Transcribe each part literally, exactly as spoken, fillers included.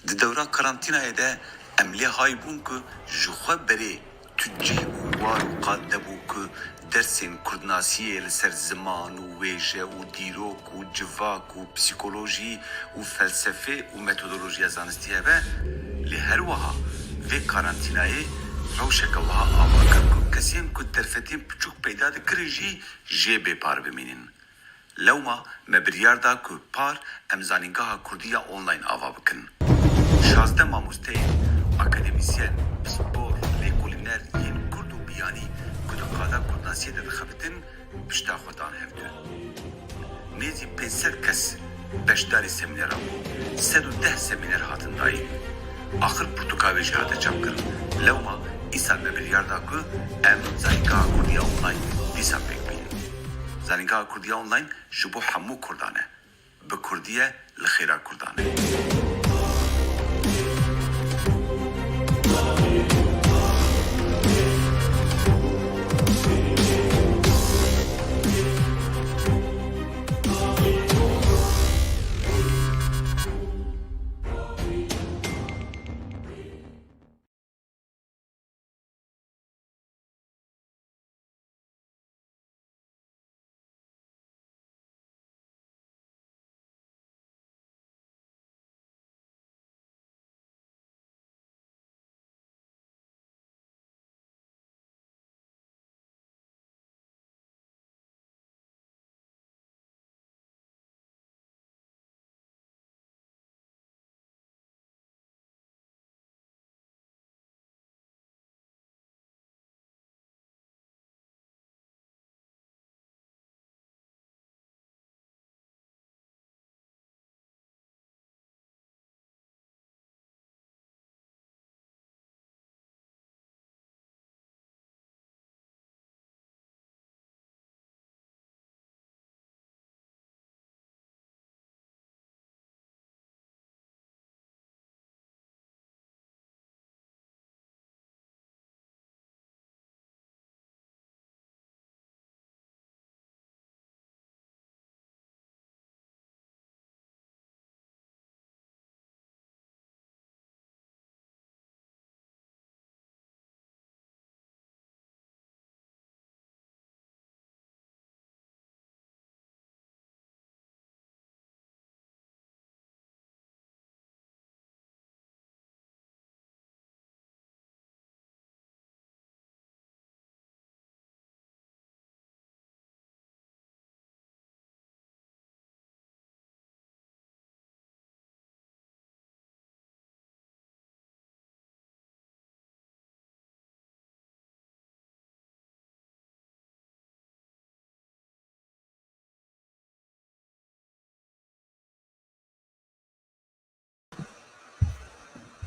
Di dewra karantînayê de em lê hay bûn ku ji xwe berê tu cih û war û qad nebû ku dersên kurdnasiyê li ser ziman û wêje û dîrok û civak û psîkolojî û felsefê û metodolojiya zanistî hebe, lê her wiha vê karantînayê rewşeke wiha ava kir ku kesên ku derfetên piçûk peyda dikirin jî jê bê par bimînin. Lewma me biryar da ku par em Zanîngeha Kurdî ya Online ava bikin. Şazdeh mamosteyên, akademîsyen, pispor, lêkolîner yên kurd û biyanî ku di qada kurdnasiyê de dixebitin, pişta xwe dan hevdû. Nêzî pênc sed kes beşdarî semîneran bûn. Sed û deh semîner hatin dayîn. Axir pirtûka wê jî hate çapkirin. Lewma îsal me biryar da ku em Zanîngeha Kurdî ya Online dîsa pêk bînin. Zanîngeha Kurdî ya Online ji bo hemû kurdan e. Bi kurdî ye, li xêra kurdan e.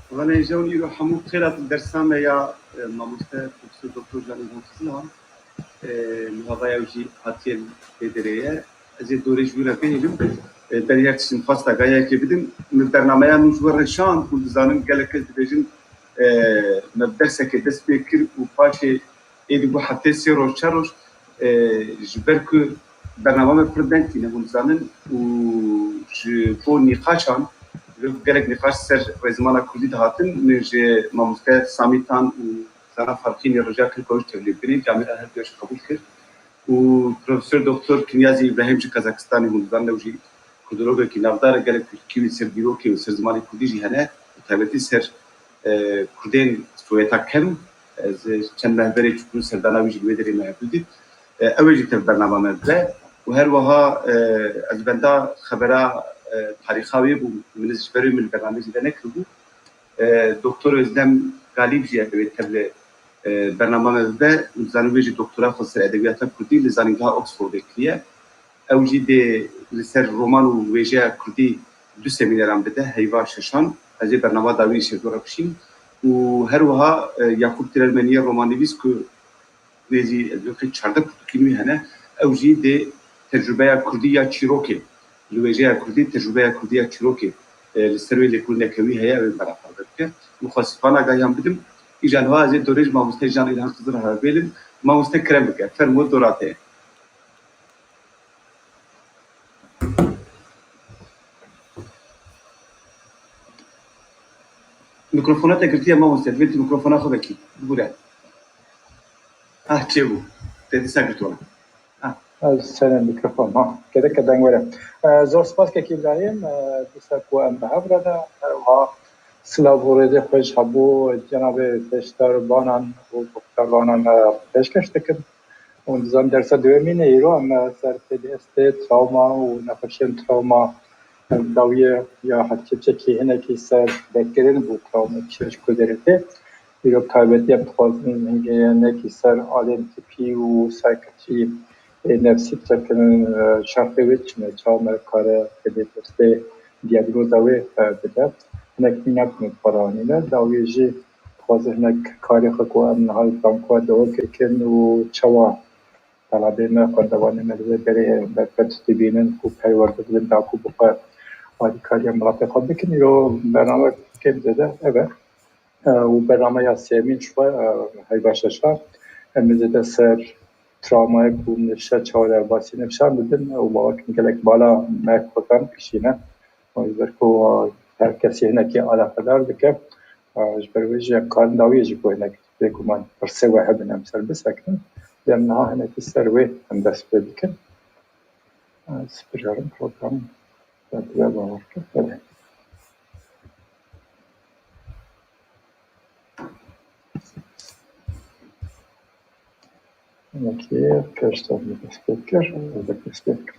Wele jew îro hemû xêr hatin dersa me ya, e, mamoste Profesor Doktor Janî Hofsina, e, niha vaya jî hatiye vê derê ye. Ez ê dorê ji wî re bihêlim. E, berî her tiştî xwesta gayekê bidim. Min bernameya min ji we re şand û dizanim gelek kes dibêjin, e, me bi derseke dest pê kir û paşê êdî bû heftê sê roj, çar roj, e, ji ber ku bernama me pir deng tîne, hûn dizanin, û ji bo nîqaşan, gelek nîqaş ser rêzimana kurdî dihatin, min ji mamoste Samî Tan û Zana Farqînê rica kir ku ew jî tevlî bikin, camêra her duya jî qebûl kir. Û Profesor Doktor Kinyazî Îbrahîm ji Kazakistanê, hûn dizanin, ew jî kurdologekî navdar e, gelek pirsgirêkên li ser dîrokê û ser zimanê kurdî jî hene, bi taybetî ser, e, kurdên Soweta Kem. Ez çend meh berê çûbûm serdana wî jî li wê derê me hevdû dît. E, ew ê jî tev bernama me bibe. Û her wiha, e, ez wenda xebera, e, tarîxa wê bûm, min ji ber wê min li bernameyê zêde nekiribû. E, Doktor Özlem Galîb jî ew ê tev li, e, bernama me bibe. Dizanim wê jî doktora xwe ser edebiyata kurdî li Zanîngeha Oxfordê kiriye. Ew jî dê li ser roman û wêjeya kurdî du semîneran bide, heyva şeşan. Ez ê bernama dawî ji bo re bişînim. Û her wiha, e, Yakup Tirelmenî ye, romannivîs ku nêzî, ez dibêjim, çardeh pirtûkên wî hene. Ew jî dê tecrûbeya kurdî ya çîrokê, li wêjeya kurdî, tecrûbeya kurdî ya çîrokê, e, li ser wê lêkolîneke wî heye, ew ê me re parve bike. Min xwest sipana gayan bidim. Îja niha ez ê dorê ji mamoste Jan Îlhan Xizir re bêlim. Mamoste, kerem bike. Fermo, dora te ye. Mikrofona te girtiye mamoste, divê tu mikrofona xwe vekî. Bibûre. Ah, çêbû. Te dîsa girtiye. Ez serê mikrofon, ha. Gereke deng were. E, zor spas kek Îbrahîm. E, dîsa ku em bi hev re ne, e, ha, silav û rêzê xwe ji hebû cenabê pêşdarvanan û guhdarvanan, e, pêşkeş dikim. Hûn dizan dersa duwemîn e, îro em, e, ser P T S D, trawma û nexweşiyên trawma, e, dawiyê ya hevkêfçekî hinekî ser vekirin bû trawma kişiya ji ku derê tê. Îro bi taybetî em dixwazin hingê hinekî ser alên tipî û saykatrî ê nefsî bisekinin, e, şerxê wê çi ne, çawa me kare P T S D diyagnoza wê, e, bide. Hinek mînak min xwe re anîne. Dawiyê jî dixwaze hinek karê xwe ku em niha li Franco dewa kirikin û çawa talabê me, xwendevanê me li vê derê berfet dibînin ku perwerde dibin da ku bi xwe alîkariya miletê xwe bikin. Îro bername kêm zêde ev e. E, û bernameya sêyemîn ji xwe, e, heyva şeşa, em ê zêde ser trawmayê ku nifşa çawa derbasî nifşan bidin û bawer kim gelek bala me xwe kan kişîne. Ji ber ku her kesî hinekî eleqedar dike, ji ber wê jî em karin dawiyê jî ku hinek bêguman pirsê we hebin em ser bisekin. Lê em niha hinekî ser wê em dest pê bikin. Spiryarim program. Belê. Hinekî pêş de dest pê kir, ez dest pê kir.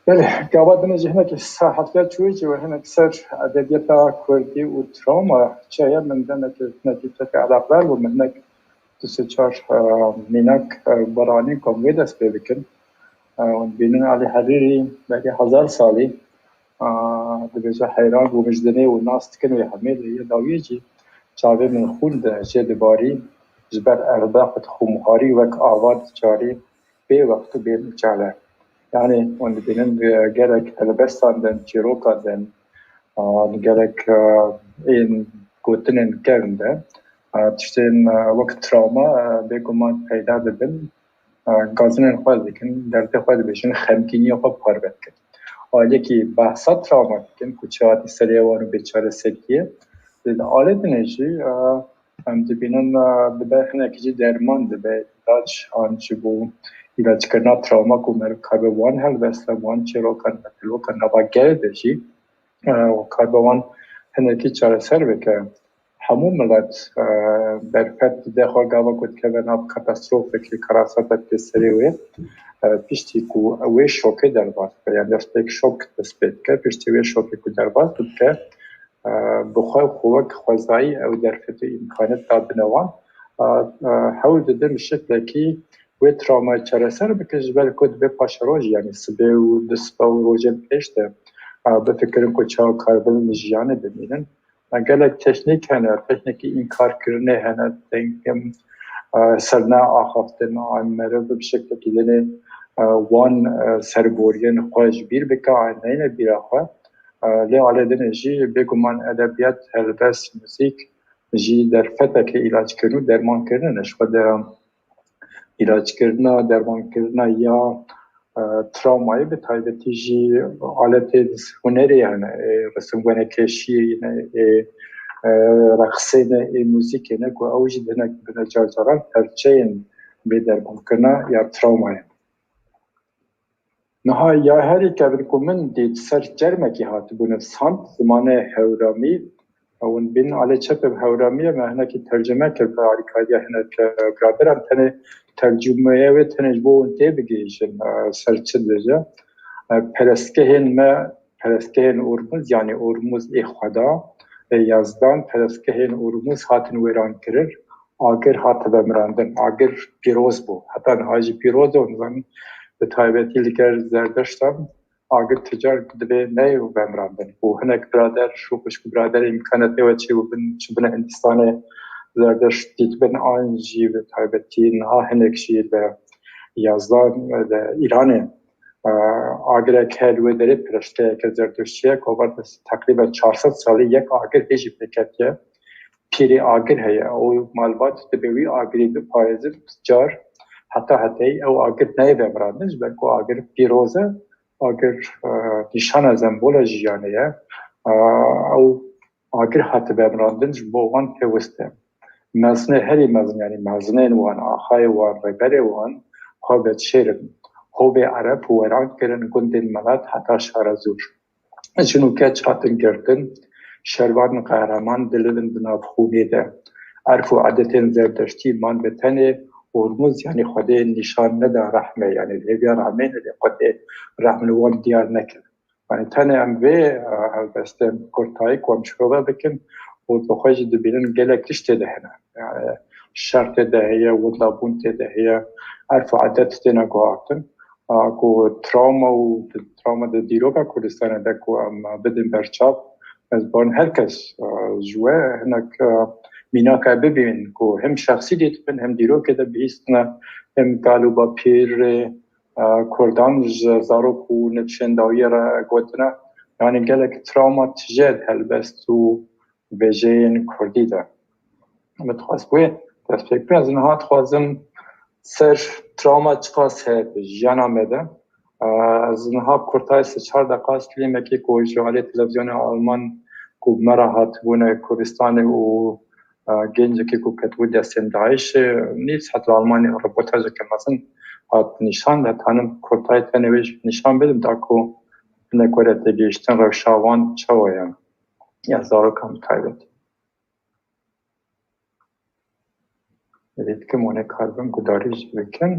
Belê, gava din jî hinekî saetler çûyî jî we hinek ser edebiyata kurdî û trawma çi heye, min demekê hinekî teke eleqdar bû, min hinek du sê çar, e, mînak, e, baranîn ku em wê dest pê bikin. E, hûn dibînin Elî Herîrî belê hezar salî, e, dibêje heyran bûm ji dinê û nas dikin wê hemê lê yê dawiyê jî çavê min xûn de jê dibarî, ji ber erbeqt xûmxwarî wek ava dicarî bê wext û bê miçale. Yanî hûn dibînin, e, gelek helbestan de, çîrokan de, e, gelek, e, ên gotinên kevn de, e, tiştên, e, wek trawma, e, bêguman peyda dibin, e, gazinên xwe dikin, derdê xwe dibêjin, xemgîniya xwe parve dikin. Aliyekî behsa trawma dikin ku çi hatî serê wan û bêçareseriyê. Lê di alê dinê jî, e, em dibînin, e, dibe hinek jî derman dibe, îlaç an ji bo îlackirina trawma ku meriv karibe wan helbesta, wan çîrokan, metilokan nava gelê de jî, e, û karibe wan hinekî çareser bike. Hemû milet, e, berfet dide xwe gava ku dikeve nav katastrofekê, karasetekê serê wê, e, piştî ku wê şokê derbas bike, yanî destpêk şok dest pê dike, piştî wê şokê ku derbas bike, e, bi xwe û xwe wek xwezayî ew derfet û îmkaniyet dadine wan. E, e, hewl dide bi şeklekî wê trawmayê çareser bike, ji ber ku dibê paşerojî, yanî sibê û du sibe û rojên pêş de, e, bifikirin ku çawa karibin li jiyanê bimînin. Gelek teknîk hene, teknîkî înkarkirinê hene, teknîkên, e, serneaxaftin, an meriv bi şeklekî dinê, e, wan, e, serboriyên xwe ji bîr bike, an neyne bîra xwe. E, lê alê dinê jî bêguman edebiyat, helbest, muzîk jî derfeteke îlackirin û dermankirin e. Ji xwe de îlacekirina, dermankirina ya, e, trawmayê, bi taybetî jî aletên hunerê hene, ê resimwenekeşiyê ne, ê, e, reqsê ne, ê muzîkê ne, ku ew jî hinek bine carcaran perçeyên bê dermankirina ya trawmayê. Niha ya herî kevin ku min dît ser çermekî hatibû nivîsand, zimanê hewramî, hûn bîn alê çepê bi hewramiyê me hinekî tercime kir bi alîkariya hinek, e, biraderan, tenê tercumeyê wê tenê ji bo hûn tê bigihîjin, e, ser çi dibêje. E, perestgehên me, perestgehên Ormuz, yanî Ormuz ê Xweda, ê Yazdan, perestgehên Ormuz hatin wêran kirin, agir hate vemirandin, agir pîroz bû. Heta niha jî pîroz e, hûn zanin, bi taybetî li gel Zerdeştan, agir ti car divê neyê vemirandin. Û hinek birader û xwişk û biraderê îmkanetê we çêbûbin, çûbine Hindistanê, Zerdeşt dîtibin, an jî bi taybetî niha hinek jî li Yazdan, li Îranê, e, agirek heye li wê derê, perestgeheke Zerdeştî ye, ku teqrîben çar sed salî yek agir hê jî pê ketiye. Pîrê agir heye. Ew malbat dibe wî agirî biparêzin, car heta hetayî ew agir neyê vemirandin, ji ber ku agir pîroz e, agir, e, nîşana, sembola jiyanê ye. E, ew agir hatibe mirandin ji bo wan pêwist e. Mezinê herî mezin, yanî mezinên wan, axayê wan, rêberê wan, xwe veşêrin. Hovê Ereb weran kirin gundên Melat heta Şarezûr. Jin û keç hatin girtin, şervan qehreman dilivin di nav xûnê de. Erf û edetên zerdeştî man bi tenê Ormuz, yanî Xwedê nîşan neda rehmê, yanî hêviya rehmê nedê, Xwedê rehm li wan diyar nekir. Yanî tenê em vê, e, helbestên kurtayî ku em şirove bikin û bi xwe jî dibînin gelek tişt tê de hene. Yani şer tê de heye, windabûn tê de heye, erf û edet têne guhartin. A, ku travma û travma di dîroka Kurdistanê de ku em bidin berçav, ez bawerim her kes, e, ji we hinek, e, mînaka bibînin ku hem şexsî dîtibin hem dîrokê de bihîstine, hem kal û bapîrê, e, Kurdan ji zarok û nifşên dawiyê re gotine. Yani gelek travma tije helbest û vêjeyên Kurdî de. Min dixwest wê destpêk bike. Ez niha dixwazim ser travma çiqas heye di jiyana me de. Ez niha kurtayê sê çar deqa filmekê ku ji alî televîzyona Alman ku me re hatibûne Kurdistanê û, e, gencekê ku ketibû destên DAIŞê, nîvs heta Almanya reportajeke mezin hat nîşan, heta nin kurtayê tenê wê jî nîşan bidim da ku hinek were têgihiştin rewşa wan çawa ye. Ya zarokan bi taybet. Hêvî dikim hûn ê karibin guhdarî jî bikin.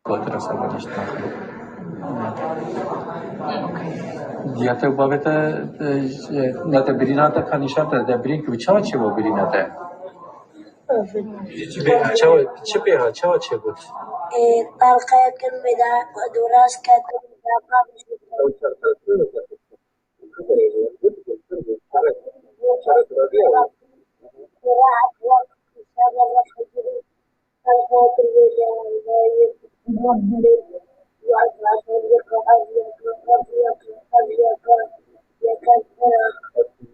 Gotina sabah işte. Diya te babete, e, e, ne te birîna te ka nîşan te, de birîn ki çawa çê bo birîna te? Çi pê ha, çawa, çi pê ha, çawa çê got? Ê, parqekin meda, doras ketin, da pa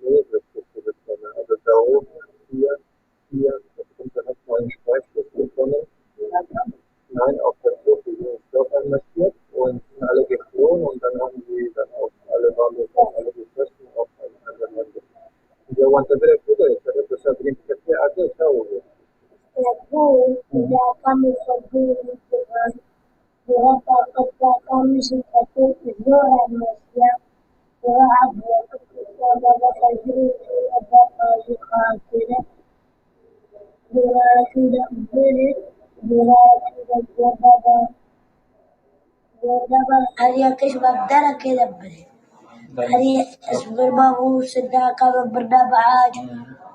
Hier, das kommt direkt von der Adedaoh. Hier, hier, das kommt direkt von Speicherpunkt. Nein, auf der Flucht, wir sind dort einmarschiert und sind alle geflohen und dann haben sie dann auch alle, waren wir dann alle gefressen, auch alle anderen Leute. Und wir waren da wieder Brüder, ich hatte das ja drin, ich hatte ja alles da oben. Mhm. Ora taqa taqa min ji xeto zor hemesiya. Ora abû baba xezirê baba jî xakire. Ora kî de bêrê, ora kî de baba. Ora baba her yekê ji me derekê de birê. Her yek ez birma bû sidaka me birna bi ağac.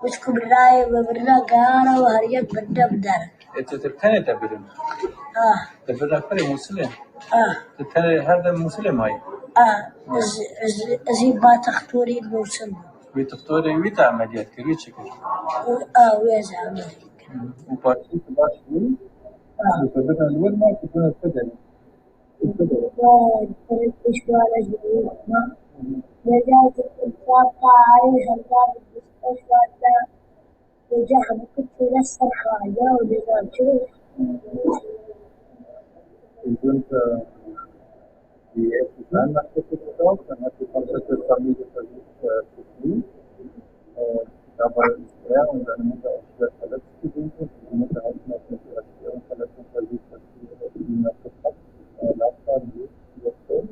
Wişk û birayê me birna gehara û her yek birna bi derek. E, tu, tu tenê te birin? Ah. Te birna kurê Mûsilê? Ah. Tu tenê her dem Mûsilê mayî? Ah. Ez, ez, ez ê ba textorî Mûsil bûm. Wî textorê wî te emeliyat kir, wî çi kir? Ah, wî ez emeliyat kir. Û partî tu baş bû? Ah. Tu te birna li wir ma, tu birna te derê? Vay, piştwale ji wî ma. Vêca ji Kurda ta herî hevdar bi piştwale. Vêca hemû Kurd têne ser xahiya û vêca çi? Wir sind, äh, die ersten Kleinmachstücke gekauft, dann hat die Konzerte Familie versucht, äh, zu fliehen. Und dabei ist er und seine Mutter auch schwer verletzt gewesen. Die Mutter hat noch mit ihrer schweren Verletzung versucht, dass sie, äh, ihn noch gepackt, äh, Radfahren, Motorrad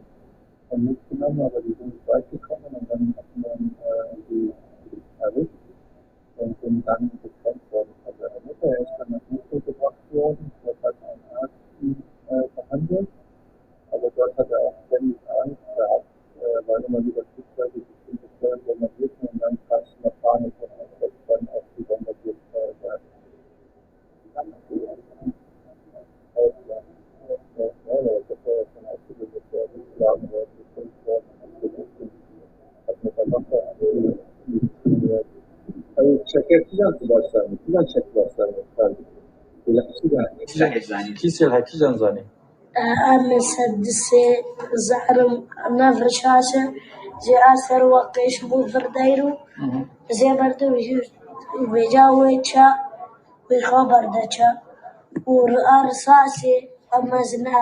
und mitgenommen, aber die sind nicht weit gekommen und dann hat man, äh, sie erwischt und sind dann getrennt worden von seiner Mutter. Er ist dann nach Mosel gebracht worden, dort hat ein Arzt ihn, äh, behandelt, aber dort hat er auch ständig Angst gehabt, äh, weil immer wieder Flugzeuge bestimmte Stellen bombardieren und dann kam es zu einer Panik und ist dann auch die bombardiert, äh, werden. Şeker çijan tu başlanır? Çijan çek başlanır? Kîsel he çijan zanî? Em sedisê zarim nefreşaşe ji a ser waqêş bû vir deyr û zê berdim jî vêca wê ça wê xwe berdeça û a risasê em mezine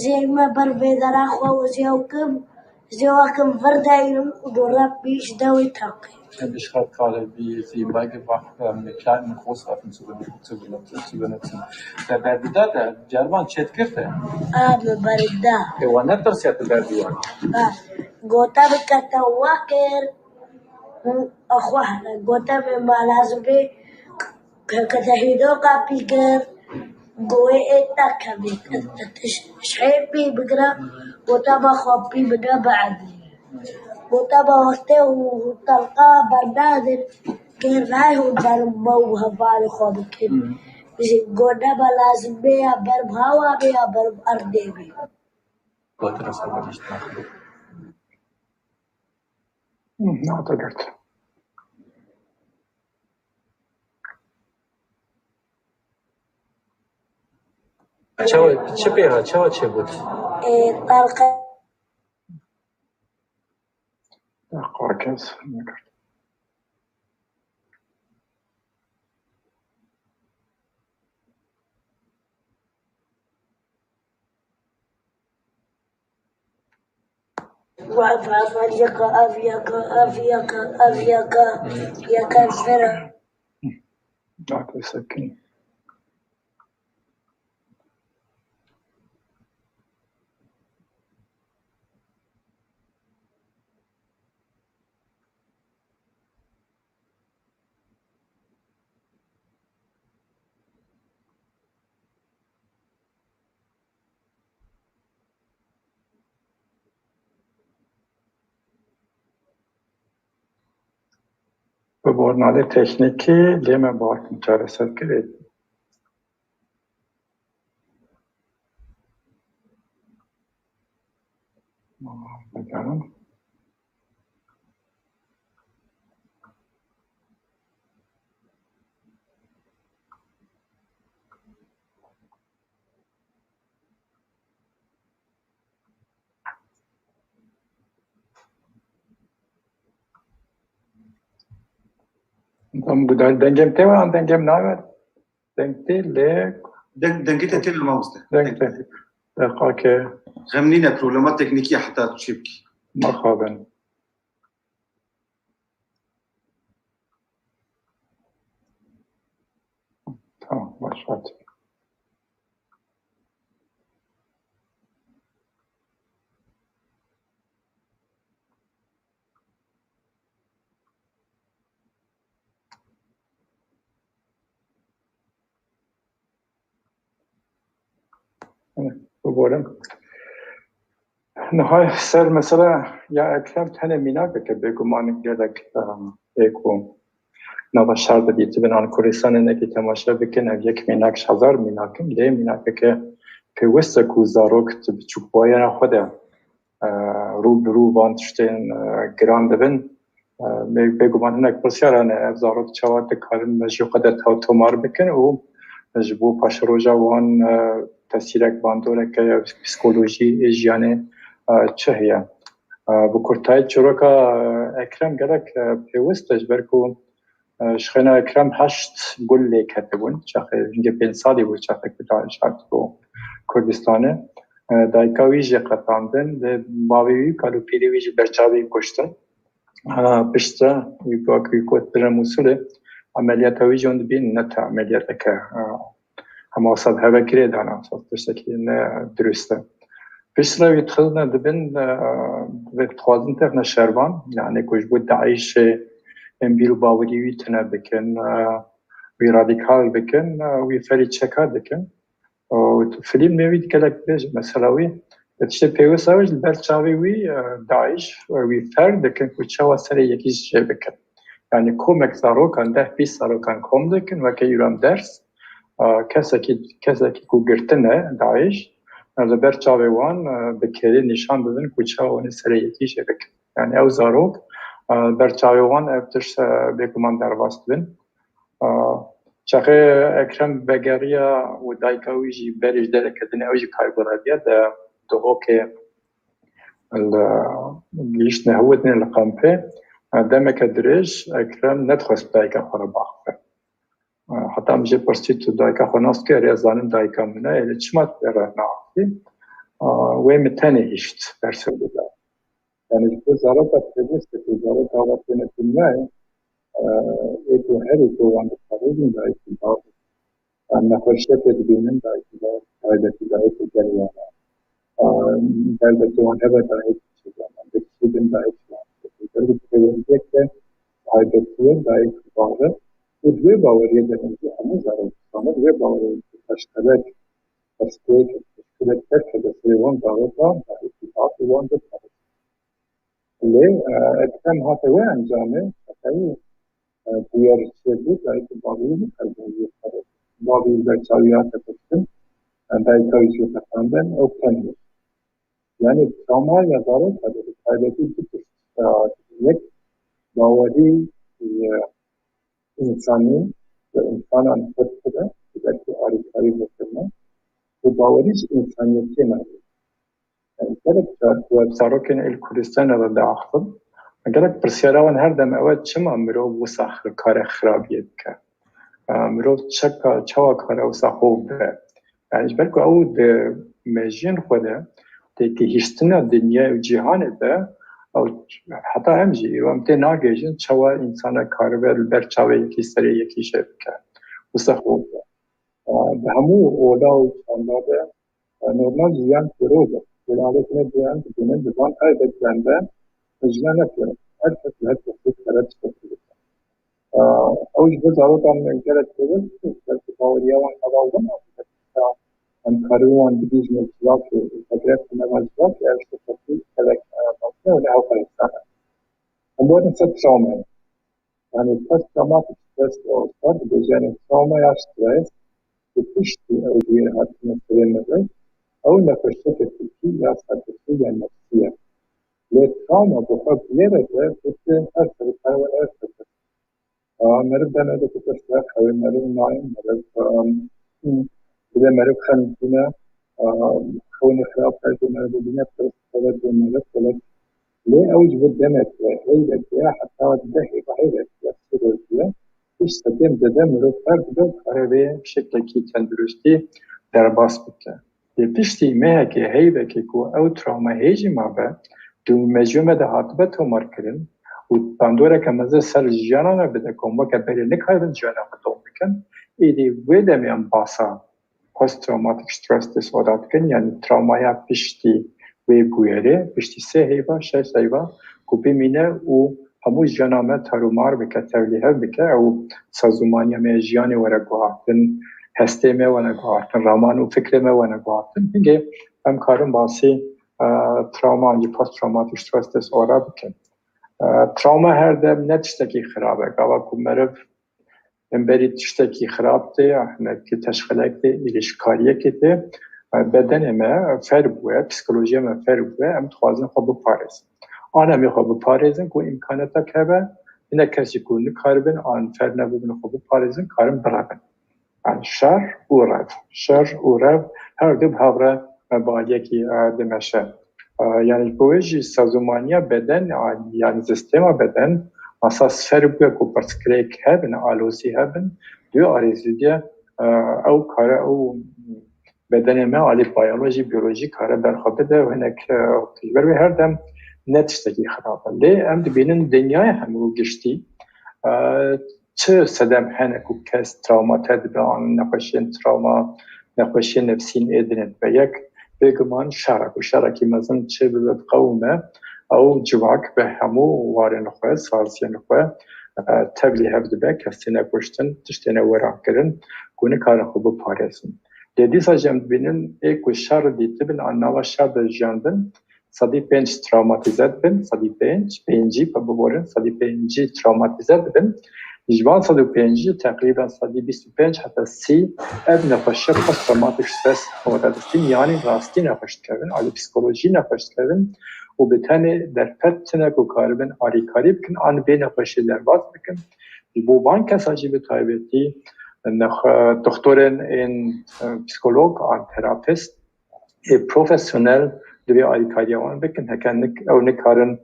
Zê me ber vê dera xwe û zê ew kim, zê ew kim vir deynim û dora pîş dewê taqê. Em işxat kalê bî zî bagi bak, em nikar, nikos atin çi bine, çi bine, çi bine, çi. Te berdida te, cerban çêt kir te? A, me berda. E, wa netirsiya tu berdiwan? A, gota bikete wa kir. Axwe here, gota me ma lazim bê. Ke te hîdoka pî kir, go wê ê te kevê. Te, te, te ji hê pî bigire, gota me xwe pî bide biedlî. Gota me wextê û telqa bernadin, kê nayê hûn derin me û hevalê xwe bikin. Hı. Ji gota me lazim bê ya ber bi hawa bê ya ber bi erdê bê. Gota me sabah işte. Hı, ne kadar. Çawa, çi pê ha, çawa çêbût? Ê, Tarkan. Tarkan. Ev, ev, ev yeka, ev yeka, ev yeka, ev yeka, yeka vira. Nake sekin. Bi bornalê teknîkî lê me bar çareser kirê. Tam guhdar dengê min tê, an dengê min nayê? Deng tê lê. Deng, dengê te tê lê mamoste. Deng tê. Deqa ke. Xem nîne, problema teknîkî ye, heta tu çê bikî. Mexabin. Tamam, baş, hadi. Biborin. Niha ser mesela ya Ekrem tenê mînakeke bêguman gelek, em, ê ku nava şer de dîtibin an Kurdistanê nekî temaşe bikin, ev yek mînak ji hezar mînak in, lê mînakeke pêwist e ku zarok di biçûkbûyera xwe de, e, rû bi rû van tiştên, e, giran dibin. E, bê-, bêguman hinek pirsyar hene, ev zarok çawa dikarin mejiyê xwe de taw tomar bikin û ji bo paşeroja wan, e, tesîrek bandoreke ya psîkolojî ê jiyanê, e, çi heye? E, bi kurtayî çîroka, e, Ekrem gelek, e, pêwist e, ji ber ku, e, ji xêna Ekrem heşt gul lê ketibûn. Çaxê hingê pênc salî bû, çaxê ku DAIŞ hatibû Kurdistanê. E, dayika wî jî qetandin, lê bavê wî, kal û pîrê wî jî ber çavê wî kuştin. Ha, piştre, wî wek wî got, bire Mûsilê, emeliyata wî jî hûn dibînin, ne te emeliyateke, ha, hema wisa bi hevekirê dana, wisa tiştekî ne dirust e. Piştre wî dixizne dibin, e, divê dixwazin têxine şervan, yani ku ji bo DAIŞê em bîr û bawerî wî tune bikin, e, wî radîkal bikin, e, wî ferî çeka dikin. Û filmê wî gelek dirêj, mesela wî, tiştê pêwist ew ji li ber çavê wî, e, DAIŞ, e, wî ferq dikin ku çawa serê yekî jê bikin. Yani komek zarokan, deh bîst zarokan kom dikin, weke îro em ders, e, kesekî, kesekî ku girtine DAIŞ, e, li ber çavê wan, e, bi kêlî nîşan didin ku çawa hûn ê serê yekî jê bikin. Yani ew zarok, e, ber çavê wan ev tişt, e, bêguman derbas dibin. A, çaxê Ekrem vegeriya û dayika wî jî berê ji derê ketine, ew jî karî bo re diya de Duhokê li gihîştine Hewidinê li kampê. A, demeke dirêj Ekrem nedixwest dayika xwe re biaxive. A, heta min jê pirsî, tu dayika xwe nas dikî? Erê, ez zanim dayika min e, erê çima tu vê re naaxivî? Wê min tenê hişt bersiv bida. Yani ji bo zaroka pêwîst ku zaroka we têne dinyayê, ê ku herî ku wan diparêzin dayikî bav, nexweşiyekê dibînin dayikî bav, taybetî dayikî gel wan e. Derdekî wan hebe dayik çi wan e, birçî bin dayik wan e. Ber bi pêwendiyeke taybetî ye dayik bav e. Û di wê baweriyê de em jî hemû zarok dixwanin, di wê baweriyê de teşkelek, destpêk, teşkelek derkeve serê wan zarokan, dayikî bav û wan diparêzin. Lê, e, ev dem hate wê encamê, qeteyî, e, bûyer çêbû, dayik û bavî nikarin jî xerê. Bavî li ber çaviya te kuştin, e, dayika wî jî qetandin, ew tenê. Yani travma ya zarok, e, bi taybetî du tişt, e, yek bawerî, e, însanî, bi însanan xurt bide, bi belkî alîkarî nekirine û bawerî ji însaniyetê nayê. Yani gelek car ku ev zarokên êl Kurdistanê re diaxivin, gelek pirsyara wan her dem ew e, çima mirov wisa kare xirabiyê dike? E, mirov çeka, çawa kare wisa hov be? Yani ji ber ku ew di mejiyên xwe de, di gihîştina dinyayê û cîhanê de, ew heta em jî îro em tê nagihîjin çawa însanek karibe li ber çavê yekî serê yekî jê bike. Wisa hov be. E, di hemû ola û çanda de, e, normal jiyan pêroz e. Welaletine jiyan dibînin, di van taybetiyên de jiyan ne pêroz. Her kes li her kesî kare tiştekî bike. E, ew ji bo zarokan gelek pêroz e, belkî baweriya wan heval bûn, em karibûn wan bigihîjin civakê, entegre bikine nava civakê, ev ji bo kesî gelek, e, mezin e û ne ew qeresan e. Em werin ser travmayê. Yani post traumatic stress disorder dibêje, yani travma ya stres, ku piştî ew ji wê hatine serê mirin, ew nexweşiyeke tirkî ya serbirsî ya nefsî ye. Lê travma bi xwe bûyerek e, ku tu her serokayê were serbirsî. A, meriv deme de ku tu xewê meriv nayê, meriv, um, bide meriv xem bîne, a, xewnê xirab perdê meriv bîne, pirs xelet bê meriv, xelet. Lê ew ji bo demek e, heybek e, heta deh heyva heybek e, sê rojî ye. Pişt sedem dede mirov fer dibe û kare vê şeklekî tenduristî derbas bike. Lê piştî mehekê heybekê ku ew travma hê jî mabe, di mejiyê me de hatibe tomarkirin û bandoreke mezin ser jiyana me bide ku em weke berê nikaribin jiyana xwe dom bikin, êdî wê demê em basa post traumatic stress disorder dikin, yanî travmaya piştî wê bûyerê, piştî sê heyva, şeş heyva ku bimîne û hemû jiyana me tarûmar bike, tevlîhev bike, ew sazûmaniya me ya jiyanê were guhartin, hestê me were guhartin, raman û fikrê me were guhartin. Hingê em karin basî, e, travma an jî post traumatic stress disorder bikin. E, travma her dem ne tiştekî xirab e. Gava ku meriv hemberî tiştekî xirab tê, ya hinekî teşxelek tê, êrîşkariyekê tê, bedenê me fer bûye, psîkolojiya me fer bûye, em dixwazin xwe biparêzin. An em ê xwe biparêzin ku îmkanetek hebe, hinek kesî ku nikaribin an fer nebûbin xwe biparêzin, karin birevin. Yani şer û rev. Şer û rev her du bi hev re bi aliyekî, e, dimeşe. E, yani ji bo wê jî sazûmaniya beden, a, yani sîstema beden, esas fer bûye ku pirsgirêk hebin, alozî hebin, di wê arêzî de, e, ew kare, ew bedenê me alî biyolojî, biyolojî kare ber xwe bide û hinek, e, ji ber wê her dem ne tiştekî xirab e. Lê em dibînin dinyayê hemû giştî, e, çi sedem hene ku kes travmate dibe an nexweşiyên travma, nexweşiyên nefsî ên ê dinê dibe. Yek, bêguman şer e, ku şerekî mezin çê bibe, biqewime, ew civak bi hemû warên xwe, saziyên xwe, e, tevlî hev dibe, kes têne kuştin, tişt têne werankirin, ku nikarin xwe biparêzin. Lê dîsa jî em dibînin ê ku şer dîtibin, an nava şer de jiyandin, sedî pênc travmatîze dibin, sedî pênc, pêncî, biborin, sedî pêncî travmatîze dibin. Ji van sed û pêncî teqrîben sedî bîst û pênc heta sî ev nexweşiya post traumatic stress disorder dibin, yanî rastî nexweş dikevin, alî psîkolojî nexweş dikevin û bi tenê derfet tune ku karibin alîkarî bikin an vê nexweşiyê derbas bikin. Ji bo van kesa jî bi taybetî nexwe-, doktorên ên, e, psîkolog an terapist ê profesyonel divê alîkariya wan bikin, heke nik-, ew nikarin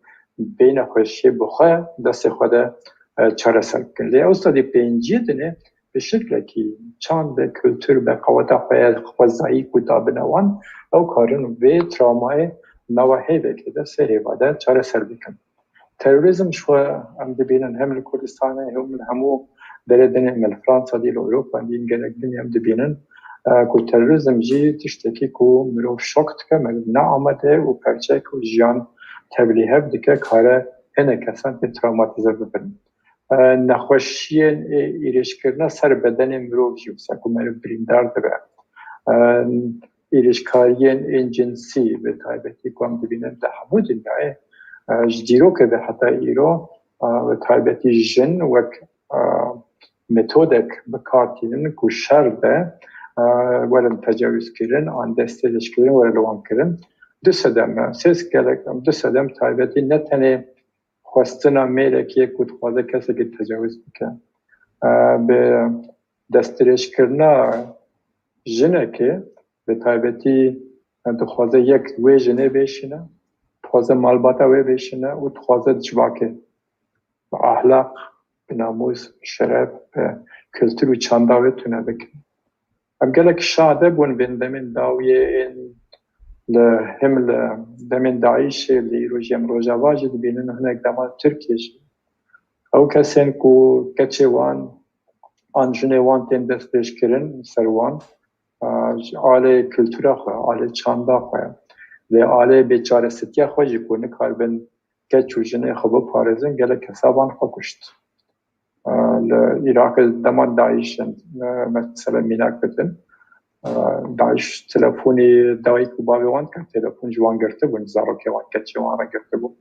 vê nexweşiyê bi xwe destê xwe de, e, çareser bikin. Lê ew sedî pêncî dinê şiklekî çand be, kultur be, qeweta xwe ye, xwezayî ku dabine wan, ew karin vê trawmayê nava hêvekê de, sê hêva de çareser bikin. Terorîzm ji xwe em dibînin hem li Kurdistanê hem li hemû derê dinê me, li Fransa dî, li Ewropa dî, gelek din em dibînin, e, ku terorîzm jî tiştekî ku mirov şok dike, mirov ne amade û perçek û jiyan tevlîhev dike, kare hinek kesan pê trawmatîze bibin. E, nexweşiyên ê êrîşkirina ser bedenê mirov jî wisa ku meriv birîndar dibe. E, êrîşkariyên ên cinsî bi taybetî ku em dibînin li hemû dinyayê, e, ji dîrokê ve heta îro, e, bi taybetî jin wek, e, metodek bi kar tînin ku şer de, e, werin tecawizkirin an destêrêjkirin were li wan kirin. Du sedem e, sê gelek em du sedem taybetî ne tenê xwestina mêrekê ku dixwaze kesekî tecawîz bike. E, bi destdirêjkirina jinekê, bi taybetî, e, dixwaze yek wê jinê bêşîne, dixwaze malbata wê bêşîne û dixwaze civakê bi ahlaq, bi namûs, bi şeref, bi kultur û çanda wê tune bike. Em gelek şade bûn bên demên dawiyê ên li him li demên DAIŞê li îro jî em Rojava jî dibînin û hinek dema li Tirkiyê jî. Ew kesên ku keçê wan an jinê wan tên destdirêjkirin ser wan, a, ji alê kultura xwe, alê çanda xwe, lê alê bêçaresetiya xwe jî ku nikaribin keç û jinê xwe biparêzin, gelek kesa van xwe kuşt. E, li Iraqê dema DAIŞ in, e, mesela mînak bitin, e, DAIŞ telefonî dayik û bavê wan dikir, telefon ji wan girtibûn, zarokê wan, keçê wan re girtibû,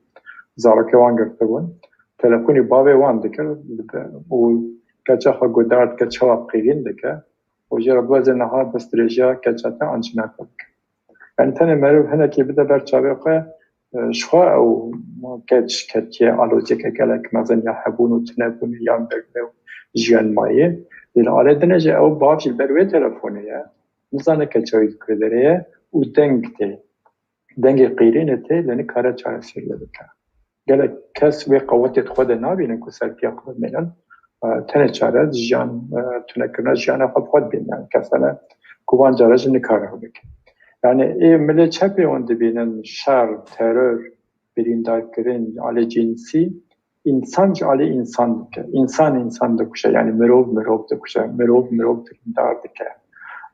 zarokê wan girtibûn. Telefonî bavê wan dikir û keça xwe guhdar dike, çawa qîrîn dike û jê re dibêje niha destdirêjiya keça te an jina te bike. Yani tenê meriv hinekî bide ber çavê xwe, e, ji xwe ew keç ketiye aloziyeke gelek mezin ya hebûn û tunebûnê yan bergve û jiyan mayî. Lê li alê dinê jî ew bav jî li ber wê telefonê ye. Nizane keça wî di ku derê ye û deng tê. Dengê qîrînê tê, lê nikare çareseriyê bike. Gelek kes wê qewetê di xwe de nabînin ku ser piya xwe bimînin. E, tenê çare jiyan, e, tunekirina jiyana xwe bi xwe dibînin. Yani kesane ku van cara jî nikare ew bikin. Yani ê milê çepê wan dibînin şer, teror, birîndarkirin, alê cinsî, însan ji alê însan dike. Însan însan dikuşe, yani mirov mirov dikuşe, mirov mirov birîndar dike.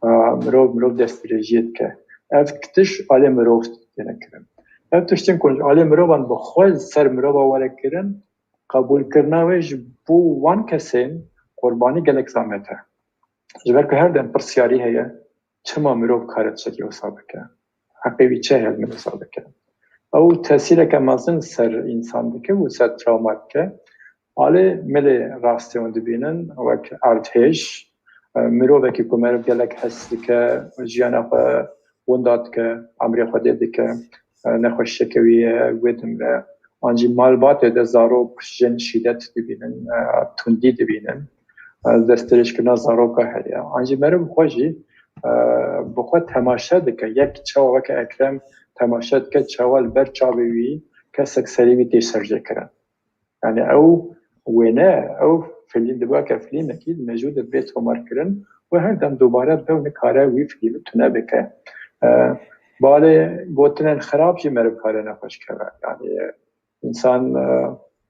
E, mirov mirov destdirêjiyê dike. Ev tiş alê mirov têne kirin. Ev tiştên ku ji alê mirovan bi xwe li ser mirova were kirin, qebûlkirina wê ji bo wan kesên qurbanî gelek zehmet e. Ji ber ku her dem pirsyarî heye, çima mirov kare tiştekî wisa bike? Heqê wî çi heye mirov wisa bike? Ew tesîreke mezin ser însan dike û ser trawma dike. Alê milê rastê hûn dibînin wek erdhêj, e, mirovekî ku meriv gelek hes dike, jiyana xwe winda dike, emrê Xwedê dike, e, nexweşiyeke wî ye, wê dimre. An jî malbatê de zarok, jin şîdet dibînin, e, tundî dibînin, e, destdirêjkirina zaroka heye. An jî meriv xwe jî, e, bi xwe temaşe dike, yek çawa weke Ekrem temaşe dike, çawa li ber çavê wî kesek serê wî tê serjêkirin. Yani ew wêne, ew filîm dibe weke filîmekî, di mejû de dibê tomarkirin û her dem dubare dibe û nikare wî filîmî tune bike. E, balê gotinên xirab jî meriv kare nexweş keve. Yani, e, însan, e,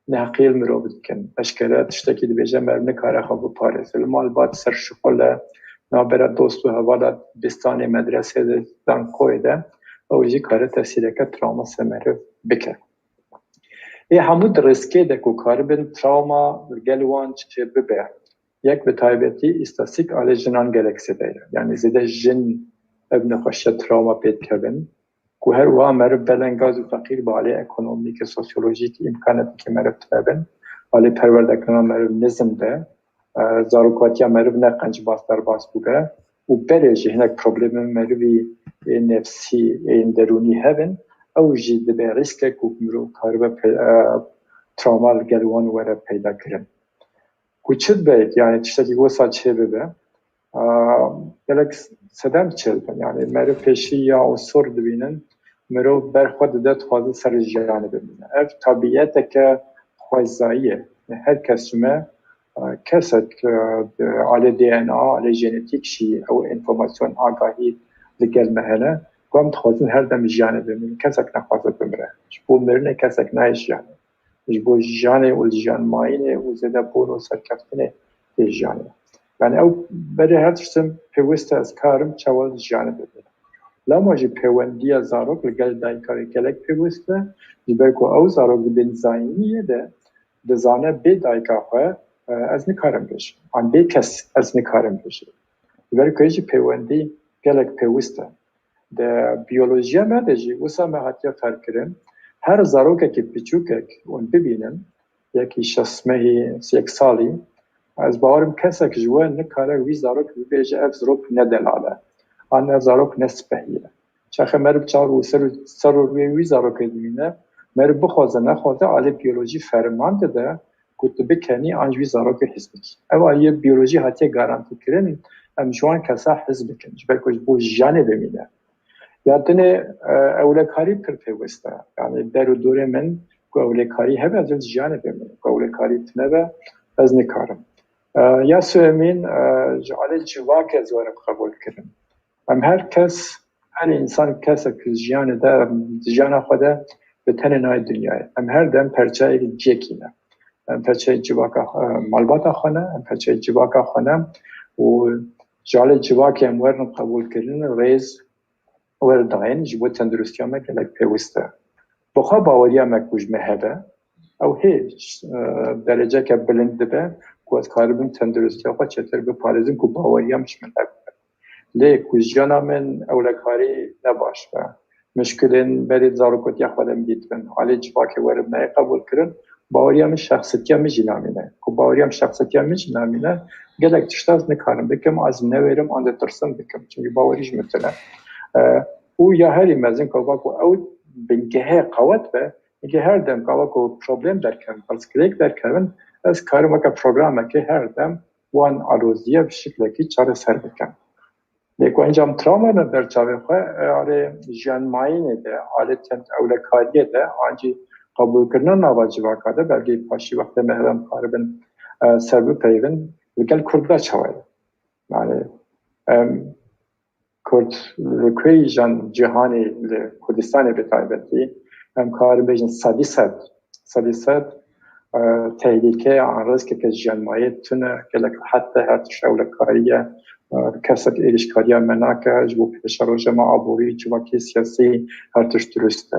neheqiyê li mirov dikin. Eşkere tiştekî dibêje, meriv nikare xwe biparêze. Li malbat ser şixul e, navbera dost û hevala dibistanê, medresê de, zankoyê de, ew jî kare tesîreke trawma ser meriv bike. Ê hemû di riskê de ku karibin trawma li gel wan çêbibe. Yek bi taybetî îstatîstîk alê jinan gelek zêde ye. Yani zêde jin ev nexweşiya trawma pê dikevin. Ku her wiha meriv belengaz û feqîr bi alê ekonomîk, sosyolojîk, îmkaneteke meriv tune bin. Alê perwerdekirina meriv nizm be. E, zarokatiya meriv ne qenc bas derbas bûbe. Û berê jî hinek problemên merivî ê nefsî, ên derûnî hebin. Ew jî dibe rîskek ku mirov karibe pe-, e, trawma li gel wan were peyda kirin. Ku çi dibe, yani tiştekî wisa çê bibe, a, gelek sedem çêdibin. Yani meriv pêşî ya osor dibînin, mirov ber xwe dide, dixwaze ser jiyanê bimîne. Ev tabiyeteke xwezayî ye. Her kes ji me Kesek e, di alê D N A, alê jenetîk jî ew înformasyon, agahî li gel me hene. Ku em dixwazin her dem jiyanê bimînin. Kesek naxwaze bimire. Ji bo mirinê kesek nayê jiyanê. Ji bo jiyanê û li jiyan mayînê û zêdebûn û serkeftinê tê jiyanê. Yani ew berê her tiştin pêwist e, ez karim çawa li jiyanê bimînim. Lama jî pêwendiya zarok li gel dayika wê gelek pêwist e. Ji ber ku ew zarok di bin zayîniyê de dizane bê dayika xwe e, ez nikarim bijim. An bê kes ez nikarim bijim. Ji ber ku jî pêwendî gelek pêwist e. Di biyolojiya me de jî wisa me hatiye ferkirin. Her zarokekî piçûkek hûn bibînin, yekî şeş mehî, yek salî, ez bawerim kesek ji we nikare wî zarok bibêje ev zirok ne delal e. An ev zarok ne spehî ye. Çaxê meriv çar û ser û ser û rûyê wî zarokê dimîne, meriv bixwaze nexwaze alê biyolojî ferman dide ku tu bikenî an ji wî zarokê hez bikî. Ev aliyê biyolojî hatiye garantîkirin, em ji wan kesa hez bikin. Ji ber ku ji bo jiyanê bimîne. Ya dinê e, ewlekarî pir pêwist e. Yani der û dorê min ku ewlekarî hebe ez ê li jiyanê bimînim. Ku ewlekarî tune be ez nikarim. E, ya sêyemîn e, ji alê civakê ez werim qebûl kirin. Em her kes, her însan kesek ji jiyanê de, di jiyana xwe de bi tenê nayê dinyayê. Em her dem perçeyek cihekî ne. Em perçeyê civaka xwe, malbata xwe ne, em perçeyê civaka xwe ne û ji alê civakê em werin qebûlkirin, rêz werdayîn ji bo tenduristiya me gelek pêwist e. Bi xwe baweriya me ku ji me hebe, ew hê e, dereceke bilind dibe ku ez karibim tenduristiya xwe çêtir biparêzim ku baweriya min ji min hebe. Lê ku jiyana min ewlekarî ne baş be, mişkilên berê zarokotiya xwe de min dîtibin, alê civakê werin nayê qebûlkirin, baweriya min şexsetiya min jî namîne. Ku baweriya min şexsetiya min jî namîne, gelek tişta ez nikarim bikim, ez newêrim an ditirsim bikim. Çimkî bawerî ji min tune. E, û ya herî mezin ku va ku ew bingehê qewet be, çimkî her dem ka weko problem derkevin, pirsgirêk derkevin, ez karim weke programekê her dem wan aloziyê bi şiklekî çareser bikim. Lê ku encam travma me ber çavê xwe, e, alê jiyan mayînê de, alê tend ewlekariyê de, an jî qebûlkirina nava civaka de, belkî paşî wextê me hebe em karibin e, ser bipeyvin, li gel Kurda çawa ye? Yani em Kurd li ku jiyan cîhanê li Kurdistanê bi taybetî, em karin bêjin sedî sed, sedî sed e, tehlîke an riskeke jiyan mayê tune, gelek rehet e, her tişt ewlekarî ye, e, kesek êrîşkariya me nake, ji bo pêşeroja me aborî, civakî, siyasî, her tişt dirust e.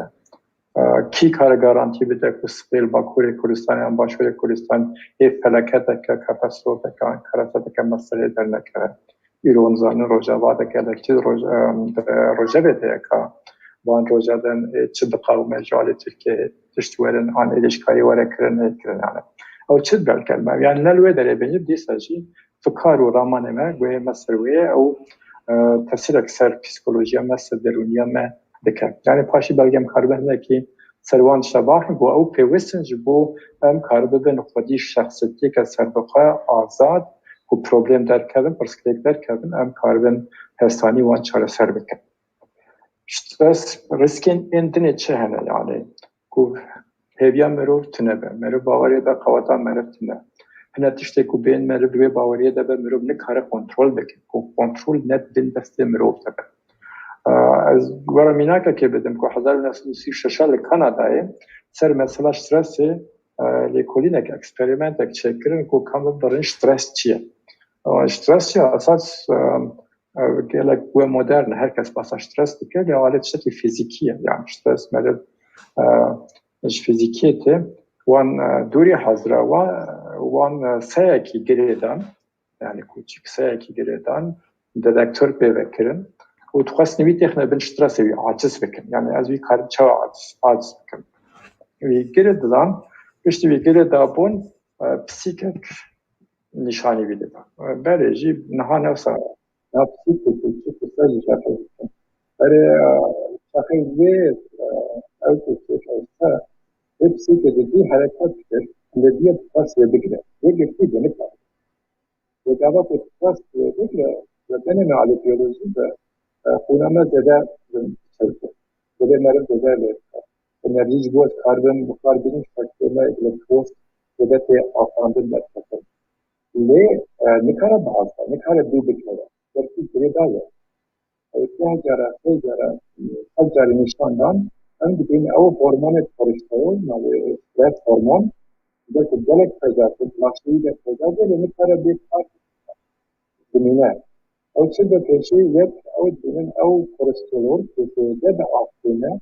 E, kî kare garantî bide ku sibê li Bakurê Kurdistanê an Başûrê Kurdistan hê felaketeke, katastrofeke an kareseteke meselê dernekeve? Îro em zanin Rojava de gelek çi roj-, em, di Rojevê de ye ka van roja de, e, çi diqewime ji alê Tirkiyê tişt werin an êrîşkarî were kirin, hê kirin yani. Ew çi belkevime? Yani ne li wê derê bêjim, dîsa jî fikar û ramanê me, guhê me ser wê ye, ew e, tesîrek ser psîkolojiya me, ser derûniya me dike. Yani paşî belkî em karibe hinekî ser wan tişta baxin ku ew pêwist in ji bo em karibibin xwedî şexsiyetiyeke serbixwe, azad, ku problem derkevin, pirsgirêk derkevin, em karibin hestanî wan çareser bikin. Stres, riskên ên dinê çi hene? Yani ku hêviya mirov tune be, mirov baweriyê be, qeweta meriv tune. Hine tiştê ku bên meriv wê baweriyê de be, mirov nikare kontrol bike. Ku kontrol ne bin destê mirov de be. Ee, ez were mînakekê bidim ku hezar û neh sed û sî û şeş li Kanadayê ser mesela stresê e, lêkolînek, eksperimentek çêkirin ku kam bibirin stres çi ye. Ama stres ya esas e, e, gelek we modern, her kes basa stres dike, lê alê tiştekî fizîkî ye. Yani stres meriv e, ji fizîkiyê tê. Wan e, dûrî hazira wa, wan e, seyekî girêdan, yani ku çikseyekî girêdan, dedektör pê ve kirin û dixwestin wî têxine bin stresê, wî aciz bikin. Yani ez wî karim çawa aciz, aciz bikim? Wî girê didan, piştî wî girê dabûn, e, psîkek nîşanî wî didan. E, berê jî niha ne wisa, na psîkek û çi wisa jî şaxê dikin. Berê, e, şaxê wê, e, ew ku çêke wisa, wê psîkê didî hereket dikir, lê diye dixwest wê bigire. Wê girtî bê nikare. Wê gava ku dixwest wê bigire, li benê me alê biyolojî de, e, xûna me zêde çewt e. Zêde meriv zêde lê dike. Enerjî ji bo ez karibim bixwar bînim, ji teksiyê me elektroz zêde tê afandin, derketin. Lê e, nikare biazda, nikare dû bikeve. Belkî girêdaye. Ew sê cara, sê cara, sed carî nîşan dan, em dibînin ew hormonê kolesterol, navê stres hormon, belkî gelek peyda kir, laşê wî de peyda bû, lê nikare bê kar bimîne. Ew çi dikê jî, yek ew dibînin ew kolesterol ku zêde diafirîne,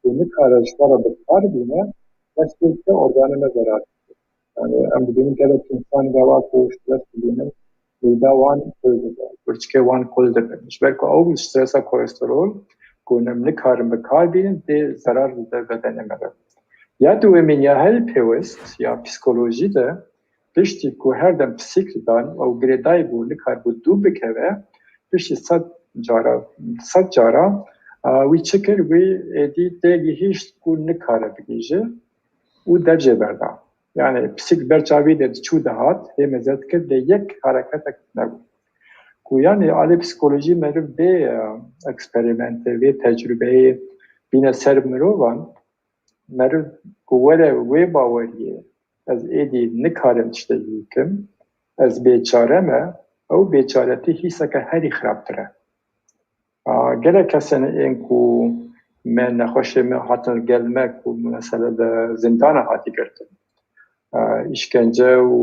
ku nikare ji xwe re bi kar bîne, destpê dike organê me zerar dike. Yani em dibînin gelek însan gava ku stres dibînin, mîda wan kul dibe, kurçikê wan kul dibe. Ji ber ku ew stresa kolesterol ku em nikarin bi kar bînin, tê zerar dide bedenê me de. Ya duwemîn ya herî pêwist ya psîkolojî de, piştî ku her dem psîk dan ew girêdayî bû, nikar bû dû bikeve, piştî sed cara, sed cara, a, wî çi kir? Wî êdî tê gihîşt ku nikare bigihîje û dev jê berda. Yani psîk ber çavî de diçû dihat, hê meze dikir, lê yek hareketek nebû. Ku yani alê psîkolojî meriv vê, e, eksperimenti, vê tecrubeyê bîne ser mirovan, meriv ku were wê baweriyê, ez êdî nikarim tiştekî bikim, ez bêçare me, ew bêçaretî hîseke herî xirabtir e. A, gelek kesên ên ku me nexweşê me hatin gel me ku mesela di zindana hatî girtin. A, îşkence û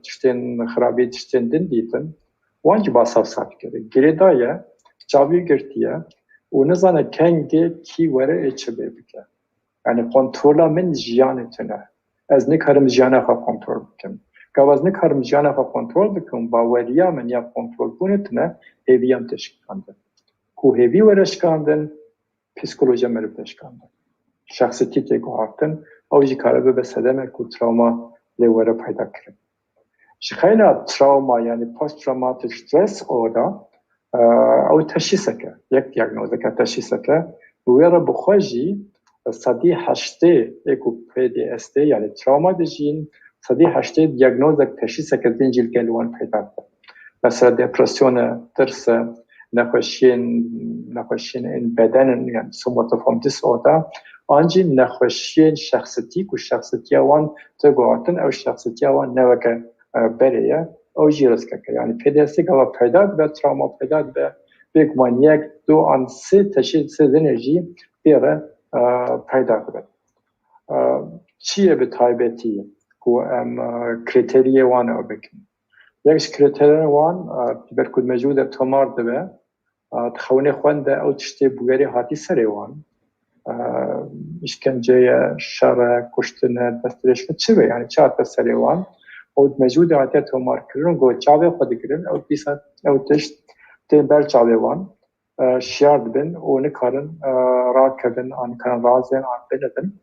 tiştên xirabî, tiştên din dîtin. Wan jî ba saf saf kir. Girêdaye, çavî girtiye û nizane kengê kî were ê çi bê bike. Yani kontrola min jiyanê tune. Ez nikarim jiyana xwe kontrol bikim. Gava ez nikarim jiyana xwe kontrol bikim, baweriya min ya kontrolbûnê tune, hêviya min tê şikandin. Ku hêvî were şikandin, psîkolojiya meriv tê şikandin. Şexsîtî tê guhartin, ew jî kare bibe sedemek ku travma lê were peyda kirin. Ji xeyla travma, yani post traumatic stress orada, e, ew teşhîseke, yek diagnozeke teşhîseke, bi wê re bi xwe jî sedî heştê ê ku P T S D, yani travma dijîn, sedî heştê diagnozek teşhîseke din jî li gel wan peyda dibe. Mesela depresyon e, tirs e, nexweşiyên, nexweşiyên ên beden in, yani somatoform disorder, an jî nexweşiyên şexsitî ku şexsitiya wan tê guhartin, ew şexsitiya wan ne weke, e, berê ye, ew jî riskek e. Yani P T S D gava peyda dibe, travma peyda dibe, bêguman yek, du an sê teşhîsê din jî pê re, e, peyda dibe. E, çi ye bi taybetî ku em, e, krîteriyê wan ew bikin? Yek ji krîteriyên wan, e, ji ber ku di mejû de tomar dibe, e, di xewnê xwe de ew tiştê bûyerê hatî serê wan. E, îşkence ye, şer e, kuştin e, destdirêj e, çi be, yani çi hate serê wan. Ew di mejû de hatiye tomarkirin, ku çavê xwe digirin, ew dîsa ew tişt tên ber çavê wan, e, şiyar dibin û nikarin, e, rakevin, an nikarin razin, an binivin.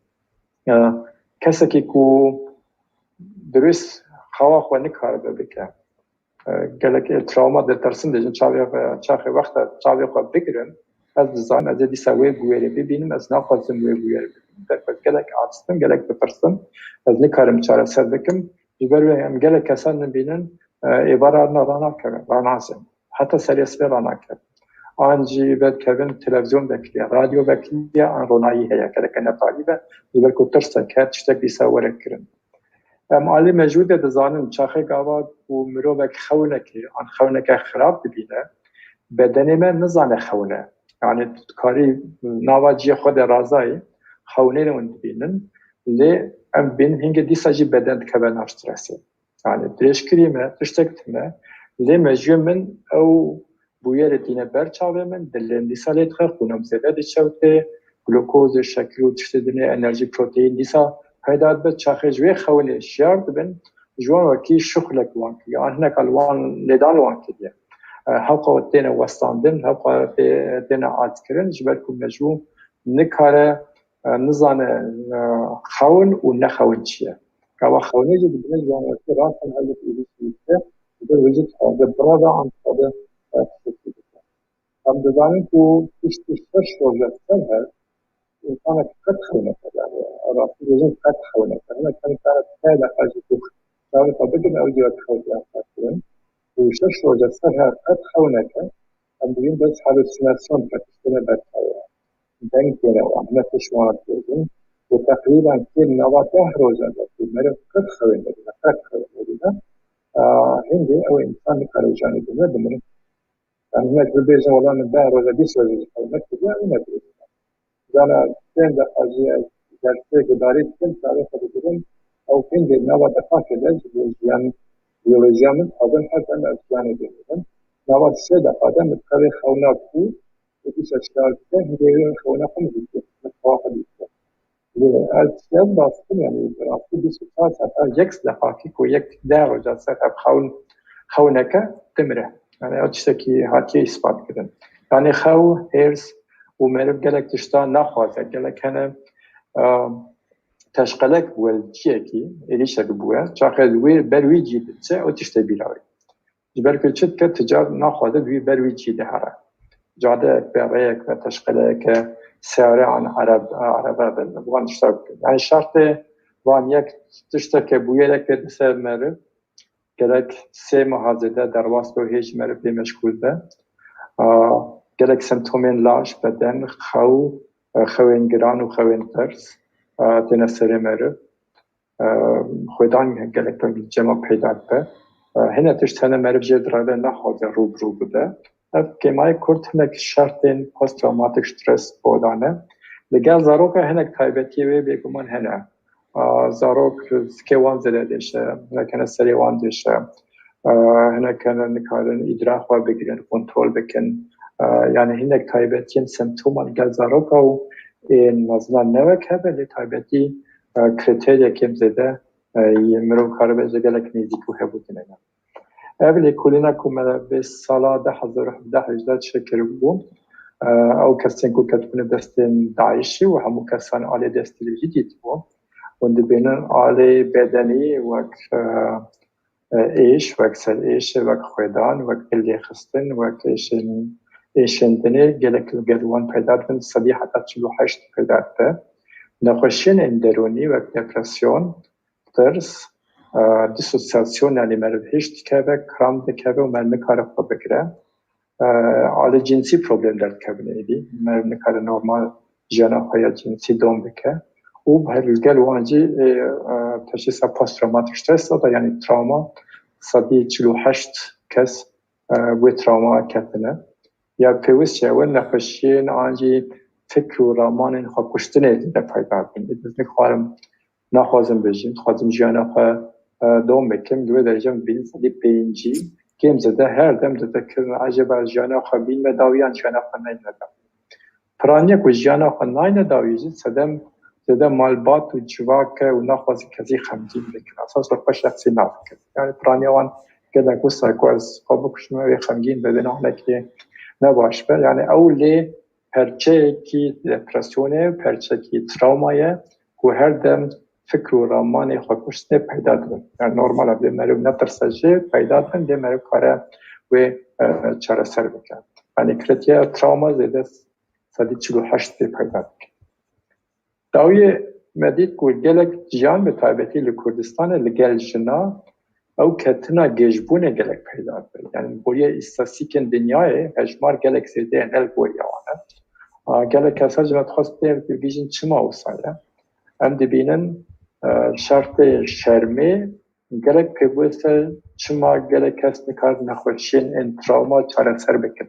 E, kesekî ku dirust xewa xwe nikaribe bike. E, gelek ê travma ditirsin, dibêjin çavê xwe, çaxê wexta çavê xwe bigirin, ez dizanim, ez ê dîsa wê bûyerê bibînim, ez naxwazim wê bûyerê bibînim. Ber ku ez gelek aciz im, gelek ditirsim, ez nikarim çareser bikim. Ji ber wê em gelek kesan dibînin, e, êvara rana ranakevin, ranazin. Heta serê sibê ranakevin. An jî vedikevin televîzyon vekiriye, radyo vekiriye, an ronahî heye, gereke netarî be, ji ber ku tirsek heye, tiştek dîsa were kirin. Em alî mejû de dizanin, çaxê gava ku mirovek xewnekê an xewneke xirab dibîne, bedenê me nizane xewn e. Yani tu dikarî nava cihê xwe de razayî, xewnê hûn dibînin, lê em dibînin hingê dîsa jî beden dikeve nav stresê. Yani dirêjkirî me, tiştek tune, lê mejûyê min ew bûyerê tîne ber çavê min, dilê min dîsa lê dixe, xûna min zêde diçewte, glukoz, şekir û tiştê dinê, enerjî, proteîn dîsa peyda dibe, çaxê ji wê xewnê şiyar dibin, ji wan wekî şuxlek wan kiriye, an hineka li wan lêdan wan kiriye. E, hewqa têne westandin, hewqa tê-, têne azkirin, ji ber ku mejû nikare, e, nizane, e, xewn û nexewn çi ye. Gava xewnê jî dibine ji wan wekî rast in, helbet êdî şûşte, ji ber wê jî dixwaze bireve an dixwaze, e, tiştekî bike. Em dizanin ku piştî şeş roje ser her, însanek qet xewneke, yani rastî dibêjin qet xewneke. Hinek, hinek tane sê deqa jî ku çavê xwe bikin, ew jî wek xewtiya xwe kirin. Û şeş roje ser her qet xewneke, em dibînin bes halûsînasyon, tiştine ber çavê wan. Deng têne wan, nefş wan dibêjin. Û teqrîben kêm nava deh rojan de ku meriv qet xewên dibîne, qet xewên dibîne. Hindê ew însan nikare janê bimre, bimirin. Yani hinek bibêjin, wela min deh roja, bîst roja jî hewnek kiriye, ew nebihîzin. Zana çend defa jî ez dersê gudarî dikim, karê xwe digirim, ew hindê nava deqakê de ji bo jiyan, biyolojiya min dixwazin her dem ez jiyanê bimînim. Nava sê deqa de min karê xewna ku û dîsa şikar dike, hindê wê xewna xwe min dîtiye, min xewa xwe dîtiye. Lê ez ev rast im, yani rastî bîst û çar saeta yek deqakî ku yek deh roja ser ev xewn, xewneke dimire. Yani ew tiştekî hatiye îspat kirin. Yani xew, hêrs û meriv gelek tişta naxwaze. Gelek hene, e, teşqelek bûye li ciyekî, êrîşek bûye. Çaxê li wê ber wî cî diçe, ew tiştê bîra wê. Ji ber ku çi dike, ti car naxwaze di wî ber wî cî de here. Cadeyek be, rêyek be, teşqeleyeke, seyare an ereb, erebe be, bi wan tişta bikin. Yani şertê van yek tişteke bûyereke di ser meriv, gerek sê meha zêde derbas be û hê ji meriv bê meşgûl be. A, gelek semptomên laş, beden, xew, e, xewên giran û xewên tirs, e, têne serê meriv. E, xwedan gelek cema peyda dibe. E, hine tişt hene meriv jê direve, naxwaze rû bi rû bibe. Ev kêmayê kurt hinek şertên post-traumatic stress bo dane. Li gel zaroka hinek taybetiyê wê bêguman hene. A, zarok zikê wan zêde dêşe, hinek hene serê wan dêşe. E, hinek hene nikarin îdra xwe bigirin, kontrol bikin. E, yani hinek taybetiyên semptoman li gel zaroka û ên mezina ne wek hev e, lê taybetî, e, krîteryekên zêde, e, yê mirov karibe ji gelek nêzîk û hebû tune. Ev lêkolîna ku me vê sala du hezar û hevdeh hejdeh çêkiribû, e, ew kesên ku ketibûne destên DAIŞ'î û hemû kesan alê destê wî dîtibû. Hûn dibînin alê bedenî wek, e, e, êş, wek serêşê, wek xwedan, wek pillêxistin, wek êşên, êşên dinê gelek li gel wan peyda dibin, sedî heta çil û heşt peyda dibe. Nexweşiyên derûnî wek depresyon, tirs, e, dîsosyasyon, yani meriv hişk dikeve, kramp dikeve û meriv nikare xwe bigire. E, alê cinsî problem derdikevin êdî. Meriv nikare normal jiyana xwe ya cinsî dom bike. Û her li gel wan jî, e, e, teşhîsa post-traumatic stress da, yani travma, sedî çil û heşt kes, e, wê travma ketine. Ya pêwist çi ye, wê nexweşiyên an jî fikr û ramanên xwekuştinê zêde peyda bin. Ez nikarim, naxwazim bijîm, dixwazim jiyana xwe, e, dom bikim. Di wê derece min dibînim sedî pêncî kêm zêde her dem dide kirin, ecêba ez jiyana xwe bînime dawî yan jiyana xwe neyne dawî. Piraniya ku jiyana xwe nayne dawî jî sedem zêde malbat û civak e û naxwazin kesî xemgîn bikin. Esas li xwe şexsî nabikin. Yani piraniya wan gelek wisa ku ez xwe bikuşim, ew ê xemgîn be, bêhna hinekî ne baş be. Yani ew lê perçeyekî depresyonê, perçekî travmayê ku her dem fikr û ramanê xwekuştinê peyda dibin. Yani normal e, bê meriv netirse jê peyda dibin, bê meriv kare wê, e, çareser bike. Yani kritiya travma zêde sedî çil û heşt peyda dike. Dawiyê me dît ku gelek jiyan, bi taybetî li Kurdistanê, li gel jina ew ketina gêjbûnê gelek peyda dibe. Yani boriya îstatîstîkên dinyayê hejmar gelek zêde ye, ne li boriya wan e. A, gelek kesa ji me dixwest bibêjin çima wisa ye. Em dibînin, e, şertê şermê gelek pêwist e, çima gelek kes nikarin nexweşiyên ên travma çareser bikin.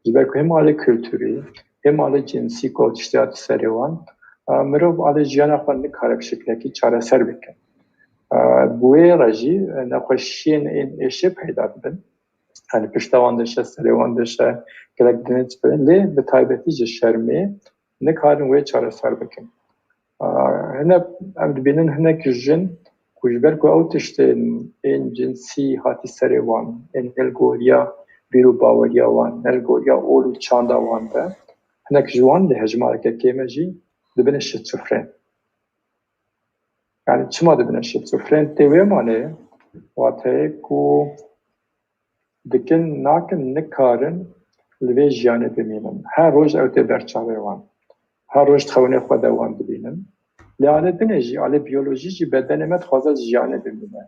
Ji ber ku hêm alê kulturî, hêm alê cinsî ku tiştê hate serê wan, e, mirov alê jiyana xwe nikare bi şeklekî çareser bike. E, bi wê re jî, e, nexweşiyên ên êşê peyda dibin. Yani pişta wan dişe, serê wan dişe, gelek dinê dibin. Lê bi taybetî ji şermê nikarin wê çareser bikin. A, hine em dibînin hinek jin ku ji ber ku ew tiştên ên cinsî hatî serê wan, ên ne li goriya bîr û baweriya wan, ne li goriya ol û çanda wan de, hinek ji wan lê hejmareke kêm e jî dibine şizofren. Yani çima dibine şizofren? Tê wê manê, wateyê ku dikin, nakin, nikarin li vê jiyanê bimînin. Her roj ew tê ber çavê wan. Her roj di xewnê xwe de wan dibînin. Lê alê dinê jî, alê biyolojî jî bedenê me dixwaze ji jiyanê bimîne.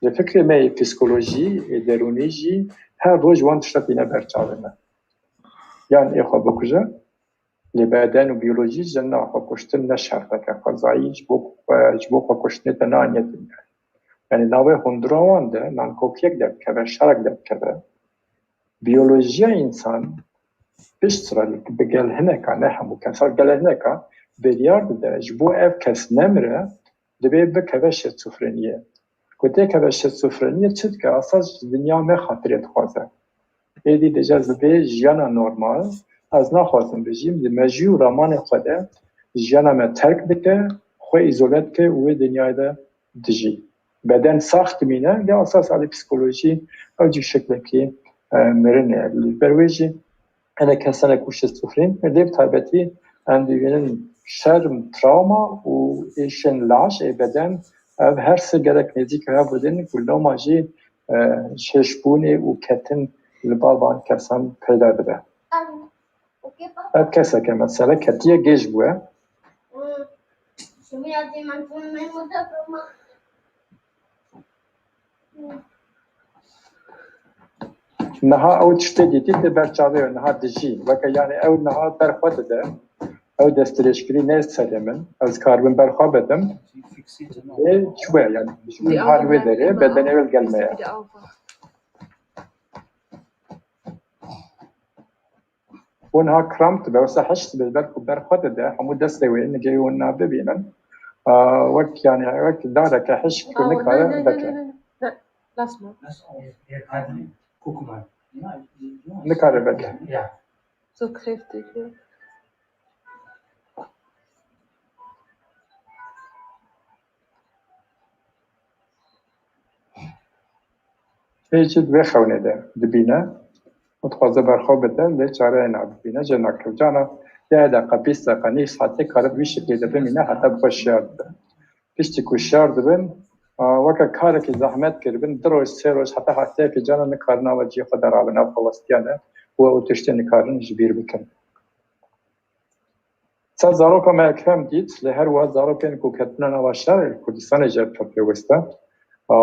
Li fikrê me yê psîkolojî, yê derûnî jî her roj wan tişta tîne ber çavê me. Yan ê xwe bikuje, lê beden û biyolojî ji na xwe kuştin ne şerteke xwezayî ji bo, ji bo xwe kuştinê te naniye dinyayê. Yanî navê hundura wan de nankokiyek derdikeve, şerek derdikeve. Biyolojiya însan pişt re bi gel hineka, ne hemû kesa, gel hineka biryar dide, ji bo ev kes nemire, divê bikeve şizofreniyê. Ku têkeve şizofreniyê çi dike? Esas ji dinya me xatirê dixwaze. Êdî dije, divê jiyana normal, ez naxwazim bijîm, di mejî û ramanê xwe de jiyana me terk dike, xwe îzole dike û wê dinyayê de dijî. Beden sax dimîne, ya esas alî psîkolojî ew cî şeklekî, e, mirinê. Li ber wê jî hinek kesane ku şizofrên, lê bi taybetî em dibînin şerm, travma û êşên laş ê beden, ev her sê gelek nêzîk hev bidin ku loma jî, e, ji hişbûnê û ketin li ba van kesan peyda dibe. Ev keseke mesele ketiye gêj bûye. Niha ew tiştê dîtî tê ber çavê wê, niha dijî. Weke, yanî, ew niha ber xwe dide. Ew destdirêjkirî ne serê min. Ez karibim ber xwe bidim. Lê çi bûye, yanî, ji min har wê derê, bedenê wê li gel me ye. Û niha kramp dibe, wisa hişk dibe, ber ku ber xwe dide, hemû destê wê, nigê wina bibînin. Aa, wek, yanî, wek dareke hişk ku nikare veke. Nikare veke. Pê jî di vê xewnê de dibîne û dixwaze ber xwe bide, lê çareyê nadibîne, jê nakevcana. Deh deqa, bîst deqa, nîv saetê kare bi vî şeklê de bimîne heta bi xwe şiyar dibe. Piştî ku şiyar dibin, a, weke karekî zehmet kiribin, du roj, sê roj, heta hefteyekê cana nikarin ava cihê xwe de rabin, ev xwe westiya ne û ew tiştê nikarin ji bîr bikin. Ser zaroka me Ekrem dît, lê her wiha zarokên ku ketibûne nava şerê li Kurdistanê jî ev pêwist e. A,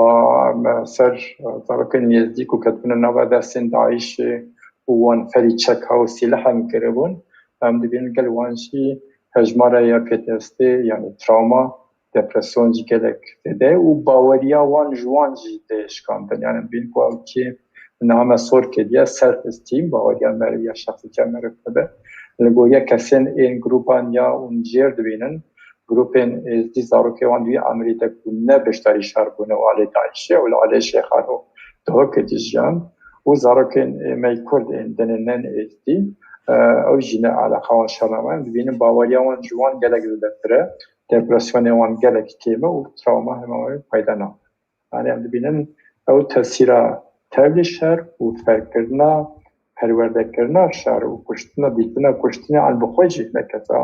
me ser zarokên êzdî ku ketibûne nava destên DAIŞê û wan ferî çeka û sîlehan kiribûn, em dibînin gel wan jî hejmara ya P T S D, yanî travma, depresyon jî gelek zêde û baweriya wan ji wan jî tê şikandin. Yanî dibînin ku ew kî niha me sor kiriye, self esteem, baweriya meriv ya şexsîtiya meriv dibe. Li goriya kesên ên grûpan ya hûn jêr dibînin, grûpên êzdî zarokê wan di wî emirî de ku ne beşdarî şer bûne û alê DAIŞê û li alê Şêxan û Duhokê dijiyan û zarokên ê me yê Kurd ên denênen êzdî, e, ew jî ne eleqa wan şer namaye, dibînin baweriya wan ji wan gelek zêdetir e, depresyonê wan gelek kêm e û travma hema wê peyda nabe. Yanî em dibînin ew tesîra tevlî şer û ferkirina, perwerdekirina şer û kuştina, dîtina kuştinê an bi xwe jî ne kesa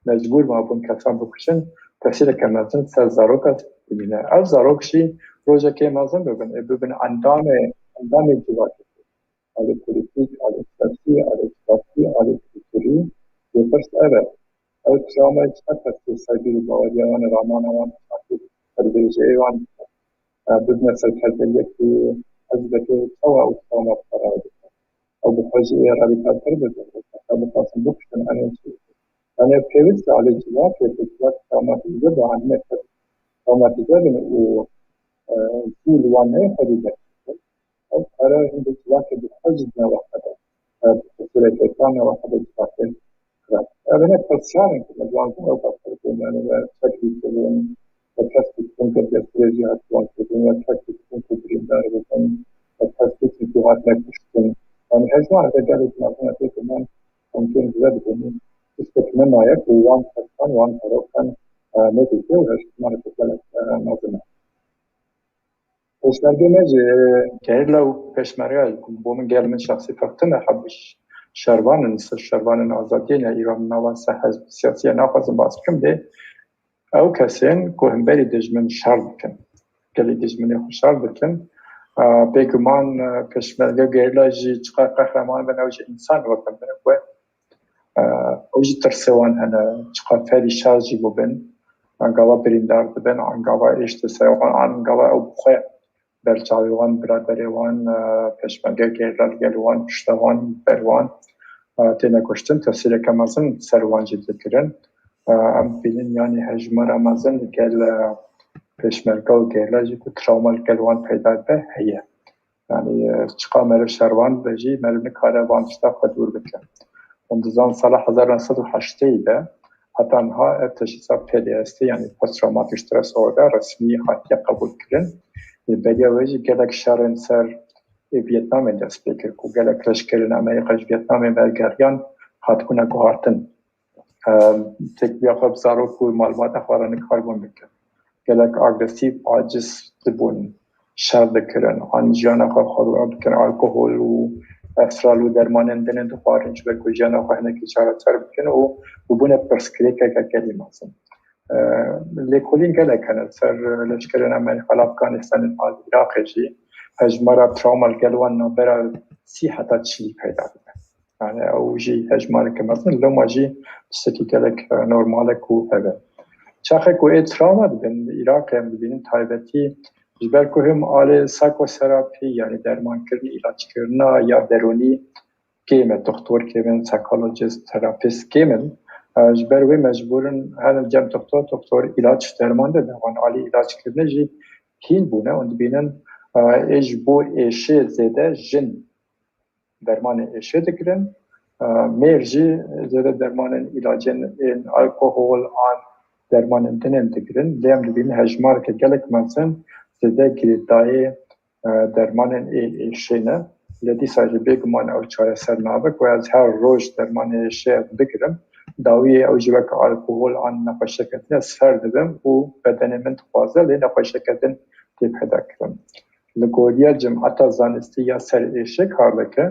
mecbûr mabûn kesan bikuşin, tesîreke mezin ser zaroka dimîne. Ev zarok jî rojekê mezin bibin, ê bibin endamê, endamê civakê. Alî polîtîk, alî siyasî, alî civakî, alî kulturî, lê pirs ev e. Ew travmayê çiqas testê ser bîr û baweriya wan e, ramana wan, çiqas testê ser dirêjeyê wan, e, bibine serkeftiyekî hizbekê, çawa ew travma bi xwe re dike? Ew bi xwe jî ê radîkaltir bibin, heta bixwazin bikuştin, anê çi? Yanî pêwîst e alê civakê ku civak travmatîze be, anîne kes travmatîze bin û, e, zû li wan neyê xwedî derkevin. Ew kare hindê civakê bi xwe jî di nava xwe de, e, bi xwe jî nava xwe de civakê xirab. Ev hene pirsiyarên ku me ji wan kirin, ew pirsiyarên ku me çek dîtibûn, we kes dîtibûn ku destdirêjî hat wan kirin, we kes dîtibûn ku birîndar bibin, we kes dîtin ku hatine kuştin. Yanî hejmara de gelek mezin e, pê ku me em kêm zêde dibînin, tiştek nemaye ku wan kesan, wan zarokan, e, nedîte û hejmareke gelek, e, mezin e. Pêşmergê me jî, gerîla û pêşmerge, bo min gel min şexsî ferq tune hebe, şervan in, ser şervanên azadiyê ne, îro min nava ser hizb siyasî ye, naxwazim bas bikim, lê ew kesên ku hemberî dijmin şer dikin, gelî dijminê xwe şer dikin. A, bêguman, e, pêşmerge û gerîla jî çiqas qehreman bin, ew jî însan weke min in, we Ew jî tirsê wan hene, çiqas ferî şer jî bûbin, angava birîndar dibin, angava êş tê ser wan, angava ew bi xwe ber çavê wan, biraderê wan, e, pêşmerge gerîla li gel wan, pişta wan, ber wan, e, têne kuştin, tesîreke mezin ser wan jî tê kirin. E, em dibînin, yanî hejmara mezin li gel, e, pêşmerga û gerîla jî ku trawma li gel wan peyda dibe heye. Yanî, e, çiqa meriv şervan be jî, meriv nikare van tişta xwe dûr bike. Hûn dizan sala hezar neh sed û heştê de heta niha ev teşhîsa P T S D, yanî post traumatic stress disorder, resmî hatiye qebûlkirin. Ê beriya wê jî gelek şerên ser ê Vietnamê dest pê kir, ku gelek leşkerên Amerîka ji Vietnamê vegeriyan, hatibûne guhartin. Em, têkbiya xwe bi zarok û malbata xwe re nikarbûn bikin. Gelek agresîf, aciz dibûn, şer dikirin, an jiyana xwe xweloya dikin, alkohol û efral û dermanên din dixwarin, ji ber ku jiyana xwe hinekî çareser bikin û bûbûne pirsgirêkeke gelî mezin. Em, lêkolîn gelek hene, ser leşkerên Amerîka li Afganistanê, li Iraqê jî hejmara trawma li gel wan navbera sî heta çilî peyda dibe. Yani ew jî hejmareke mezin, loma jî tiştekî gelek, e, normal e ku hebe. Çaxê ku ê trawma dibin, li Iraqê em dibînin taybetî, ji ber ku him alê psychotherapy, yani dermankirin, îlaçkirina ya derûnî kêm e, doktor kêm in, psychologist, therapist kêm in. E, ji ber wê mecbûr in herin cem doktor, doktor îlaç derman dide. Wan alî îlaçkirinê jî hîn bûne. Hûn dibînin, e, ê ji bo êşê zêde jin dermanê êşê digirin. E, mêr jî zêde dermanên îlacên ên alkohol an dermanên din ên digirin. Lê em dibînin hejmareke gelek mezin zêde girêdayê, e, dermanên ê êşê ne. Lê dîsa jî bêguman ew çareser nabe ku ez her roj dermanê êşê ez bigirim. Dawiyê ew jî weke alkohol an nexweşiyeke din e, ser dibim û bedenê min dixwaze, lê nexweşiyeke din tê peyda kirin. Li goriya cimeta zanistî ya ser êşê kar dike,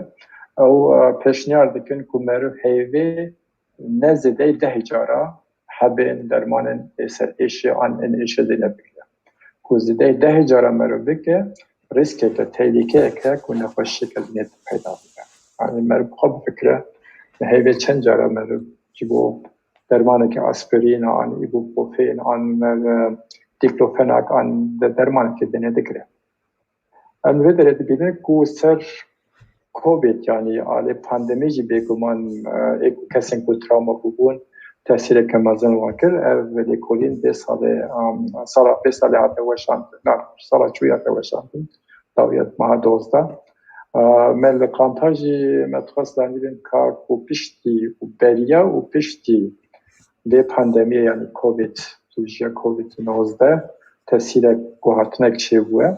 ew, e, pêşniyar dikin ku meriv heyvê ne zêdeyî deh cara hebên dermanên ê ser êşê an ên êşê zêde bigire. Ku zêdeyî deh cara meriv bike, rîskeke, tehlîkeyeke ku nexweşiyeke dinê peyda bibe. Yani meriv xwe bifikire, heyvê çend cara meriv ji bo dermaneke aspirîn an, ibuprofen an, e, diclofenac an de-, dermaneke dinê digire. Em vê derê dibînin ku ser Covid, yanî alê pandemî jî bêguman, e, ê ku kesên ku trawma bûbûn, tesîreke mezin wan kir. Ev lêkolîn vê salê, em, sala, vê salê hate weşandin, na, sala çûyî hate weşandin, dawiya meha dozdeh. E, me li qanta jî me dixwest zanîbin ka ku piştî û beriya û piştî vê pandemiyê, yanî Covid, tu ji ya Covid nozdeh tesîrek, guhartinek çêbûye.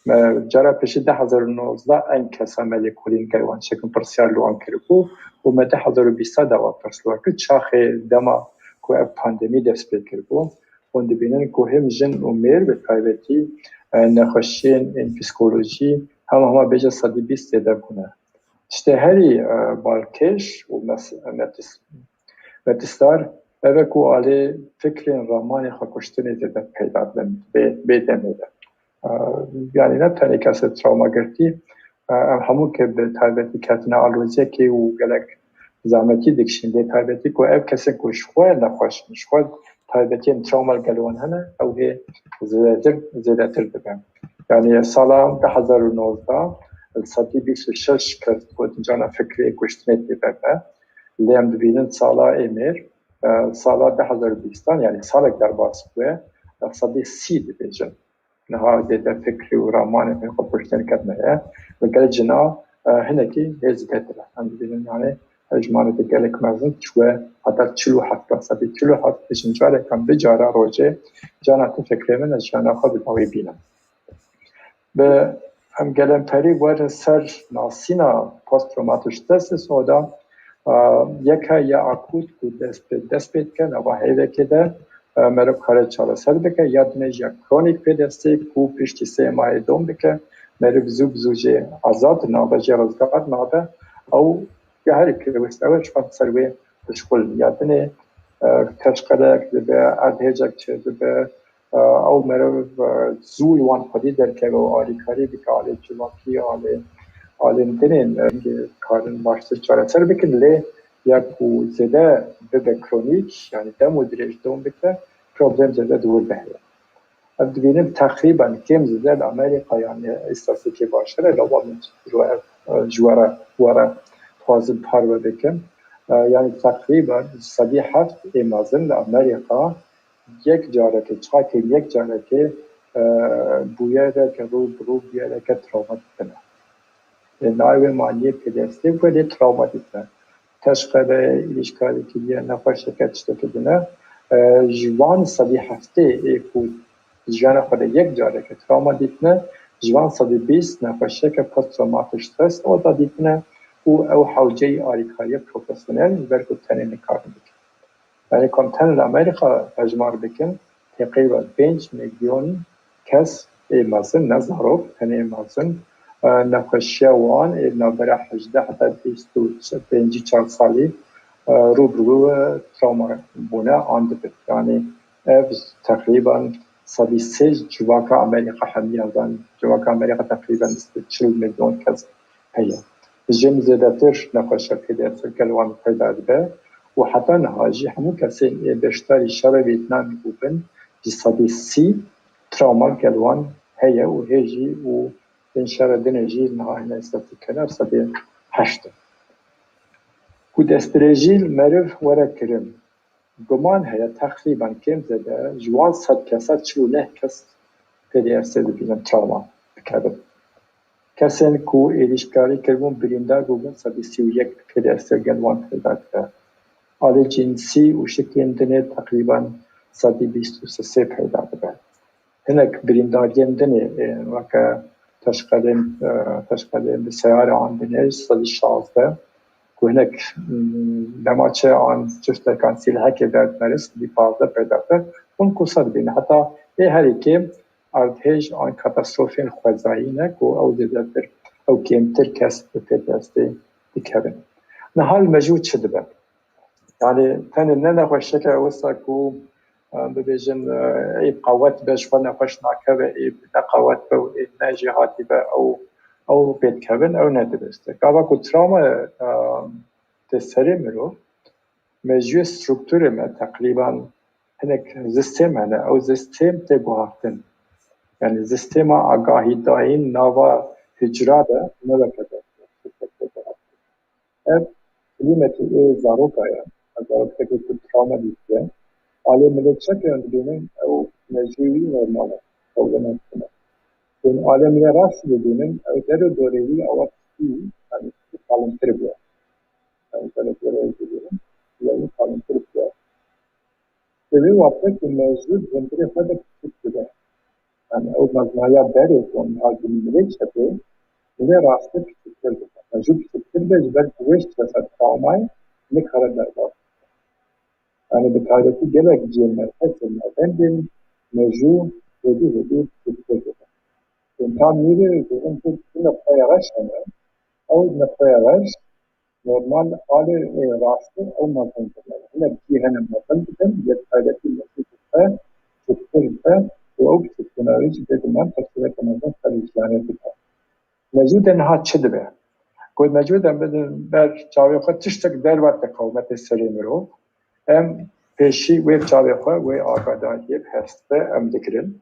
Me cara pêşî du hezar û nozdeh eng kesa me lêkolîn gel wan çekin pirsiyar li wan kiribû û me du hezar û bîst dawa pirs li wan kir. Çaxê dema ku ev pandemî dest pê kiribû, hûn dibînin ku him jin û mêr bi taybetî, e, nexweşiyên ên psîkolojî hema hema bêje sedî bîst zêde bûne. Tiştê herî, e, balkêş û mes-, metis-, metisdar ev e ku alê fikrên ramanê xwekuştinê zêde peyda dibin bê, bê demê de. E, yanî ne tenê kesê trawma girtî, e, em hemû ke bi taybetî ketine aloziyekê û gelek zahmetî dikişîn. Lê taybetî ku ev kesên ku ji xwe nexweş in, ji xwe taybetiyên trawma li gel wan hene, ew hê zêdetir, zêdetir dibe. Yanî sala du hezar û nozdeh li sedî bîst û şeş kes gotin cana fikrê kuştinê tê berve. Lê em dibînin sala ê mêr, e, sala du hezar û bîstan, yanî salek derbas bûye, sedî sî dibêjin. Niha zêde fikrî û ramanê xwe kuştinê ketine ye. Li gel cina, e, hinekî hê zêdetir e. Em dibînin, yanî hejmareke gelek mezin çûye heta çil û heft, sedî çil û heft, hişin carek em du cara rojê cana tu fikrê min ez jiyana xwe bi dawî bînim. Bi em gelemperî werin ser nasîna post-traumatic stress disorder, a, yek heye ya akût ku dest pê, dest pê dike, nava heyvekê de, e, meriv kare çareser bike, ya dinê jî ya kronîk pê destê ku piştî sê mahê dom dike, meriv zû bi zû jê azad nabe, jê rizgar nabe, ew ya herî pêwîst ew e, ji xwe ser wê dişxulin. Ya dinê, e, teşqelek dibe, erdhêjek çêdibe, e, ew meriv, e, zû li wan xwedî derkeve û alîkarî bike, alê civakî, alê, alên din ên, e, karin baştir çareser bikin, lê ya ku zêde bibe kronîk, yanî dem û dirêj dom bike, problem zêde di wir de heye. Em dibînin teqrîben kêm zêde li Amerîka, yanî îstatîstîkê baştir e, lewma min ji we, ji we re, we re dixwazim parve bikim. E, yanî teqrîben sedî heft ê mezin li Amerîka yek carekê, çakên yek carekê e, bûyereke rû bi rû bûyereke travma dîtine. Lê nayê wê maniyê P T S D bûye, lê travma dîtine. Teşqele, îlişkarî kiriye, nexweşeke tiştekî dîne. E, ji van sedî heftê ê ku jiyana xwe de yek careke travma dîtine, ji van sedî bîst nexweşiyeke post-traumatic stress dihat dîtine û ew hewceyî alîkariya profesyonel ji ber ku tenê nikarin bikin. Yanî ku em tenê li Amerîka hejmar bikin, teqrîben pênc milyon kes ê mezin, ne zarok, tenê ê mezin, e, nexweşiya wan ê navbera hejdeh heta bîst û pêncî çar salî, e, rû bi rû, e, travma bûne an dibin. Yanî ev teqrîben sedî sê civaka Amerîka hemiya dan, civaka Amerîka teqrîben çil milyon kes heye. Jin zêdetir nexweşa P T S D gel wan peyda dibe û heta niha jî hemû kesên ê beşdarî şerê Vîetnamê bûbin, ji sedî sî travma gel wan heye û hê jî û bên şerê dinê jî niha hene îstatîstikene sedê heşt in. Ku destdirêjî li meriv were kirin, guman heye teqrîben kêm zêde ji wan sed kesa çil û neh kes P T S D dibînin travma dikevin. Kesên ku êrîşkarî kiribûn birîndar bûbûn, sedî sî û yek P T S D gel wan peyda dibe. Alê cînsî û şiklên dinê teqrîben sedî bîst û sê peyda dibe. Hinek birîndariyên dinê, e, weke teşqelên, e, teşqelên bi seyare an dinê sedî şazdeh, ku hinek, mm, demaçe an çiftekan sîlehekê derdmeriz, sedî pazdeh peyda dibe. Hûn kusa dibînin. Heta ê herî kêm erdhêj an katastrofên xwezayî ne ku ew zêdetir, ew kêmtir kes bi P T S D dikevin. Niha li mejû çi dibe? Yanî tenê ne nexweşiyeke wisa ku, e, bibêjin, e, ê qewet be, ji xwe nexweş nakeve, ê neqewet be û ê ne jêhatî be, ew, ew pê dikevin, ew ne dirust e. Gava ku travma, e, tê serê mirov, mejûyê struktûrê me teqrîben hinek zistêm hene. Ew zistêm tê guhartin. Yanî zistêma agahîdayîn nava hicra de ne weke berdan. Ev klîmetê ê zaroka ye. Ev zarokekê ku travma dîtiye. Alê milê çepê em dibînin, ew mejûyî normal e. Ew ne tune. Hûn alê milê rastî dibînin, ew der û dorê wî ewa spî, yanî qalintir bûye. Yanî der û dorê wî dibînin, yanî qalintir bûye. Bi vê waste ku mejû di hundirê xwe de piçûk dibe. Yanî ew mezinaya berê ku em niha dibînin milê çepê, milê rastî piçûktir dibe. Mejû piçûktir dibe ji ber ku wê stresa travmayê nikare derbas bibe. Yanî bi taybetî gelek cihên merkez û navendên mejû hêdî hêdî piçûktir dibe. Û tam nîvê dibin ku tu neqteya reş hene, ew neqteya reş normal alê, e, rastî ew mezintir e. Hinek cî hene mezin dikin, yek taybetî mezin dibe, çûktir dibe û ew piçûkbûna wî jî bêguman tesîreke mezin ser jiyanê dike. Mejû de niha çi dibe? Got mejû de em bidin ber çavê xwe tiştek derva teqewmetê serê mirov. Em pêşî wê çavê xwe, wê agadariyê bi hest be em digirin.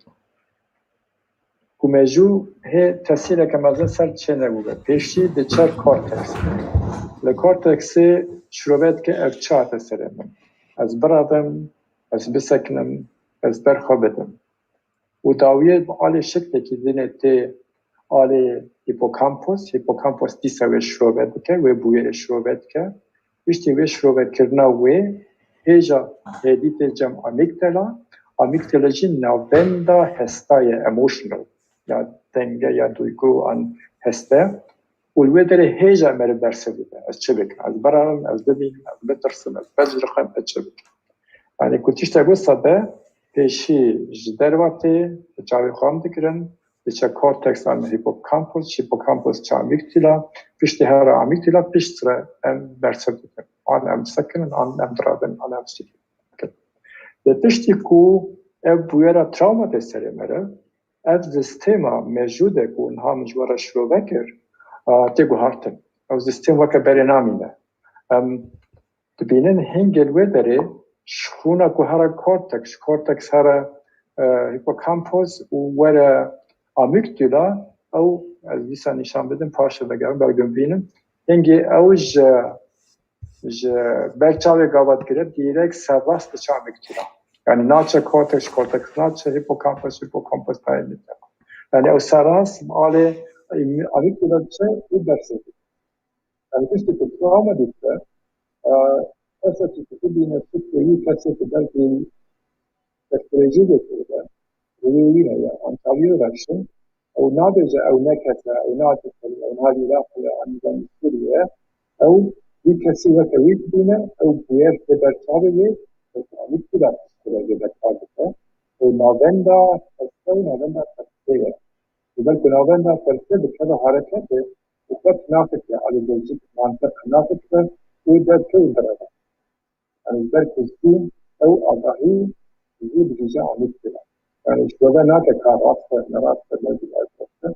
Ku mejû hê tesîreke mezin ser çê nebûbe. Pêşî diçe korteks. Li korteksê şirove dike ev çi hate serê min. Ez birevim, ez bisekinim, ez ber xwe bidim. Û dawiyê bi alê şiklekî dinê tê alê hipokampos. Hipokampos dîsa wê şirove dike, wê bûyerê şirove dike. Piştî wê şirovekirina wê hêja hêdî tê cem amîgdala. Amîgdala jî navenda hesta ye, emotional, ya denge ya duygu an heste. Û li wê derê hêja meriv bersiv dide. Ez çi bikim? Ez birevim, ez bimînim, ez bitirsim, ez biciriqim, ez çi bikim? Yanî ku tiştek wisa be, pêşî ji derva tê, çavê xwe em digirin, diçe korteks an hipokampus, hipokampus çe amîgdala, piştî here amîgdala, piştre em bersiv dikin. An em disekinin, an em diradin, an em disekinin. Lê piştî ku ev bûyera travma tê serê meriv, ev zistêma mejû de ku niha min ji we re şirove kir, a, tê guhartin. Ew zistêm weke berê namîne. Em dibînin hingê li wê derê ji xûna ku here korteks, ji korteks here, e, hipokampos û were amîgdala, ew ez dîsa nîşan bidim, paşê vegerim, belkî bibînin. Hingê ew ji, ji ber çavê gava digire, dîrek serrast diçe amîgdala. Yani naçe cortex, cortex naçe, hippocampus, hippocampus tayê nîte. Yani ew seras alê amîgdala diçe û dersê. Yani tiştê ku travma dîte, e, kesek ku bibîne, fikirê wî kesek ku belkî psîkolojî vê kiribe, rûyê wî heye, antalî reşin, ew nabêje ew ne kes e, ew ne Atatürk e, ew ne Alî Raqi ye, an nizam Sûriye ye, ew wî kesî weke wî dibîne, ew bûyer tê ber çavê wê, ew amîgdala psîkolojî de kar dike, ew navenda xeste û navenda xestê ye. Ji ber ku navenda xeste dikeve hareketê, û xwe nafikire, alî lojîk, mantiq nafikire û derkeve û dereve. Yani ji ber ku zû ew agahî zû digihîje amîgdala. Yani ji we nake ka rast e, ne rast e, ne zû rast e.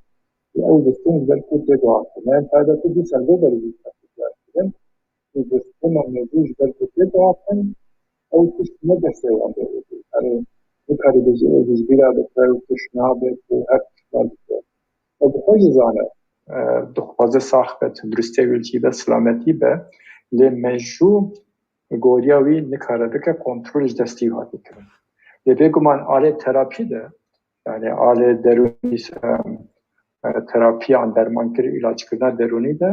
Ew destûn ji ber ku tê guhartin. Em taybetî dîsa vê derê jî tepkî kirin. Û destûna mezû ji ber ku tê guhartin, ew tişt ne destê wan de. Yani nikare bêje êdî ji bîra bike û tişt nabe ku her tişt nabe. Ew bi xwe jî zane. E, dixwaze sax be, tenduristê wî jî be, silametî be. Lê mejû goriya wî nikare bike kontrol ji destî hatî kirin. Lê bêguman alê terapî de, yani alê derûnî, em, e, terapiyan dermankir, îlacekirina derûnî de,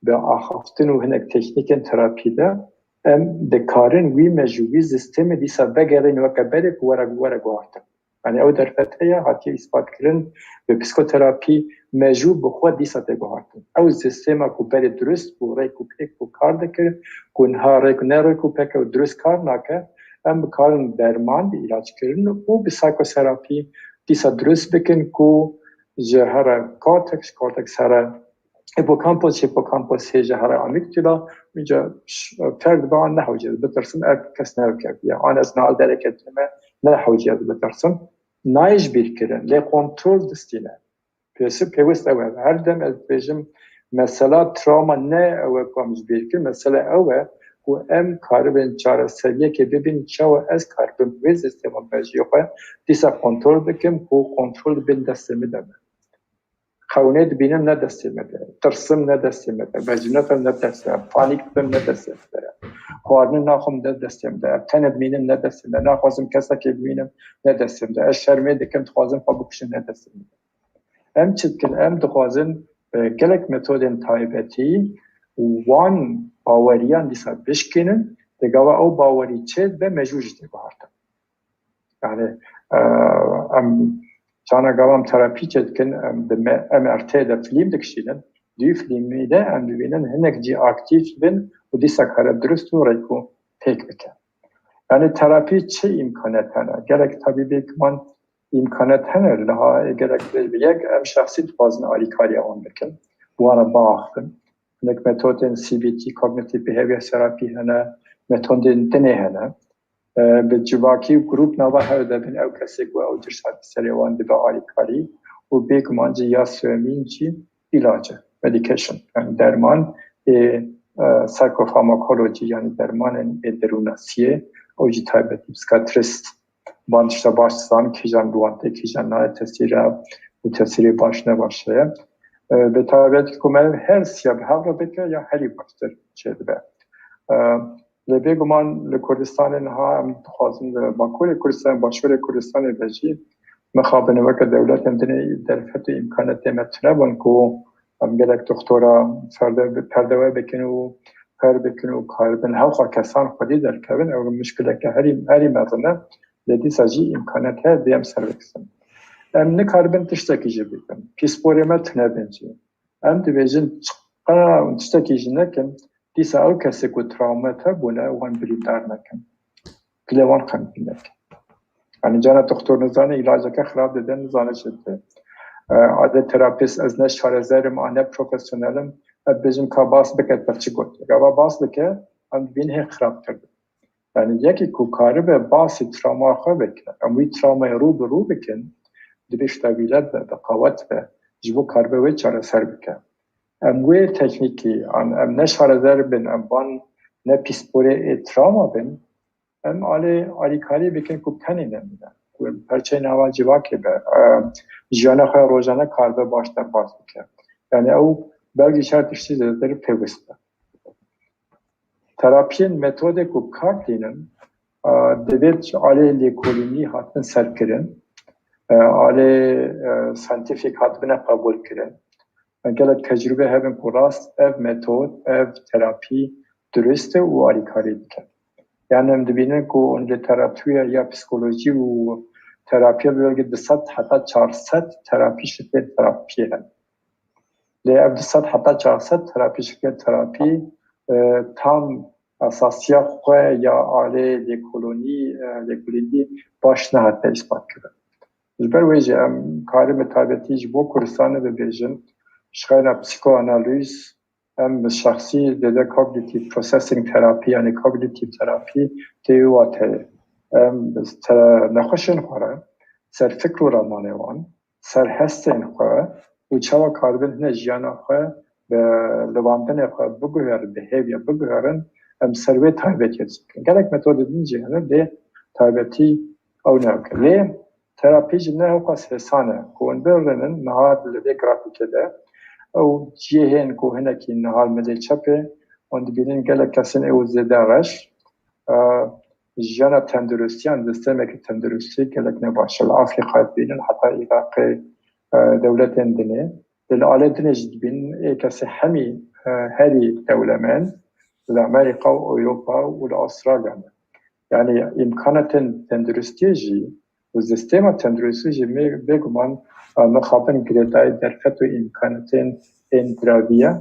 bi axaftin û hinek teknîkên terapî de, em dikarin wî mejû, wî sistemê dîsa vegerîn weke berê ku were, were guhartin. Yani ew derfet heye, hatiye îspat kirin, bi psîkoterapî mejû bi xwe dîsa tê guhartin. Ew sistema ku berê dirust bû, rêk û pêk bû kar dikir, ku niha rêk, ne rêk û pêk ew dirust kar nake, em bikarin derman, bi îlac kirin û bi psîkoterapî dîsa dirust bikin ku ji here cortex, cortex here hippocampus, hippocampus hê ji here amygdala, înca ş-, ferd be an nehewce ez bitirsim, ev kes ne ev kevdiye. An ez nal derê ketime, nehewce ez bitirsim. Nayê ji bîr kirin, lê kontrol distîne. Pêsî pêwist ew e. Her dem ez dibêjim, mesela travma ne ew e ku em ji bîr kirin, mesele ew e ku em karibin çareseriyekê bibin, çawa ez karibim wê sistema mejiyê xwe dîsa kontrol bikim ku kontrol di bin destê min de be. Xewnê dibînim ne destê me de, tirsim ne destê me de, vecîneta ne destê me, panîk dibim ne destê me de, xwarinê naxwim ne destê me de, ev tenê dimînim ne destê me de, naxwazim kesekê bimînim ne destê me de, ez şermê dikim, dixwazim xwe bikuşim ne destê me de. Em çi dikin? Em dixwazin, e, gelek metodên taybetî û wan baweriyan dîsa bişkînin, di gava ew bawerî çê dibe, mejû jî tê guhartin. Yani, e, em çana gava em terapî çêdikin, em di me-, M R T de filîm dikişînin. Di filîmî de em dibînin hinek cî aktîf bin û dîsa kare dirust û rêk û pêk bike. Yani terapî çi îmkanet hene? Gelek tabîbê kiman îmkanet hene, li ha gelek bi yek em şexsî dixwazin alîkariya wan bikin, wana biaxivin. Hinek metodên C B T, cognitive behavior therapy hene, metodên dinê hene. E, bi civakî û grûp nava hev de bin, ew kesê ku ew tişt hatî serê wan dibe alîkarî û bêguman jî ya sêwemîn jî îlac e, medication, yani derman ê, e, psychopharmacology, yani dermanên ê derûnasiyê, ew jî taybetî psîkiyatrist van tişta baş dizan, kîjan bi wan tê, kîjan nayê, tesîra û tesîrê baş ne baş heye. E, bi taybetî ku me her siya bi hev re bike ya herî baştir çêdibe. E, Lê bêguman li Kurdistanê niha em dixwazin li Bakurê Kurdistanê, Başûrê Kurdistanê de jî mixabin weke dewletên din ê derfet û îmkanetê me tune bûn ku em gelek doktora perde-, perdewe bikin û per bikin û karibin hewxa kesan xwedî derkevin. Ew mişkileke herî, herî mezin e. Lê dîsa jî îmkanet heye, dê em ser bikişin. Em nikaribin tiştekî jî bikin. Pîsporê me tune bin jî. Em dibêjin çiqas tiştekî jî nekin, dîsa ew kesê ku travmet hebûne, wan birîndar nekin. Dilê wan xemgîn nekin. Yani cana doktor nizane, îlaceke xirab dide, nizane çi dide. E, ade terapist, ez ne şarezer im, a ne profesyonel im, ez dibêjim ka bas bike, te çi got. Gava bas bike, em dibînin hê xirabtir dibe. Yani yekî ku karibe basî travmaya xwe bike, em wî travmayê rû bi rû bikin, dibê stabil be, bi qewet be, ji bo karibe wê çareser bike. Em wê teknîkî, an em ne şarezer bin, em van ne pîsporê ê travma bin, em alê alîkarî bikin ku tenê nemîne, ku perçeyên hewa civakê be, e, jiyana xwe ya rojane karibe baş derbas bike. Yani ew belkî çar tiştî zêdetir pêwist be. Terapiyên metodê ku kar tînin, E, divêt alê lêkolînî hatin serkirin, e, alê, e, scientific hatibine qebûl kirin. Gelek tecrûbe hebin ku rast ev metod, ev terapî durist e û alîkarî dike. Yani em dibînin ku hûn li terapiya ya psîkolojî û terapiya biyolojî du sed heta çar sed terapî şiklên terapiyê hene. Lê ev du sed heta çar sed terapî şiklên terapî, e, tam esasiya xwe ya alê lêkolonî, e, lêkolînî baş nehate îspat kirin. Ji ber wê jî em karê me taybetî ji bo Kurdistanê bibêjin, ji xeyna psîkoanalîz, em bi şexsî dê de cognitive processing therapy, yani cognitive therapy tê wê wateyê. Em te-, nexweşên xwe re, ser fikr û ramanê wan, ser hestên xwe û çawa karibin hine jiyana xwe bi livandinê xwe biguherin, bi hêviya biguherin, em ser wê taybetiyê dikin. Gelek metodê din jî hene, lê taybetî ew ne ew ke. Lê terapî jî ne ewqas hêsan e. Ku hûn birinin niha li vê grafîkê de, ew cihên ku hinekî niha li me dê çepê, hûn dibînin gelek kesên ê û zêde reş, e, jiyana tenduristiyan, sistemeke tenduristî gelek ne baş e. Li Afrîqayê dibînin heta Iraqê, e, dewletên dinê. Lê li alê dinê jî dibînin ê kesê hemî, e, herî dewlemend li Amerîka û Ewropa û li Astralya ne. Yani îmkanatên tenduristiyê jî û sistema tenduristî jî me-, bêguman, e, mixabin girêdayî derfet û îmkanatên ên diravî ye.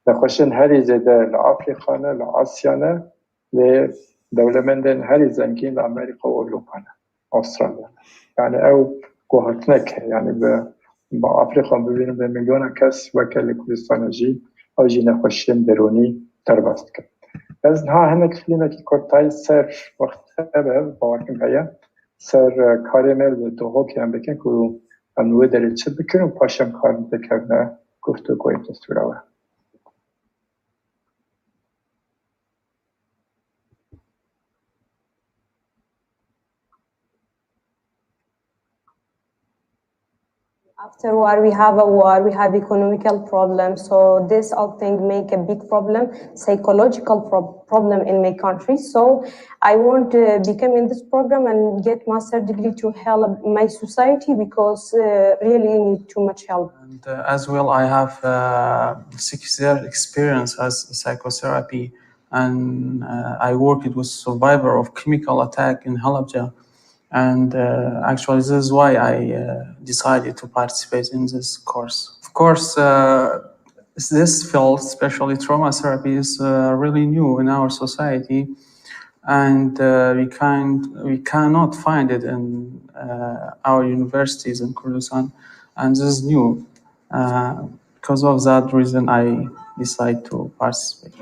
Nexweşên herî zêde li Afrîka ne, li Asya ne, lê dewlemendên herî zengîn li Amerîka û Ewropa ne, Astralya ne. Yani ew guhertinek e, yani bi, bi Afrîka bibînin bi milyona kes weke li Kurdistanê jî, ew jî nexweşiyên derûnî derbas dikin. Ez niha hinek fîlmekî kurtayî ser wext hebe, bawer kim heye, ser, e, karê me li Duhokê em bikin ku em wê derê çi bikin û paşê em karin bikevine guftûgoyê destûra we. After war, we have a war, we have economical problem. So this all thing make a big problem, psychological prob-, problem in my country. So I want to become in this program and get master degree to help my society because, uh, really need too much help. And, uh, as well, I have, uh, six years experience as psychotherapy, and, uh, I worked with survivor of chemical attack in Halabja. And, uh, actually, this is why I, uh, decided to participate in this course. Of course, uh, this field, especially trauma therapy, is, uh, really new in our society, and, uh, we can't, we cannot find it in, uh, our universities in Kurdistan, and this is new. Uh, because of that reason, I decide to participate.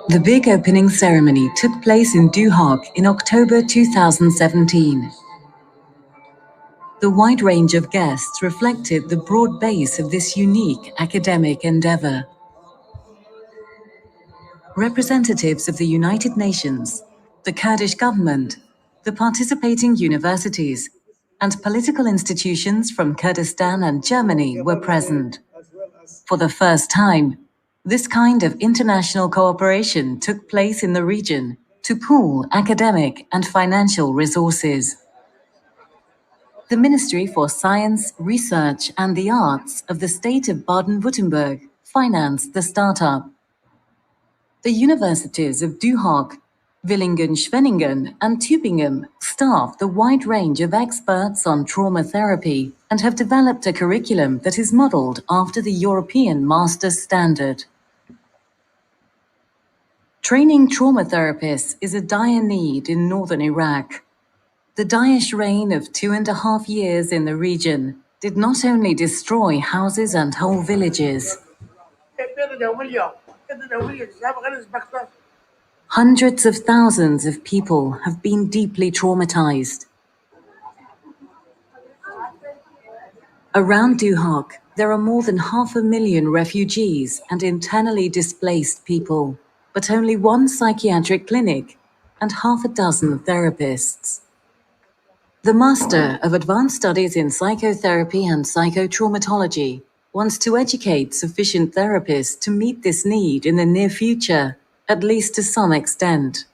The big opening ceremony took place in Duhok in October two thousand seventeen. The wide range of guests reflected the broad base of this unique academic endeavor. Representatives of the United Nations, the Kurdish government, the participating universities, and political institutions from Kurdistan and Germany were present. For the first time, this kind of international cooperation took place in the region to pool academic and financial resources. The Ministry for Science, Research and the Arts of the state of Baden-Württemberg financed the startup. The universities of Duhok, Villingen-Schwenningen and Tübingen staff the wide range of experts on trauma therapy and have developed a curriculum that is modeled after the European Master's Standard. Training trauma therapists is a dire need in northern Iraq. The Daesh reign of two and a half years in the region did not only destroy houses and whole villages. Hundreds of thousands of people have been deeply traumatized. Around Duhok, there are more than half a million refugees and internally displaced people, but only one psychiatric clinic and half a dozen therapists. The Master of Advanced Studies in Psychotherapy and Psychotraumatology wants to educate sufficient therapists to meet this need in the near future, at least to some extent.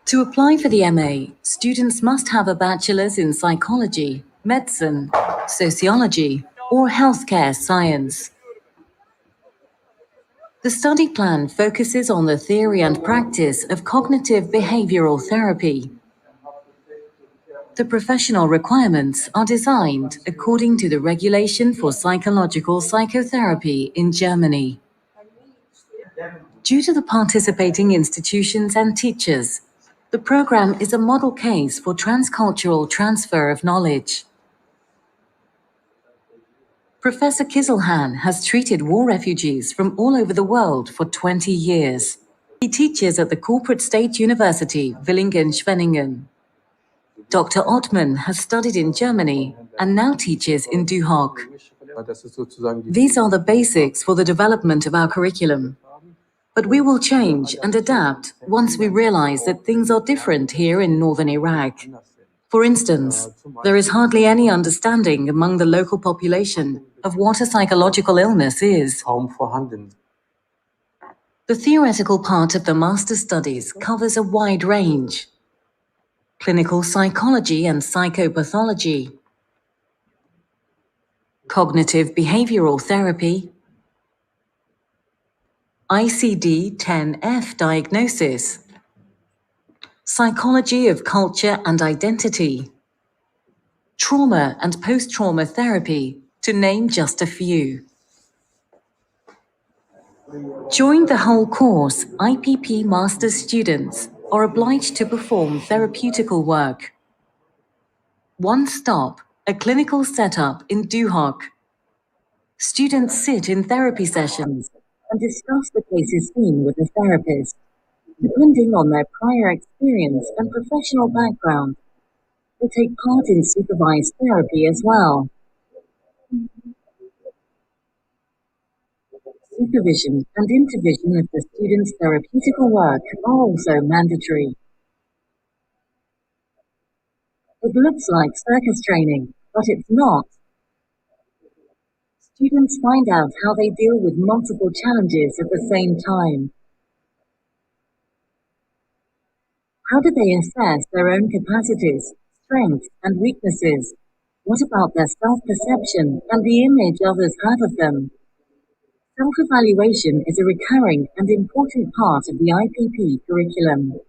To apply for the M A, students must have a bachelor's in psychology, medicine, sociology, or healthcare science. The study plan focuses on the theory and practice of cognitive behavioral therapy. The professional requirements are designed according to the Regulation for Psychological Psychotherapy in Germany. Due to the participating institutions and teachers, the program is a model case for transcultural transfer of knowledge. Professor Kizelhan has treated war refugees from all over the world for twenty years. He teaches at the Corporate State University, Villingen-Schwenningen. Doctor Ottmann has studied in Germany and now teaches in Duhok. These are the basics for the development of our curriculum. But we will change and adapt once we realize that things are different here in northern Iraq. For instance, there is hardly any understanding among the local population of what a psychological illness is. Kaum vorhanden. The theoretical part of the master's studies covers a wide range: clinical psychology and psychopathology, cognitive behavioral therapy, I C D ten F diagnosis, psychology of culture and identity, trauma and post-trauma therapy, to name just a few. During the whole course, I P P master's students are obliged to perform therapeutical work. One stop, a clinical setup in Duhok. Students sit in therapy sessions and discuss the cases seen with a therapist. Depending on their prior experience and professional background, they take part in supervised therapy as well. Supervision and intervision of the students' therapeutical work are also mandatory. It looks like circus training, but it's not. Students find out how they deal with multiple challenges at the same time. How do they assess their own capacities, strengths, and weaknesses? What about their self-perception and the image others have of them? Self-evaluation is a recurring and important part of the I P P curriculum.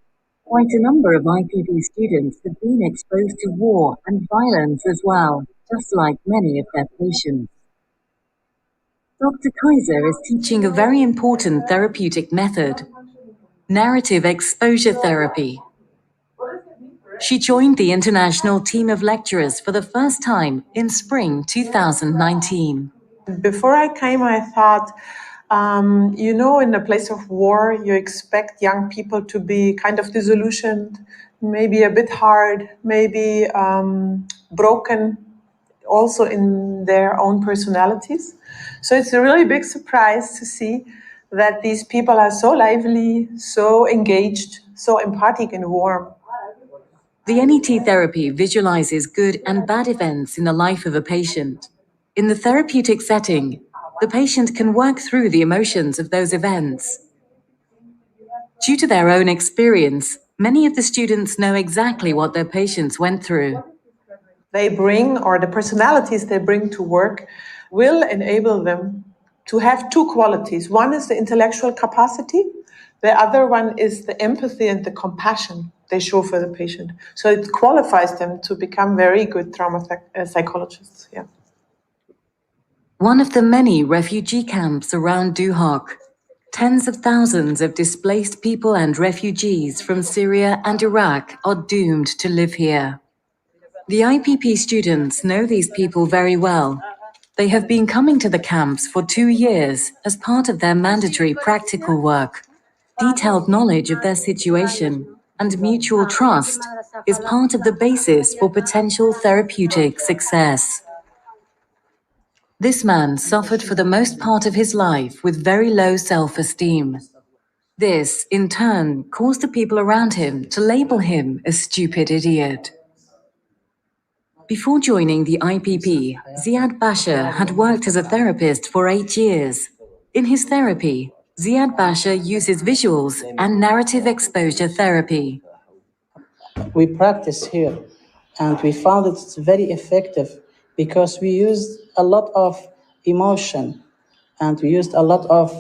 Quite a number of I P P students have been exposed to war and violence as well, just like many of their patients. Doctor Kaiser is teaching a very important therapeutic method: narrative exposure therapy. She joined the international team of lecturers for the first time in spring two thousand nineteen. Before I came, I thought, um, you know, in a place of war, you expect young people to be kind of disillusioned, maybe a bit hard, maybe um, broken, also in their own personalities. So it's a really big surprise to see that these people are so lively, so engaged, so empathic and warm. The N E T therapy visualizes good and bad events in the life of a patient. In the therapeutic setting, the patient can work through the emotions of those events. Due to their own experience, many of the students know exactly what their patients went through. They bring, or the personalities they bring to work, will enable them to have two qualities. One is the intellectual capacity, the other one is the empathy and the compassion they show for the patient. So it qualifies them to become very good trauma psych- uh, psychologists. Yeah. One of the many refugee camps around Duhok. Tens of thousands of displaced people and refugees from Syria and Iraq are doomed to live here. The I P P students know these people very well. They have been coming to the camps for two years as part of their mandatory practical work. Detailed knowledge of their situation and mutual trust is part of the basis for potential therapeutic success. This man suffered for the most part of his life with very low self-esteem. This, in turn, caused the people around him to label him a stupid idiot. Before joining the I P P, Ziad Basha had worked as a therapist for eight years. In his therapy, Ziad Basha uses visuals and narrative exposure therapy. We practice here, and we found it very effective because we used a lot of emotion, and we used a lot of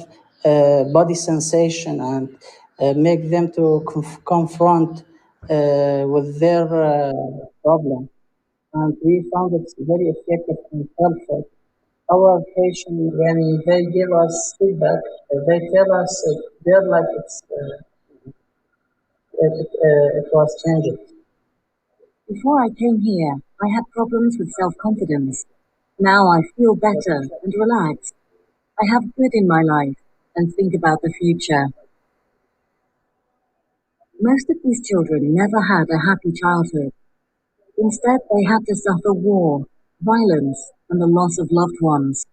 uh, body sensation, and uh, make them to conf- confront uh, with their uh, problem. And we found it very effective and helpful. Our patient, when they give us feedback, uh, they tell us uh, their life it's, uh, it, uh, it was changed. Before I came here, I had problems with self confidence. Now I feel better and relaxed. I have good in my life and think about the future. Most of these children never had a happy childhood. Instead, they had to suffer war, violence, and the loss of loved ones.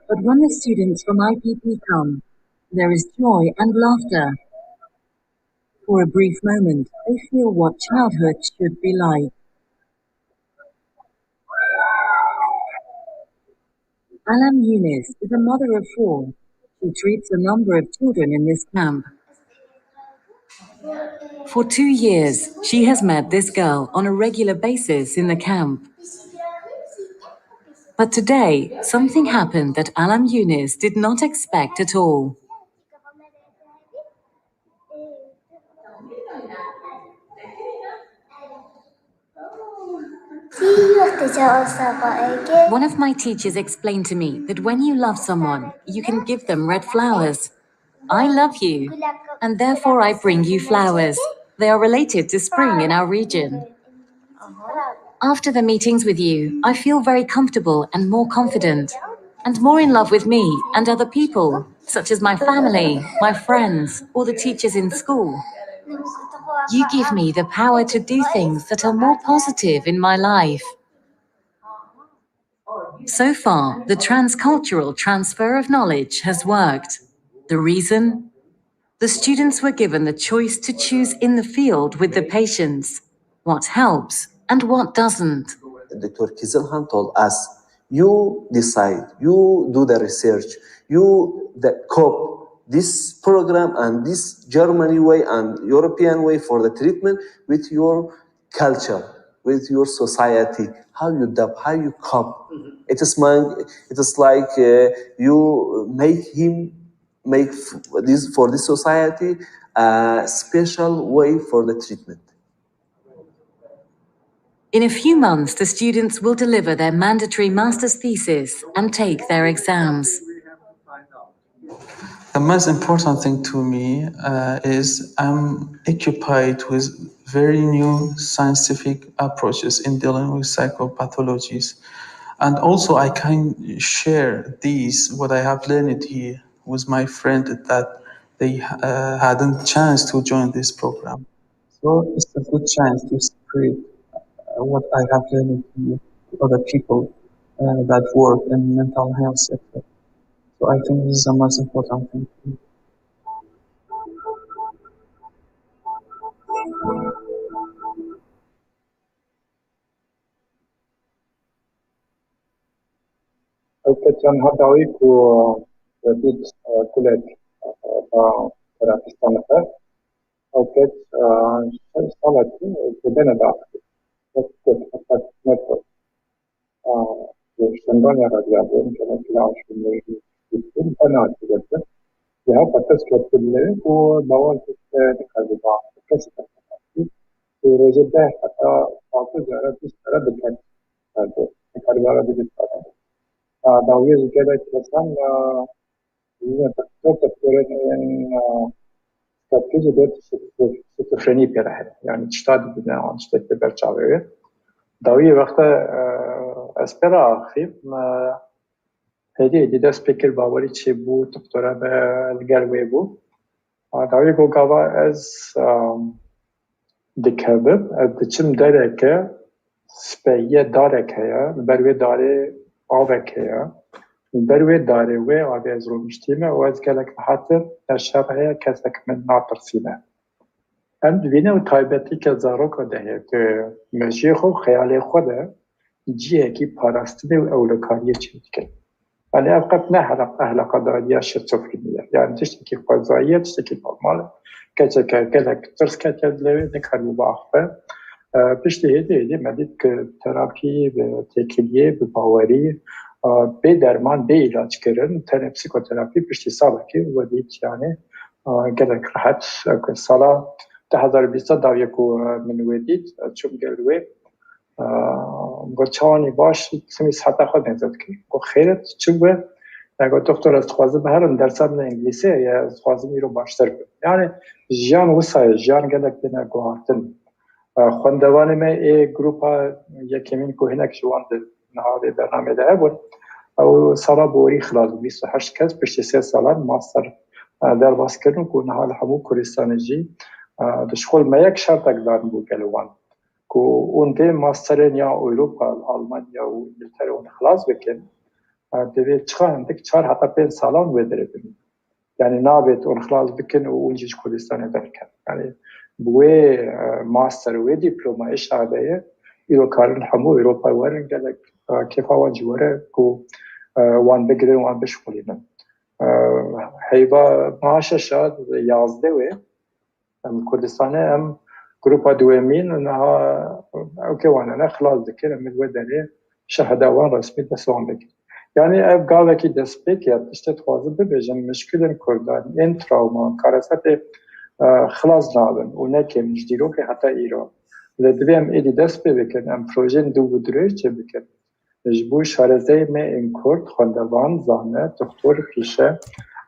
But when the students from I P P come, there is joy and laughter. For a brief moment, they feel what childhood should be like. Alam Yunis is a mother of four. She treats a number of children in this camp. For two years, she has met this girl on a regular basis in the camp. But today, something happened that Alam Yunis did not expect at all. One of my teachers explained to me that when you love someone, you can give them red flowers. I love you, and therefore I bring you flowers. They are related to spring in our region. After the meetings with you, I feel very comfortable and more confident, and more in love with me and other people, such as my family, my friends, or the teachers in school. You give me the power to do things that are more positive in my life. So far, the transcultural transfer of knowledge has worked. The reason? The students were given the choice to choose in the field with the patients what helps and what doesn't. Doctor Kizilhan told us, you decide, you do the research, you the cop this program and this Germany way and European way for the treatment with your culture, with your society, how you adapt, how you cope. It is my, it is like uh, you make him make f- this for this society a special way for the treatment. In a few months, the students will deliver their mandatory master's thesis and take their exams. The most important thing to me uh, is I'm occupied with very new scientific approaches in dealing with psychopathologies. And also, I can share these, what I have learned here, with my friend that they uh, hadn't chance to join this program. So it's a good chance to spread uh, what I have learned here to other people uh, that work in mental health sector. So I think this is the most important thing. Ew keç niha dawî ku wekî kulek da terapîsta nifir, ew keç şeş salekî zêdene diaxivî. Wek ku heqet negot, ji şemdaniya radiyabûn, gelek kila aşkên me jî dîtin, bena çi girtin. Ji her qetes ketibû û bawer kir ke dikarîba kesî û rojê deh heta pazdeh caran bîst caran diket. Dikarîba radyo bîst caran. Dawiyê ji gelek kesan, yine doktorên yên, e, Şefkê jî dot şizofrenî pê re hene. Yani tişta dibîne, an tiştekî ber çavê wê. Dawiyê wexta, e, ez pê re axivîm, e, hêdî hêdî dest pê kir, bawerî çêbû, doktora me li gel wê bû. A, dawiyê got gava ez, e, dikevim, ez diçim dereke, speyê darek heye, li ber wê darê avek heye. Ber wê darê wê avê ez rûniştîme û ez gelek rehet im, ne şer heye, kesek min natirsîne. Em dibînin û taybetî ke zaroka de heye, di mejiyê xwe û xeyalê xwe de cihekî parastinê û ewlekariyê çêdikin. Yanî ev qet ne heleq-, ehlaqadariya şizofrenî ye. Yanî tiştekî xwezayî ye, tiştekî normal e. Keçeke gelek tirs ketiye dilê wê, nikaribû biaxive. E, piştî hêdî hêdî me dît ku terapî bi têkiliyê, bi bawerî, e, bê derman, bê îlac kirin, tenê psîkoterapî piştî salekê we dît, yanî, e, gelek rehet. E, ku sala du hezar û bîst dawiyê ku, e, min wê dît, e, çûm gel wê. Got, çawanî baş, timî siheta xwe nêze dikî. Got, xêr e, çi bû? Ya got, doktor, ez dixwazim herim dersa min îngilîzî ye, ez dixwazim îro baştir bim. Yani jiyan wisa ye, jiyan gelek têne guhartin. E, xwendevanê me ê grupa yekemîn ku hinek ji wan di niha vê bernamê de hebûn, ew sala borî xilas bû, bîst û heşt kes piştî sê salan master, e, derbas kirin ku niha li hemû Kurdistanê jî, e, di şixul me yek şertek dan bû gel wan. Ku hûn vê masterên ya Ewropa, Almanya û Îngiltere hûn xilas bikin, e, divê çiqa hindik çar heta pênc salan wê derê bimînin. Yani nabêt hûn xilas bikin û hûn jî ji Kurdistanê derkevin. Yani bi wê, e, master û wê dîplomayê şahadeyê îro karin hemû Ewropa werin gelek, e, kêfa wan jî were ku, e, wan bigirin, wan bişixulînin. E, heyva niha şeş a, yazdeh wê, Em Kurdistanê em grupa duwemîn niha ew kê wan hene xilas dikin, em li wê derê şehada wan resmî dest wan dikin. Yani ev gavekî destpêk ya, tiştê dixwazim bibêjim, mişkilên Kurdan, ên trawma, karesetê, e, xilas nabin û ne kêm ji dîrokê heta îro. Lê divê em êdî dest pê bikin, em projeyên dû û dirêj çê bikin. Ji bo şarezeyê me ên Kurd, xwendevan, zane, doktor, pîşe,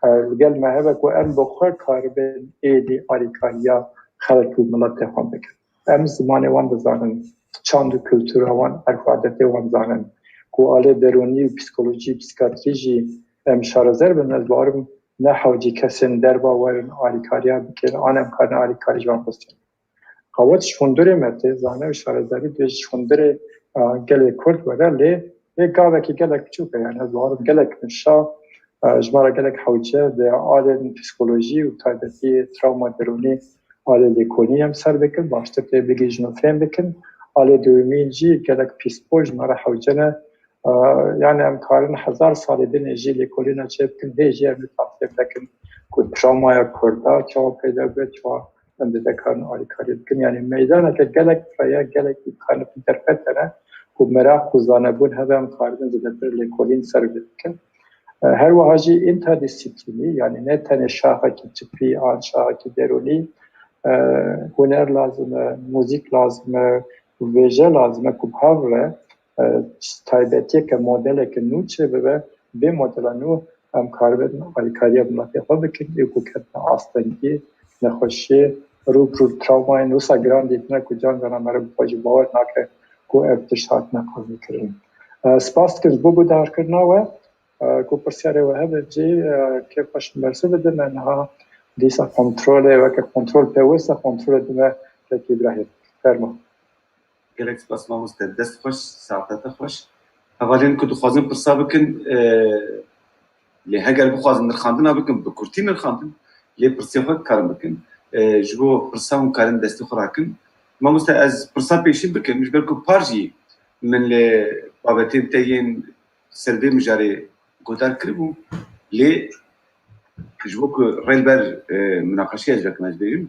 e, li gel me hebe ku em bi xwe karibin êdî alîkariya xelk û miletê xwe bikin. Em zimanê wan dizanin, çand û kultura wan, erf û adetê wan zanin. Ku alê derûnî û psîkolojî, psîkatrî jî em şarezer bin, ez bawerim ne hewcî kesên derva werin alîkariya bikin, an em karin alîkarî ji wan bistînin. Qewet ji hundirê me tê, zane û şarezarî dê ji hundirê, a, gelê Kurd were, lê, lê gavekî gelek biçûk e, yani ez bawerim gelek nifşa, a, ji me re gelek hewce di alên psîkolojî û taybetî trawma derûnî alê lêkolînê em ser dikin, baştir tê bigihîjin û fêm bikin. Alê duyemîn jî gelek pîspor ji me re hewce ne. A, yani em karin hezar salê din jî lêkolîna çê bikin, hê jî em nizanin fêm nekin ku trawmaya Kurda çawa peyda bûye, çawa em dê dekarin alîkarî bikin. Yani meydaneke gelek fireh e, gelek îmkaniyetên derfet hene ku meraq û zanebûn hebe em karibin zêdetir lêkolîn ser bikin. E, her wiha jî înterdîsîplînî, yani ne tenê şaxekî tipî an şaxekî derûnî, e, huner lazim e, muzîk lazim e, vêje lazim e ku bi hev re, e, taybetiyeke, modeleke nû çê bibe, vê modela nû em karibin alîkariya miletê xwe bikin, ê ku ketine astengî, nexweşiyê, rû bi rû trawmayên wisa giran dîtine ku can cana meriv bi xwe jî bawer nake ku ev tişt hatine qebûlkirin. E, spas dikim ji bo guhdarkirina we, e, ku pirsyarê we hebe jî, e, kêfxweş min bersiv bidin, me niha dîsa kontrolê, weke kontrol pêwist e, kontrolê dime Kek Îbrahîm. Fermo. Gelek spas mamoste. Dest xweş, saeta te xweş. Hevalên ku dixwazin pirsa bikin, e, lê heger bixwazin nirxandina bikin, bi kurtî nirxandin, lê pirsê xwe karin bikin. E, ji bo pirsa hûn karin destê xwe rakin. Mamoste, ez pirsa pêşî bikim, ji ber ku par jî min li babetên te yên ser vê mijarê guhdar kiribû, lê ji bo ku rê li ber, e, minaqeşeya ez vekim ez bêjim,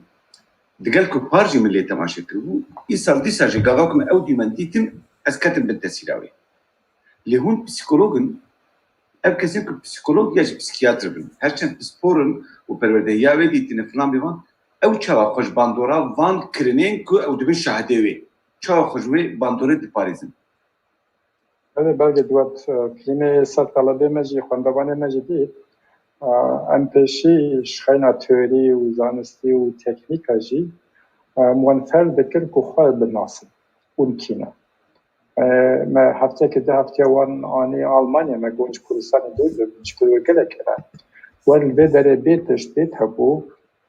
digel ku par jî min lê temaşe kiribû, îsal dîsa jî gava ku min ew dîmen dîtin, ez ketim bin tesîra wê. Lê hûn psîkolog in, ev kesên ku psîkolog ya jî psîkiyatr bin, her çend pispor in û perwerdehiya wê dîtine filan bêvan, ew çawa xwe ji bandora van kirinên ku ew dibin şahidê wê, çawa xwe ji wê bandorê diparêzin? Belê, belkî di wet, e, filmê ser telebê me jî, xwendevanê me jî dît. E, em pêşî ji xeyna teorî û zanistî û teknîka jî, e, em wan ferz dikir ku xwe binasin, hûn kî ne. E, me hefteyekê du hefteya wan anî Almanya, me got ji Kurdistanê dûr bibin, ji ku gelek hene. Wer li vê derê bê tişt, bê tabû,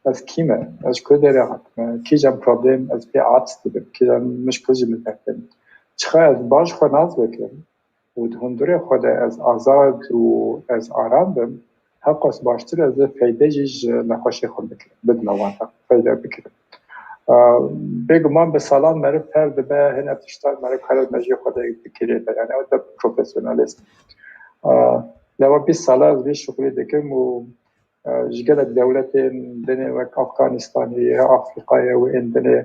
ez kî me? Ez ji ku derê hatime? Kîjan problem ez pê aciz dibim? Kîjan mişkil ji min dertêm? Çiqa ez baş xwe nas bikim? û di hundirê xwe de ez azad û ez aram bim, heqas baştir ez ê feyde jî ji nexweşê xwe bikirim, bidime wan, feyde bikirim. Bêguman bi salan meriv fêr dibe, hine tiştan meriv kare mejiyê xwe de dikirê de, yani ew de profesyonelîzm. Lê ew bîst sala ez vê şixulê dikim û ji gelek dewletên dinê wek Afganistanê ye, Afrîkayê û ên dinê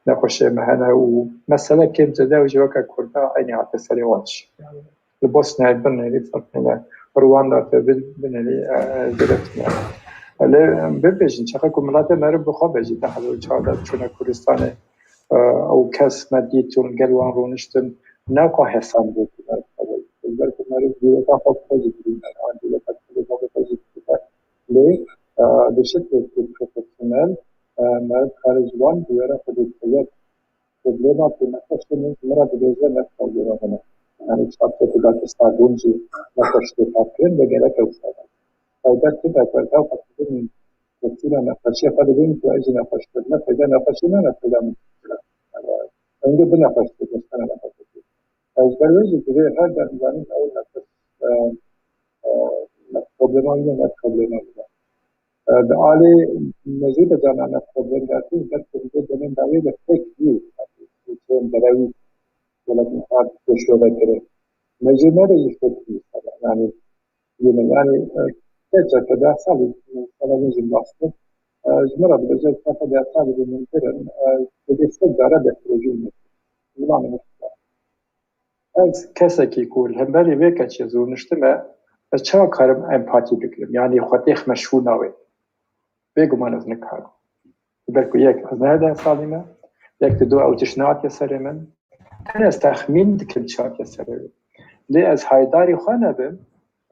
nexweşê me hene û mesele kêm zêde ew jî weke Kurda eynî hate serê wan jî. Li Bosnayê binêrî ferq nîne, Rwanda te bin-, binêrî, e, e, zêde tune. Lê bibêjin, çaxa ku miletê meriv bi xwe be jî, deh hezar û çardeh çûne Kurdistanê, e, ew kes me dît û li gel wan rûniştin, ne ku hesan bû ku meriv xwe be. Ber ku meriv dewleta xwe bi xwe jî dibîne, an dewleta xwe bi xwe jî dibîne. Lê, e, bi şeklekî profesyonel, e, meriv kare ji wan bûyera xwe dê heye. Problema ku nexweşê min ji min re dibêje ne problema min e. Yani çaxê ku dakê sardûn jî nexweş tê parkirin, lê gerek ew sade. Fayda çi be ku ez ew qetilin, qetîla nexweşê xwe dibînim ku ez jî nexweş bim. Ne fayda nexweşê min e, ne fayda min. Yani, em de bi nexweş tê, destana nexweş tê. Ez ber wê jî divê her dem zanin ew nexweş, e, e, problema min e, ne problema min e. E, di alê mejê de cana ne problem dertî, ber ku vê demên dawê de fake news, yani, çên derewî, wela niha pêşve vekirin. Mejê me de jî fake news hebe. Yani, yine, yani, e, keçeke deh salî, sala min jî bas kir. E, ji min re dibêje, keçeke deh salî bi min kirin, e, divê sed care destdirêjî min. Zimanê min. Ez kesekî ku li hemberî vê keçê zû niştime, ez çawa karim empatî bikirim? Yanî xwe têxme şûna wê. Bêguman ez nikarim. Ji ber ku yek, ez ne deh salî me, yek di du ew tişt nehatiye serê min. Her ez texmîn dikim çi hatiye serê wê. Lê ez haydarî xwe nebim,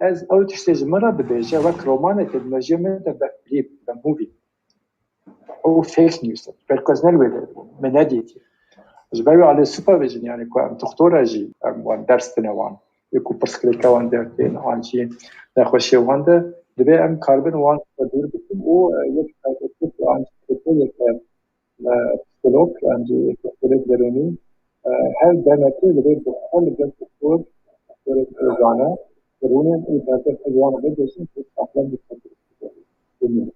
ez ew tiştê ji min re dibêje, wek romanekê di mejiyê min de be klîp, be movie. Ew fake news e. Ji ber ku ez ne li wê derê bûm, min nedîtiye. Ji ber wê alê supervision, yani ku em doktora jî em wan ders dine wan. Yê ku pirsgirêka wan dertên an jî nexweşiyê wan de, divê em karibin wan xwe dûr bikin û, e, yek taybetmend an jî yek, e, psikolog, an jî psikolog derûnî, e, her demekê divê bi xwe li gel doktor, doktorek zane, rûnin û derdê xwe ji wan re bigihîjin ku saxlem bi xwe bimînin.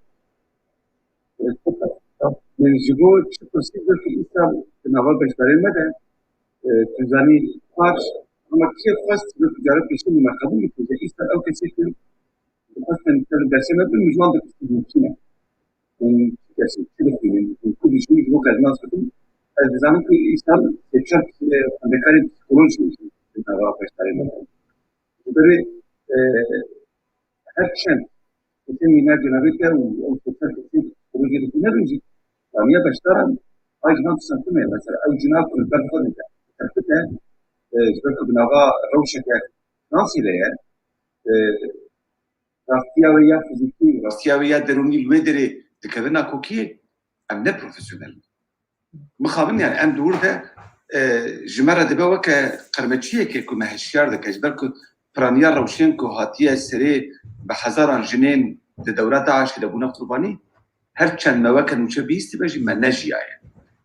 Ji bo çi pirsî, belkî îsal di nava beşdarên me de, e, tu zanî, paş, ama kê xwest, belkî cara pêşî min me qebûl dikir, îsal ew kesê ku dixwestin ser dersê me bin, min ji wan dipirsin, hûn kî ne? Hûn çi kesî, çi dixwînin? Hûn ku dijîn, ji bo ku ez nas bikim? Ez dizanim ku îsal sê çar, e, xwendekarên psîkolojî di nava beşdarên me de. Ji ber wê, e, her çend kesên wî ne cenabê te û ew sosyal kesên psikolojiyê dixwîne bin jî, camiya beşdaran ay ji van tiştan tune ye. Mesela ew cina ku li ber xwe dide, terpite, e, ji ber ku di nava rewşeke finansî de ye, e, rastiya wê ya fizîkî, rastiya wê ya derûnî li wê derê dikeve nakokiyê, em ne profesyonel in. Mixabin, yani em di wir de, e, ji me re dibe weke qirmeçiyeke ku me hişyar dike, ji ber ku piraniya rewşên ku hatiye serê bi hezaran jinên di dewra DAIŞê de bûne qurbanî, her çend me weke nûçe bihîstibe jî me nejiyaye.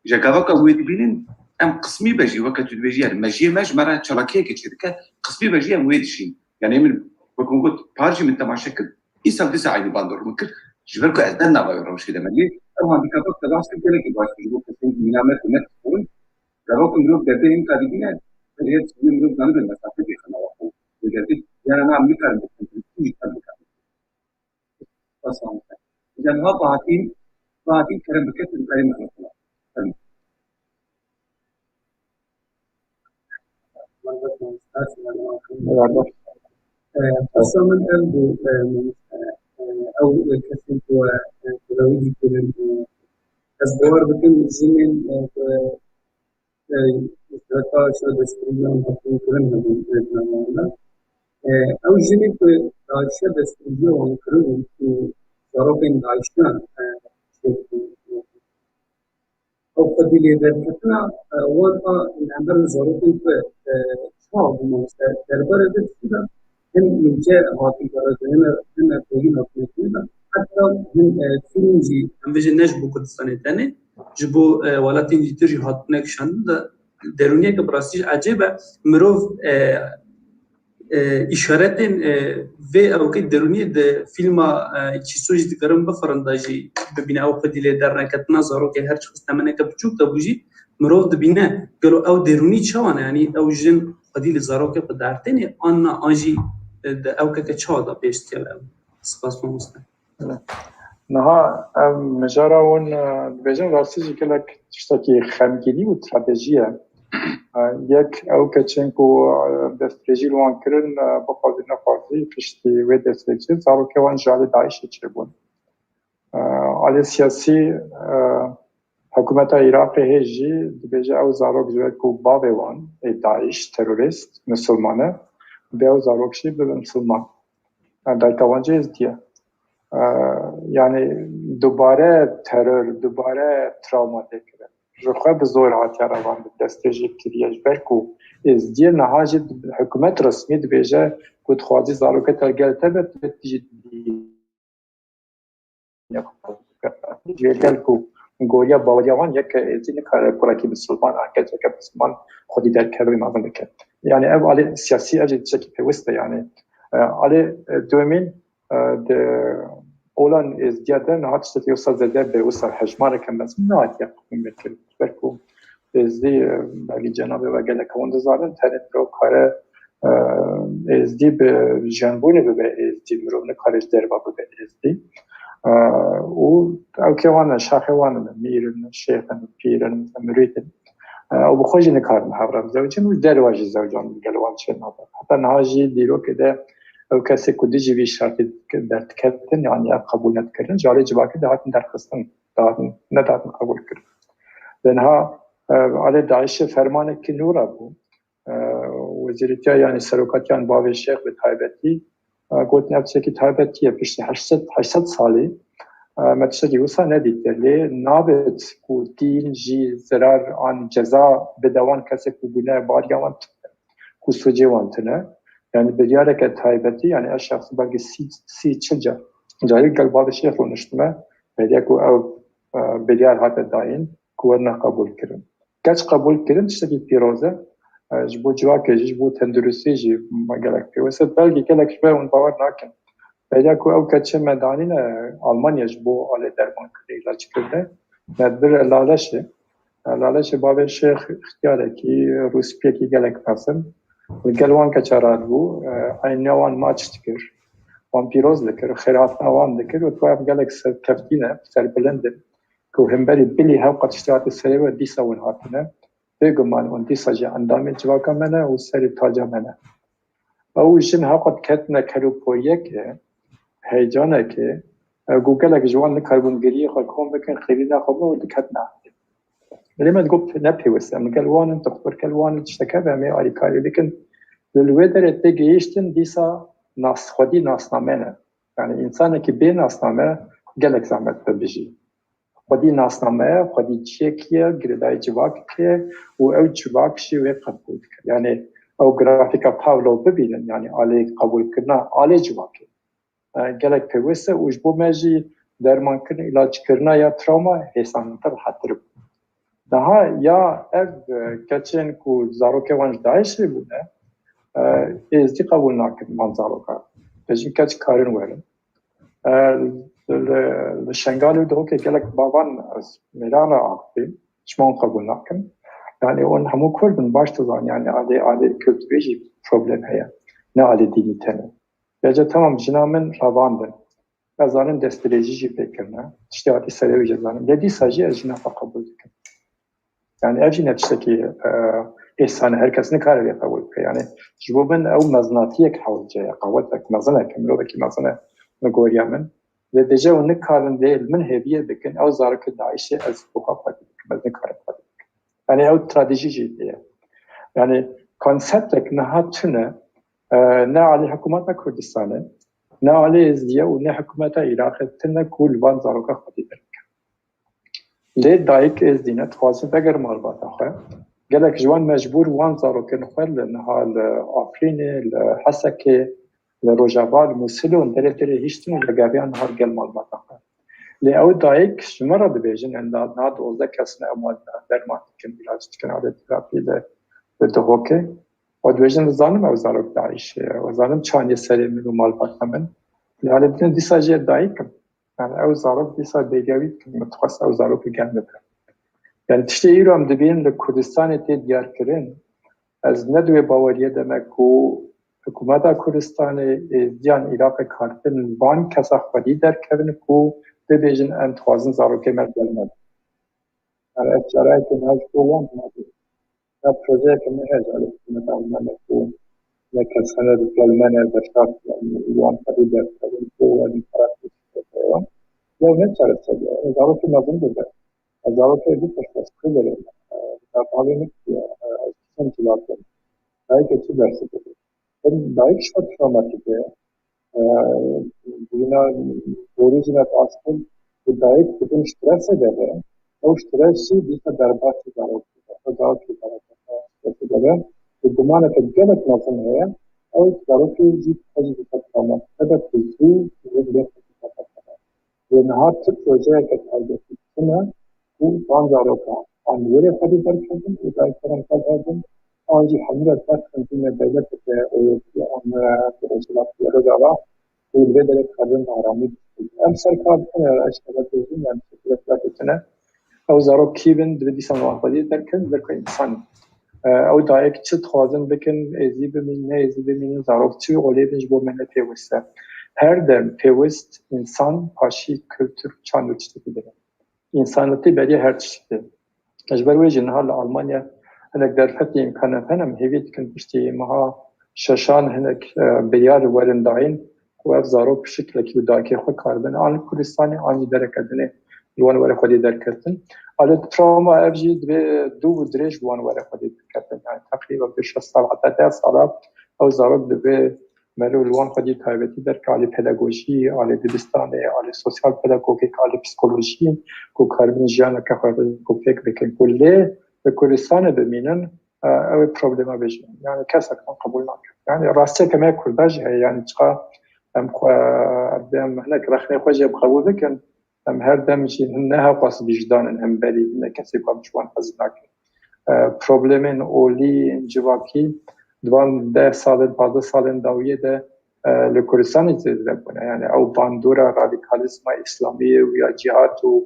Ji gava ku em wê dibînin, em qismî be jî weke tu dibêjî, yani mejiyê me ji me re çalakiyeke çêdike, qismî be jî em wê dişîn. Yani min, wek min got, par jî min temaşe kir, îsal dîsa eynî bandor min kir. Ji ber ku ez ne nava wê rewşê de me lê ew handîkapa ku te behs kir gelekî baş bû ji bo kesên mîna me ku ne psîkolog. Gava ku mirov derdê hinka dibîne, her yek ji mirov zanibe mesafe bêxe nava xwe. Wê derdê, yani na em nikarin bikin, tu jî çend bikarin. Bas anî. Îca niha Bahatîn, Bahatîn kerem bike, tu dikarî min xwe. Fermo. Eyvallah. Pirsa min ev bû, e, mamoste, e, ew, e, kesên ku, e, e, tedawî dikirin, e, ez bawer dikim jinên, e, ku, e, sereta şo destgiriyan hatin kirin hebûn, e, di nava wan de. E, ew jinên ku DAIŞe destgiriya wan kiribûn û zarokên DAIŞiyan, e, çêbûn. Ew xwedî lêderketina, e, wan a li hember zarokên xwe, e, çawa bû mamoste? Derbere vê tiştî de hin nûçe hatin parêzkirin, hin, hin tevî hatin kirin, heta hin, e, fîlm jî. Em bêjin ne ji bo Kurdistanê tenê, ji bo, e, welatên dîtir jî hatine kişandin de derûniyeke bi rastî jî ecêb e. Mirov, e, e, îşaretên, e, vê ewkê derûniyê di fîlma, e, Çîso jî dikarin bifirin de jî bibîne, ew xwedî lê derneketina zarokê her çiqas temeneke biçûk de bû jî mirov dibîne. Gelo ew derûnî çawa ne? Yanî ew jin xwedî li zarokê xwe dertênê an na, an jî, e, di ewkeke çawa de pêş dikeve ew? Spas mamoste. Niha ev mijara hûn, e, dibêjin rastî jî gelek tiştekî xemgînî û trajîdî ye. E, yek ew keçên ku, e, destdirêjî li wan kirin, e, bixwazî nexwazî piştî wê destdirêjiyê zarokê wan ji alî DAIŞê çêbûn. E, alî siyasî, e, hikûmeta Iraqê hê jî dibêje ew zarok ji ber ku bavê wan ê DAIŞ terorîst, misilman e, bê ew zarok jî bibe misilman. Yani dayika wan jî êzdî ye. E, yani dubare teror, dubare travma tê kirin. Ji xwe bi zor hatiye revandin, destdirêjî kiriye. Ji ber ku êzdî ye, niha jî hikûmet resmî dibêje ku dixwazî zarokê te gel te be, tu jî Ji gel ku goriya baweriya wan yek êzdî nikare kurekî misilman an keçeke misilman xwedî derkeve wî mezin bike. Yani ev alî siyasî ev jî tiştekî pêwist e yani. E, alî, e, duyemîn, e, di olan êzdiya de niha tiştekî wisa zêde bi wisa hejmareke mezin nehatiye qebûlkirin. Ji ber ku êzdî, e, belkî cenabê we gelek hûn dizanin, tenê mirov kare, e, êzdî bi jenbûnê bibe êzdî, mirov nikare ji derva bibe êzdî. E, û ew kê wan in, şaxê wan in, mîr in, şêx in, pîr in, mirîd in. E, ew bi xwe jî nikarin hev re bizewicin û ji derva jî zewcan li gel wan çênabe. Heta niha jî dîrokê de ew kesê ku dijî vî şertî derdiketin, yani ev qebûl nedikirin, ji alî civakê dihatin derxistin, dihatin, nedihatin qebûlkirin. Lê niha, e, alê DAIŞê fermanekî nû re bû. E, wezîrîtiya, yani serokatiyan bavê Şêx bi taybetî, e, got, ev tiştekî taybetî ye, piştî heşt sed, heşt sed salî, e, me tiştekî wisa nedîtiye. Lê nabêt ku dîn jî zirar an ceza bide wan kesê ku bûne bariya wan tune, ku sûcê wan tune. Yani biryareke taybetî, yani ev şexs belkî sî, sî çil ca, carî gel bavê Şêx rûniştime, beriya ku ew, e, biryar hate dayîn, ku werine qebûl kirin. Keç qebûl kirin tiştekî pîroz e. E, ji bo civakê jî, ji bo tenduristî jî me gelek pêwist e. Belkî gelek ji me hûn bawer nakin. Beriya ku ew keçê me danîne Almanya ji bo alê dermankirinê, îlackirinê, me bir Laleşê. E, Laleşê bavê Şêx, ixtiyarekî, rûspiyekî gelek mezin. Li gel wan keça radibû, e, eynî wan maç dikir. Wan pîroz dikir, xêrhatina wan dikir û tu ev gelek serkeftî ne, serbilind in. Ku hemberî bilî hewqa tiştê hate serê we, dîsa hûn hatine. Bêguman hûn dîsa jî endamê civaka me ne û serê taca me ne. Ew jin hewqa diketine ker û poriyekê, heyecanekê, e, ku gelek ji wan nikaribûn giriyê xwe kom bikin, xêrîna xwe bin û diketine erdê. Lê me digot ne pêwist e, em gel wan in, tu xwe gel wan in, tişteke be, em ê alîkarî bikin. Li, li wê derê tê gihiştin, dîsa nas, xwedî nasname ne. Yani însanekî bê nasname gelek zehmet be bijî. Xwedî nasname ye, xwedî cihekî ye, girêdayî civakekê ye û ew civak jî wê qebûl dike. Yani ew grafîka Pavlov bibînin, yani alê qebûlkirina alê civakê, e, gelek pêwist e û ji bo me jî dermankirin, îlacekirina ya travma hêsantir, rehettir bû. Niha ya ev, e, keçên ku zarokê wan ji DAIŞê bûne, e, êzdî qebûl nakin van zarokan. Bêjin keç karin werin. E, li, li Şengalê û Duhokê gelek bavan ez mêran re axivîm. Ji me hûn qebûl nakin. Yani hûn hemû Kurd in, baş dizan, yani alê, alê kulturê jî problem heye. Ne alê dînî tenê. Vêca temam jina min revandin. Ez zanim destdirêjî jî pê kirine. Tiştê hatî serê wî jî zanim. Lê dîsa jî ez jina xwe qebûl dikim. Yani ev jî ne tiştekî, e, êsan e. Her kes nikare vê qebûl bike. Yani ji bo min ew mezinatiyek hewce ye, qewetek, mezinek, mirovekî mezin e li goriya min. Lê dije û nikarin lê li min hêviyê bikin, ew zarokê DAIŞê ez bi xwe xwedî dikim, ez nikarim xwedî bikim. Yani ew tradîjî jî heye. Yani konseptek niha tune, e, ne alî hikûmeta Kurdistanê, ne alî Êzdiye û ne hikûmeta Iraqê tune ku li van zaroka xwedî derbikin. Lê dayik Êzdî ne, dixwazin veger malbata xwe. Gelek ji wan mecbûr wan zarokên xwe li niha li Afrînê, li Hesekê, li Rojava, li Mûsilê û derê derê hiştin û vegeriyan niha gel malbata xwe. Lê ew dayik ji me re dibêjin, em da-, niha duwazdeh kes ne, em wan derman dikin, îlac dikin, alê terapî li, li Duhokê. Û dibêjin, dizanim ew zarok DAIŞê ye, û zanim çaniyê serê min û malbata min. Lê halê din dîsa jê dayik im. Yani ew zarok dîsa bêgewî dikin, min dixwest ew zarok li gel min be. Yani tiştê îro em dibînin li Kurdistanê tê diyarkirin, ez ne di wê baweriyê de me ku hikûmeta Kurdistanê, êzdiyan, Iraqê karibin van kesa xwedî derkevin ku bibêjin em dixwazin zarokê me li gel me be. Yani ev çareyeke niha ji bo wan nabê. Ya projeyeke me heye ji alî hikûmeta Almanya ku ne kes hene di gel me ne beşdar wan xwedî derkevin ku em xerab wan. Ya ne çareser e. Zarokê mezin bibe. Zarokê bipirse, ez kurdere. Zarokê min, ez çend cilatim. Dayikê çi dersê dibê? Dayik ji xwe travmatîk e. Bûna borî jî ne bi astir, ku dayik di bin stresê de be, ew stres jî dîsa derbasî zarokê dibe. Ew zarokê zarokê stresê de be, bi gumaneke gelek mezin heye, ew zarokê jî xwe jî dîsa travmatîze be, ku zû lê lê xwe dîsa travmatîze be. Lê niha tu projeyeke taybetî tune, û van zarokan an wêrê xwedî derkevin û dayikdaran xwe derdin, an jî hemû re derxin bûne dewleteke Ewropî an, e, Rojhilatê Rojava û li vê derê dikarin aramî bistînin. Em serkar tune, eşkere bêjin, em serkar tune. Ew zarok kî bin, divê dîsan wan xwedî derkevin, derkevin însan. E, ew dayik çi dixwazin bikin, êzî bimînin, ne êzî bimînin, zarok çi olê bin ji bo me ne pêwist e. Her dem pêwist însan paşî kultur, çand û tiştekî dibe. Însanetî beriya her tiştê. Ji ber wê jî niha li Almanya hinek derfetê îmkanan hene, em hêvî dikin piştî meha şeşan hinek, e, biryar werin dayîn ku ev zarok bi şiklekî û dayikê xwe karibin an li Kurdistanê an jî dereke dinê ji wan were xwedî derketin. A lê travma ev jî divê dû û dirêj bi wan were xwedî derketin. Yani teqrîben bi şeş sal heta deh sala ew zarok divê meriv li wan xwedî taybetî derke alî pedagojî, alî dibistanê, alî sosyal pedagogîk, alî psîkolojî ku karibin jiyaneke xwe ku fêk bikin ku lê li Kurdistanê bimînin, e, ew ê problema bêjin. Yani kesek wan qebûl nake. Yani rastiyeke me Kurda jî heye, yani çiqa em xwe, em hinek rexnê xwe jê bi qebûl bikin, em her dem jî hin ne hewqas wijdan in, hemberî ne kesê ku em ji wan hez nakin. E, problemên olî civakî di van deh salên, pazdeh salên dawiyê de, e, li Kurdistanê zêde bûne. Yani ew bandora radîkalîzma îslamiyê û ya cîhad û,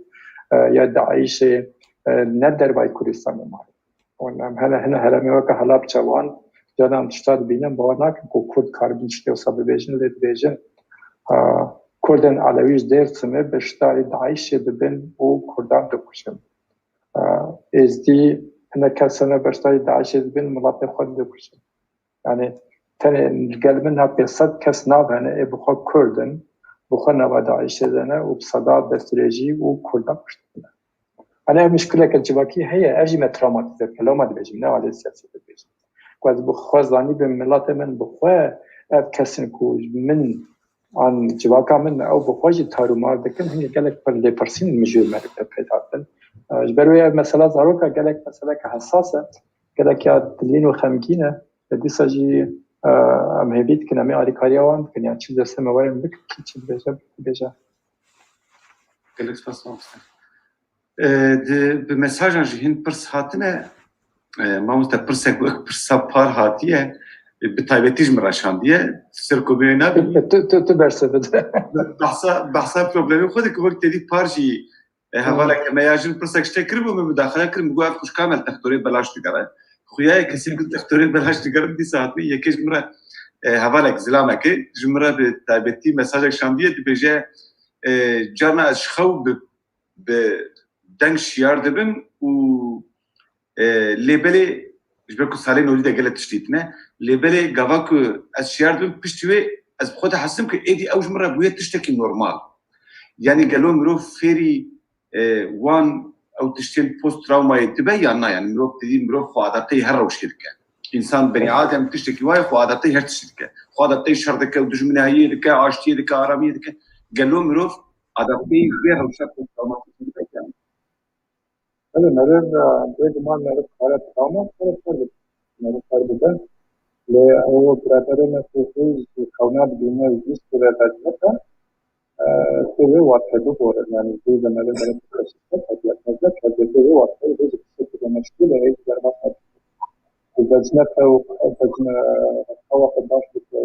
e, ya DAIŞê, e, ne dervayî Kurdistanê maye. Û em hene, hene herêmê weke Helebçe wan, caran tişta dibînin, bawer nakin ku Kurd karibin tiştê wisa bibêjin, lê dibêjin, e, Kurdên Elewî ji Dêrsimê beşdarî DAIŞê dibin û Kurdan dikujin. E, Êzdî hinek kes hene beşdarî DAIŞê dibin, miletê xwe dikujin. Yani tenê gel min ha pênc sed kes nav hene, ê bi xwe Kurd in, bi xwe nava DAIŞê de ne û bi seda destdirêjî û Kurdan kuştine. Hani ev muşkileke civakî heye, ev jî me travmatîze dike, lewma dibêjim, ne alê siyasî dibêjim. Ku ez bi xwe zanîbim, miletê min bi xwe ev kesin ku min an civaka min ew bi xwe jî tar û mar dikin, hingê gelek pir lêpirsîn mijûl meriv de pê hatin. E, ji ber wê ev mesela zaroka gelek meseleke hesas e, gelek ya dilîn û xemgîn e. E, dîsa jî, e, em hêvî dikin, em ê alîkariya wan bikin, yan çi destê me werin bikin, kî çi dibêje, bibêje. Gelek spas, mamoste. E, di, bi mesajan jî hin pirs hatine. E, mamoste, pirsek wek pirsa par hatiye, e, bi taybetî ji min re şandiye. Ser komê nabînî. Tu, tu, tu berse bide. Behsa, behsa problemê xwe dikim, wek te dî par jî, e, hevaleke me ya jin pirsek ji te kiribû, min mudaxile kir, min got, ev xwişka me li textorê belaş digere. Xuya ye kesê ku textorê belaş digere, dîsa hatibû, yekê ji min re, e, hevalek zilamekê, ji min re bi taybetî mesajek şandiye, dibêje, e, carna ez ji xew bi bi deng şiyar dibim û, e, lê belê ji ber ku salên olî de gelek tişt dîtine, lê belê gava ku ez şiyar dibim, piştî wê ez bi xwe de hesim ku êdî ew ji min re bûye tiştekî normal. Yanî gelo mirov fêrî, e, wan ew tiştên post travmayê dibe yan na? Yanî mirov didî mirov xwe adapteyî her rewşê dike. Însan benî adem tiştekî wayê xwe adapteyî her tiştî dike. Xwe adapteyî şer dike û dijminayiyê dike, aştiyê dike, aramiyê dike. Gelo mirov adapteyî vê rewşa ku travmatîzmî veke. Belê, meriv, e, bêguman meriv kare travma, kare fer bibe. Meriv fer bibe. Lê ew biraderê me ku hêj ji xewna dibîne û bîst kure derdikeve, e, tê wê watê bibore. Yani, zê de meriv, meriv psikolojîste, tebiyet mezde, kerdê tê wê watê, hêj ji kişê ku de meşgûl e, hêj derbas nebe. Ku vecne xew, vecne xewa xwe baş bike,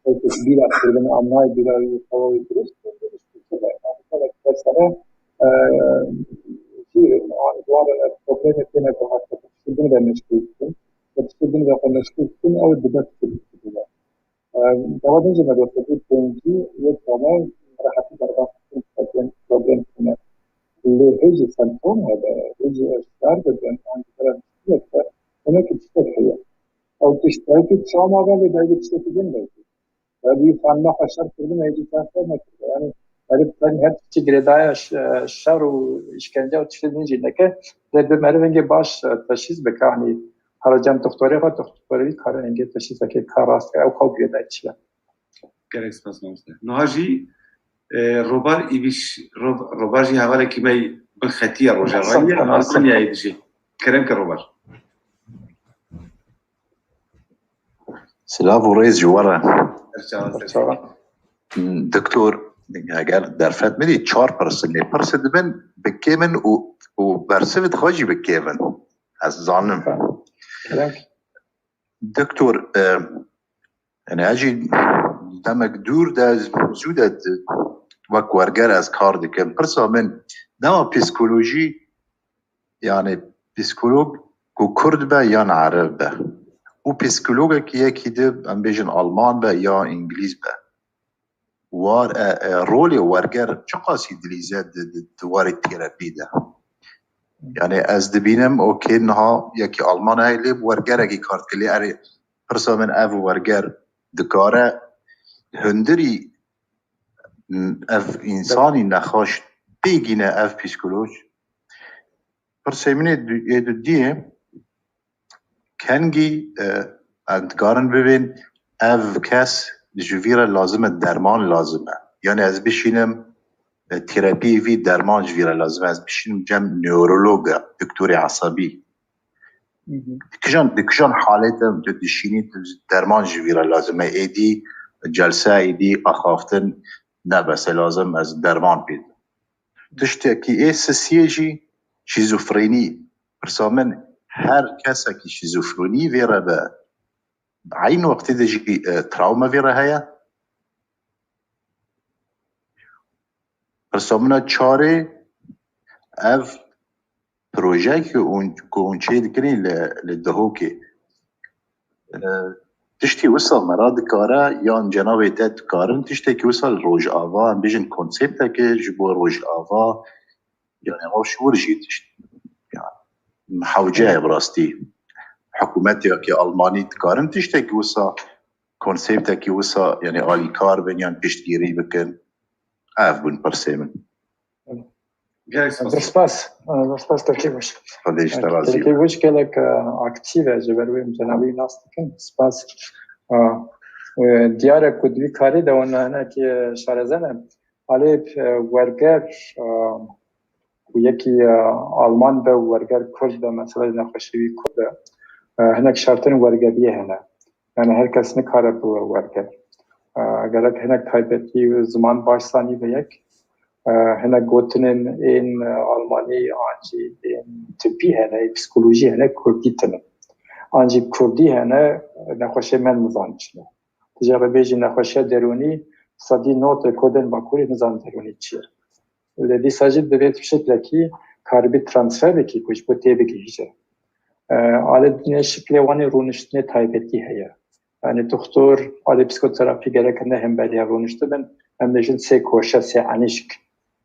ew tişt bîra kirin, anayê bîra wî xewa wî dirust, dirust bike. Mesela, e, jî, an, dwarê problemê têne ku hasta tiştê din ve meşgûl bikin. Ku tiştê din ve xwe meşgûl bikin, ew dibe tiştê din ve. E, Dewa din jî me dostekî pêncî yek tane rehetî berdan problem, problem têne. Lê hê jî semptom hebe, hê jî eşkar bibin, an jî bera tiştek be, hinek tiştek heye. Ew tiştekî çawa be lê belkî tiştekî din belkî. Ev wî xanima xwe şer kirdin, hê jî transfer nekirdi. Yani, herif tenê her tiştî girêdaya ş-, şer û îşkence û tiştê din jî neke. Lê bi meriv hingê baş, e, teşhîs bike, hani, hera cem doktorê xwe, doktorê wî kare hingê teşhîsekê ka rast, ew xwe girêdayî çi ye. Gelek spas mamoste. Niha jî, e, Robar Îvîş, Rob-, Robar jî hevalekî me bin xetî ya Rojavayê ye, Almanyayê dijî. Kerem ke Robar. Silav û rêz ji we re. Her çawa ser. Doktor, eger derfet min dî çar pirs in. Lê pirsê dibin bi kêm in û, û bersivê xwe jî bi kêm in. Ez zanim. Kerem. Doktor, e, yani ez jî demek dûr de, zû de di-, wek werger ez kar dikim. Pirsa min, dema psîkolojî, yani psîkolog ku kurd be yan ereb be û psîkologekî yekî di, em bêjin alman be ya îngilîz be, war, e, e, rolê werger çiqasî dilîze di, di, di warê terapî de? Yani ez dibînim, okey, niha yekî alman heye, lê wergerekî kar dike, lê erê pirsa min, ev werger dikare hundirî, m, ev însanî nexweş bêgîne ev psîkoloj? Pirsê min ê du-, ê dudiyê, kengî, e, em dikarin bibên ev kes ji vî re lazim e, derman lazim e? Yani ez bişînim, e, terapiyê vî, derman ji vî re lazim e, ez bişînim cem newrologa, doktorê esabî? Hı hı. Di kijan, di kijan halê de tu dişînî, tu derman ji vî re lazim e? Êdî celse, êdî axaftin ne bes e, lazim ez derman pê. Tiştekî ê sisiyê jî şîzofrenî. Pirsa min, her kesekî şîzofrenî vê re be, eynî wextê de jî, e, trawma vê re heye? Pirsa min a çarê, ev projeyekî hûn, ku hûn çê dikinî li, li Dihokê, e, tiştî wisa me ra dikare, yan cenabê te dikarin tiştekî wisa li Rojava, em bêjin konseptekê ji bo Rojava, yani ew ji wir jî tişt, yani hewce ye bi rastî. Hikûmeteke Almanî dikarin tiştekî wisa, konseptekî wisa, yani alîkar bin yan piştgirî bikin? Ev bûn pirsê min. Gelek spas. Spas. Spas, Tirkî Wişk. Xwedê ji te razî be. Tirkî Wişk gelek, e, aktîf e, ji ber wê em cenabî nas dikin. Spas. E, e, diyar e ku di vî karî de hûn hinekî, e, şareze ne. Alê, e, werger, e, ku yekî, e, Alman be û werger Kurd be, mesela nexweşî wî Kurd be, e, hinek şertên wergeriyê hene. Yani her kes nikare bibe werger. E, gerek hinek taybetî û ziman baş zanî be yek. E, hinek gotinên ên, e, Almanî an jî ên tibî hene, psîkolojî hene, kurdî tune. An jî kurdî hene, nexweşê me nizan çi ne. Tu jê re bêjî nexweşiya derûnî, sedî nod li Kurdên Bakurê nizan derûnî çi ye. Lê dîsa jî divê tu şeklekî karibî transfer bikî ku ji bo tê bigihîje. E, alê dinê şiklê wan ê rûniştinê taybetî heye. Yani doktor, alê psîkoterapî gerek ne hemberiya rûniştibin, em bêjin sê koşe, sê enîşk.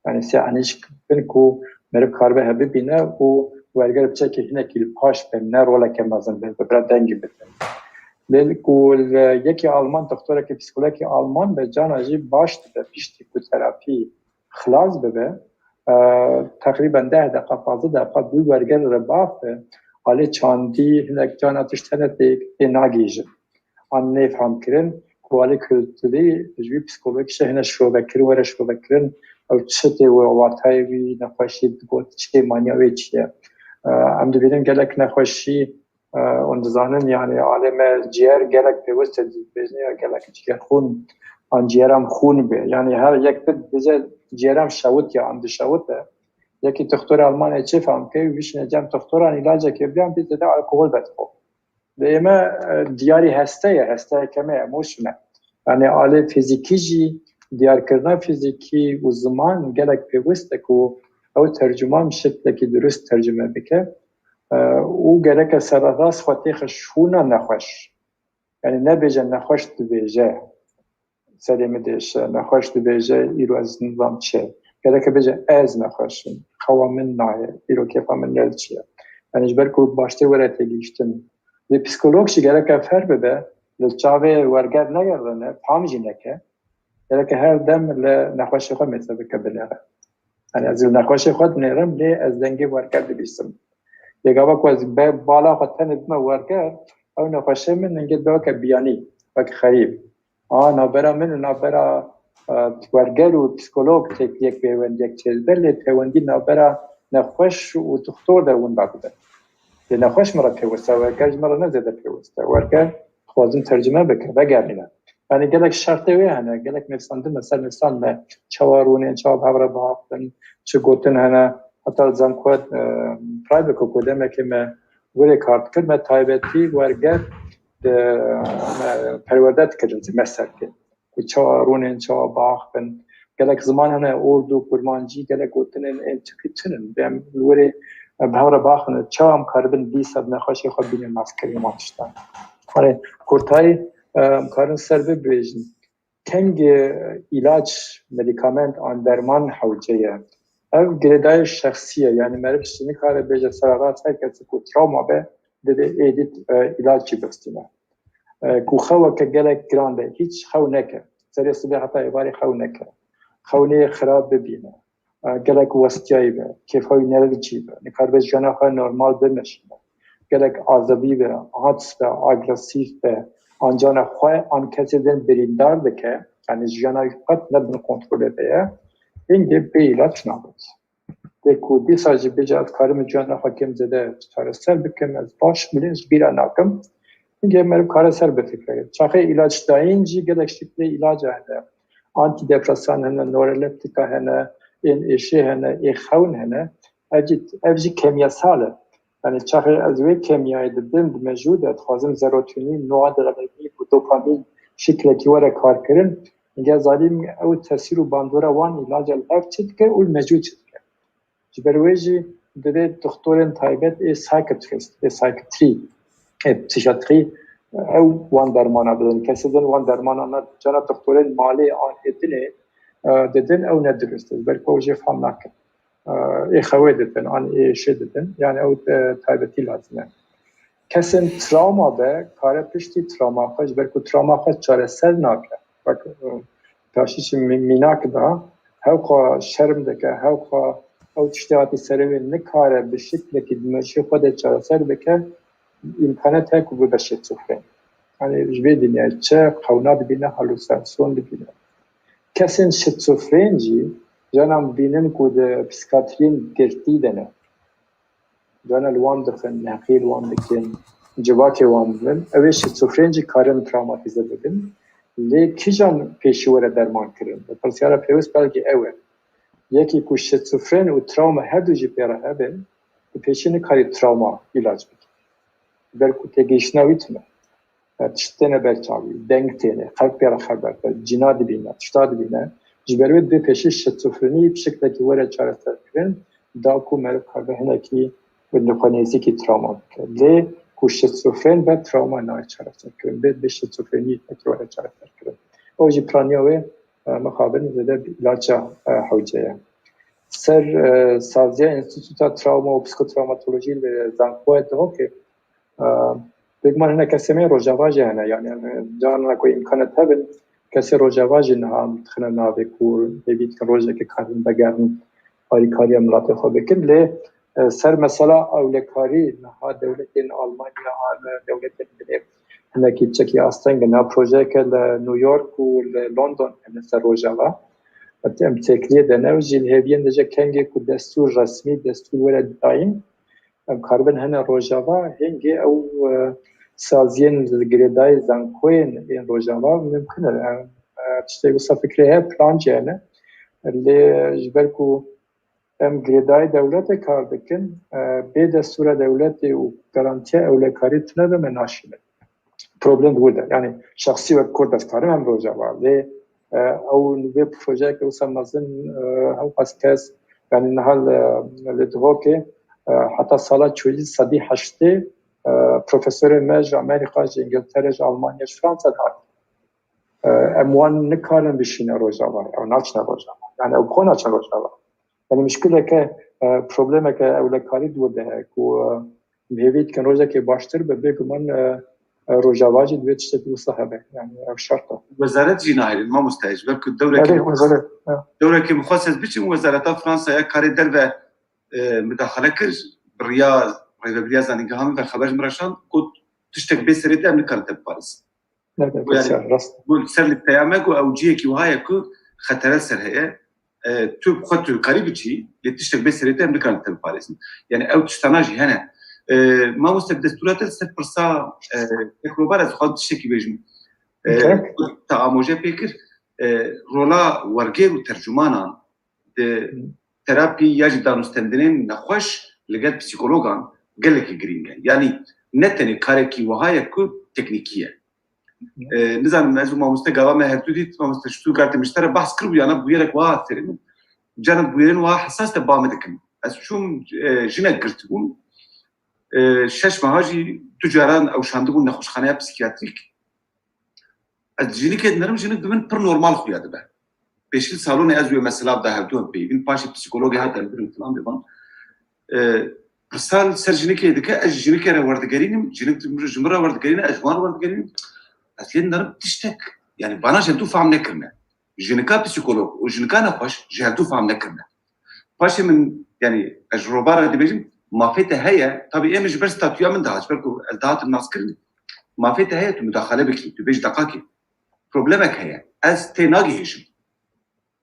Yani sê enîşk bin ku meriv karibe hev bibîne û werger biçekî hinekî li paş be, ne roleke mezin be, bi bira dengî bide. Lê ku li yekî Alman, doktorekî, psîkologekî Alman be, cana jî baş dibe piştî ku terapî xilas bibe, e, teqrîben deh deqa, pazdeh deqa bi werger re bax be, alê çandî, hinek cana tişt hene tê, tê nagihîjin. An nêfham kirin, ku alê kulturî ji wî psîkologî şe hene şovekirin, were şovekirin, ew çi tê wê, watayê wî, nexweşî digot çi tê, maniya wê çi ye. E, em dibînin gelek nexweşî, e, hûn dizanin, yani alê me ciyer gelek pêwist e, dibêjin ya gelek ciger xûn, an ciyeram xûn be. Yani her yek bid bize ciyeram şewit ya, an dişewit e. Yekî doktor Almanê çi fam kir, bişîne cem doktoran îlacekê biyan, bê zêde alkohol vedixwe. Dê me e, diyarî heste ye, hesteyeke me emotion e. Yani alê fîzîkî jî diyarkirina fîzîkî û ziman gelek pêwist e ku ew tercûman bi şeklekî durust tercüme bike. E, û gereke sererast xwe têxe şûna nexweş. Yani nebêje nexweş dibêje. Serê min diêşe, nexweş dibêje, îro ez nizam çi ye. Gereke bêje ez nexweş im, xewa min nayê, îro kêfa min ne li çi ye. Yani ji ber ku baştê were têgihiştin. Lê psîkolog jî gereke fêr bibe, li çavê werger negerîne, fam jî neke. Gereke her dem li nexweşê xwe mêze bike binêre. Yani ez li nexweşê xwe dinêrim, lê ez dengê werger dibîsim. Lê gava ku ez be bala xwe tenê bime werger, ew nexweşê min hingê be weke biyanî, weke xerîb. A navbera min û navbera e, werger û psîkolog têk yek pêwendiyek çêdibe, lê pêwendî navbera nexweş û dixtor de winda dibe. Lê nexweş min re pêwist e, werger ji min re ne zêde pêwist e. Werger dixwazin tercüme bike, vegerîne. Yani gelek şertê wê hene, gelek nivîsandin me ser nivîsandine, çawa rûnên, çawa bi hev re biaxivin, çi gotin hene, heta li zankoya e, private ku demekê me wêrê kar dikir, me taybetî werger di me perwerde dikirin, di me serkê. Ku çawa rûnên, çawa biaxivin. Gelek ziman hene, urdu, kurmancî, gelek gotinên ên Tirkî tune ne. Em li wêrê, em bi hev re biaxivin, çawa em karibin dîsa bi nexweşê xwe bînin naskirin wan tiştan. Hani kurtayî, em karin ser bibêjin. Kengê îlaç, medikament an derman hewce ye. Ev girêdayî şexsî ye. Yani meriv ji nikare bêje sererast her kesî ku travma be, divê êdî e, îlaç jî bistîne. E, ku xeweke gelek giran be, hiç xew neke. Serê sibê heta êvarê xew neke. Xewnê xirab bibîne. E, gelek westiyayî be, kêfa wî ne li cî be. Nikaribe jiyana xwe normal bimeşîne. Gelek azabî be, aciz be, agresîf be, an cana xwe an kesê din birîndar dike. Yani jiyana wî qet ne bin kontrolê de ye. Hingê bê îlaç nabit. Lê ku dîsa jî bêje ez karim ciyana xwe kêm zêde çareser bikim, ez baş bilê ji bîra nakim. Hingê meriv kare ser bifikire. Çaxê îlaçdayîn jî gelek şeklê îlaca hene. Antîdepresan hene, noreleptîka hene, ên êşê hene, ê xewn hene. Ev jî, ev jî kemyesal e. Yani çaxê ez wê kemyayê dibim, di mejû de dixwazim serotonîn, noradrenalîn û dopamîn şeklekî were karkirin. Hingê ez zanîm ew tesîr û bandora wan îlaca li hev çi dike û li mejû çi dike. Ji ber wê jî divê dixtorên taybet ê psychiatrist, ê psychiatry, ê psîkiyatrî ew wan dermana bidin. Kesê din wan dermana ne, cana dixtorên malê an ê dinê e, didin, ew ne dirust e. Ji ber ku ew jê fam nakin. E, ê xewê didin, an ê êşê didin. Yani ew e, taybetî lazim e. Kesên travma be, kare piştî travma xwe, ji ber ku travma xwe çareser nake. Wek e, taşî çi mî-, mînak da, hewxa şerm dike, hewxa ew tiştê hatî serê wê nikare bi şeklekî di mejiyê xwe de çareser bike, îmkanet heye ku bibe şizofren. Yani ji vê dinyayê çi xewna dibîne, halûsinasyon dibîne. Kesên şizofren jî, canan dibînin ku di psîkatriyên girtî de ne. Canan li wan dixin, neqî li wan dikin, civakê wan dibin. Ew ê şizofren jî karin travmatîze bibin. Lê kîjan pêşî were derman kirin? Pirsyara pêwist belkî ew e. Yekî ku şizofren û travma her du jî pê re hebin, tu pêşî nikarî travma îlac bikî. Ber ku têgihiştina wî tune. E, tişt têne ber çavî, deng têne, xelk pê re xeber be, cîna dibîne, tişta dibîne. Ji ber wê divê pêşî şizofrenî bi şeklekî were çareserkirin, da ku meriv karibe hinekî bi xwe nêzîkî travma bike. Lê ku şizofren be, travma nayê çareserkirin. Bê, bê şizofrenî pekî were çareserkirin. Ew jî piraniya wê, e, mixabin zêde bi îlaca e, hewce ye. Ser e, saziya Enstîtuta Travma û Psikotravmatolojî li Zankoya Duhokê, e, bêguman hinek kesê me Rojava jî hene. Yani, yani, carna ku îmkanet hebin, kesê Rojava jî niha dixine navê ku hêvî dikin rojekê karin vegerin alîkariya miletê xwe bikin. Lê e, ser mesela ewlekarî niha dewletên Almanya an dewletên dinê hinekî çekî asteng in. Niha projeyeke li New York û li London hene ser Rojava. Em têkiliyê de ne, ew jî li hêviyên de je kengê ku destûr resmî, destûr were dayîn, em karibin hene Rojava, hingê ew e, saziyên girêdayî zankoyên ên Rojava mimkun e. Em e, tiştê wisa fikrê heye, plan jî hene. Lê ji ber ku em girêdayî dewletê kar dikin, e, bê destûra dewletê û garantiya ewlekarî tune be me naşînin. Problem di wir de. Yani şexsî wek Kurd ez karim em Rojava. Lê, e, ew vê projeyeke wisa mezin, e, hewqas kes, yani niha li, li Duhokê, e, heta sala çûyî sedî heştê, e, profesorê me ji Amerîka, ji Îngiltere, ji Almanya, ji Fransa dihat. E, em wan nikarin bişîne Rojava, ew naçine Rojava. Yani ew ko naçin Rojava. Yani mişkileke, e, problemeke ewlekarî di wir de heye ku, e, em hêvî dikin rojekê baştir be, bêguman, e, e, Rojava jî divê tiştekî wisa hebe. Yani ev şert e. Wezaret jî nahêlin, mamoste, ji ber ku dewrekî Erê, wezaret, ha. Dewrekî min xwest ez biçim, wezareta Fransaya karê derve, e, mudaxele kir, bi riya rêvebiriya zanîngeha min ve xeber ji min re şand, got, tiştek bê serê te em nikarin te biparêzin. Evet, Yani, ser, rast. Got, ser li peya me, got, ew cihekî wiha ye ku xetere ser heye. E, tu bi xwe tu karî biçî, lê tiştek bê serê te em nikarin te biparêzin. Yani ew tiştana jî hene. E, mamoste, bi destûra te ser pirsa, e, Kek Robar ez xwazim tiştekî bêjim. E, Kek? Te amoje pê kir. E, rola wergêr û tercûmanan di terapî ya jî danûstendinên nexweş li gel psîkologan gelekî girîng e. Yanî ne tenê karekî wiha ye ku teknîkî ye. E, nizanim, ez û mamoste gava me her du dît, mamoste Stuttgart min ji te re behs kiribû, yana bûyerek wiha serê min. Cana bûyerên wiha hesas de ba min dikin. Ez çûm, e, jinek girtibûm. E, şeş meha jî du caran ew şandibûn nexweşxaneya psîkiyatrîk. Ez jinikê dinerim, jinik bi min pir normal xuya dibe. Pêşî salonê ez û wê me silav da, hevdu em peyivîn. Paşê psîkologê hat em birin filan bêvan. E, pirsa li ser jinikê dike, ez ji jinikê re werdigerînim, jinik ji min re werdigerîne, ez ji wan re werdigerînim. Ez lê dinerim tiştek. Yani bana ji hevdu fehm nekirine. Jinika psîkolog û jinika nexweş ji hevdu fehm nekirine. Paşê min, yani, ez ji Robar re dibêjim, mafê te heye, tabî ê min ji ber statûya min dihat, ji ber ku ez dihatim naskirin, mafê te heye tu mudaxale bikî, tu bêjî deqakê. Problemek heye, ez tê nagihêjim.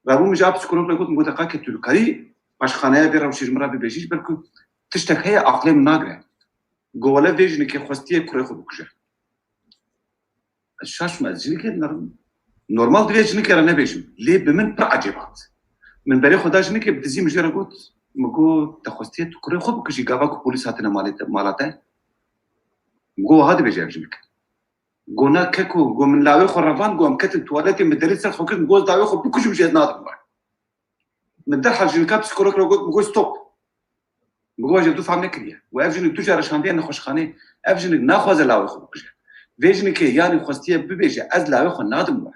Rabû min ji a psîkolog re got, min got, deqakê tu dikarî paşxaneya vê rewşê ji min re bibêjî, ji ber ku tiştek heye aqilê min nagire. Got, wele vê jinikê xwestiye kurê xwe bikuje. Ez şaş me, ez jinikê dinerim. Normal divê jinikê re nebêjim. Lê bi min pir ecêb hat. Min berê xwe da jinikê, bi dizî min jê re got, min got, te xwestiye tu kurê xwe bikujî, gava ku polîs hatine malê te, mala te? Min got, wiha dibêje ev jinik. Got, na keko, got, min lawê xwe revand, got, em ketin tuwaletê, min derî ser xwe kir, min got, ez lawê xwe bikujim jî ez nadim we. Min derhal jinika psîkolog re got, min got, stop. Min got, ji tu fam nekiriye. Û ev jinik du care şandiye nexweşxanê. Ev jinik naxwaze lawê xwe bikuje. Vê jinikê yanî xwestiye bibêje, ez lawê xwe nadim we.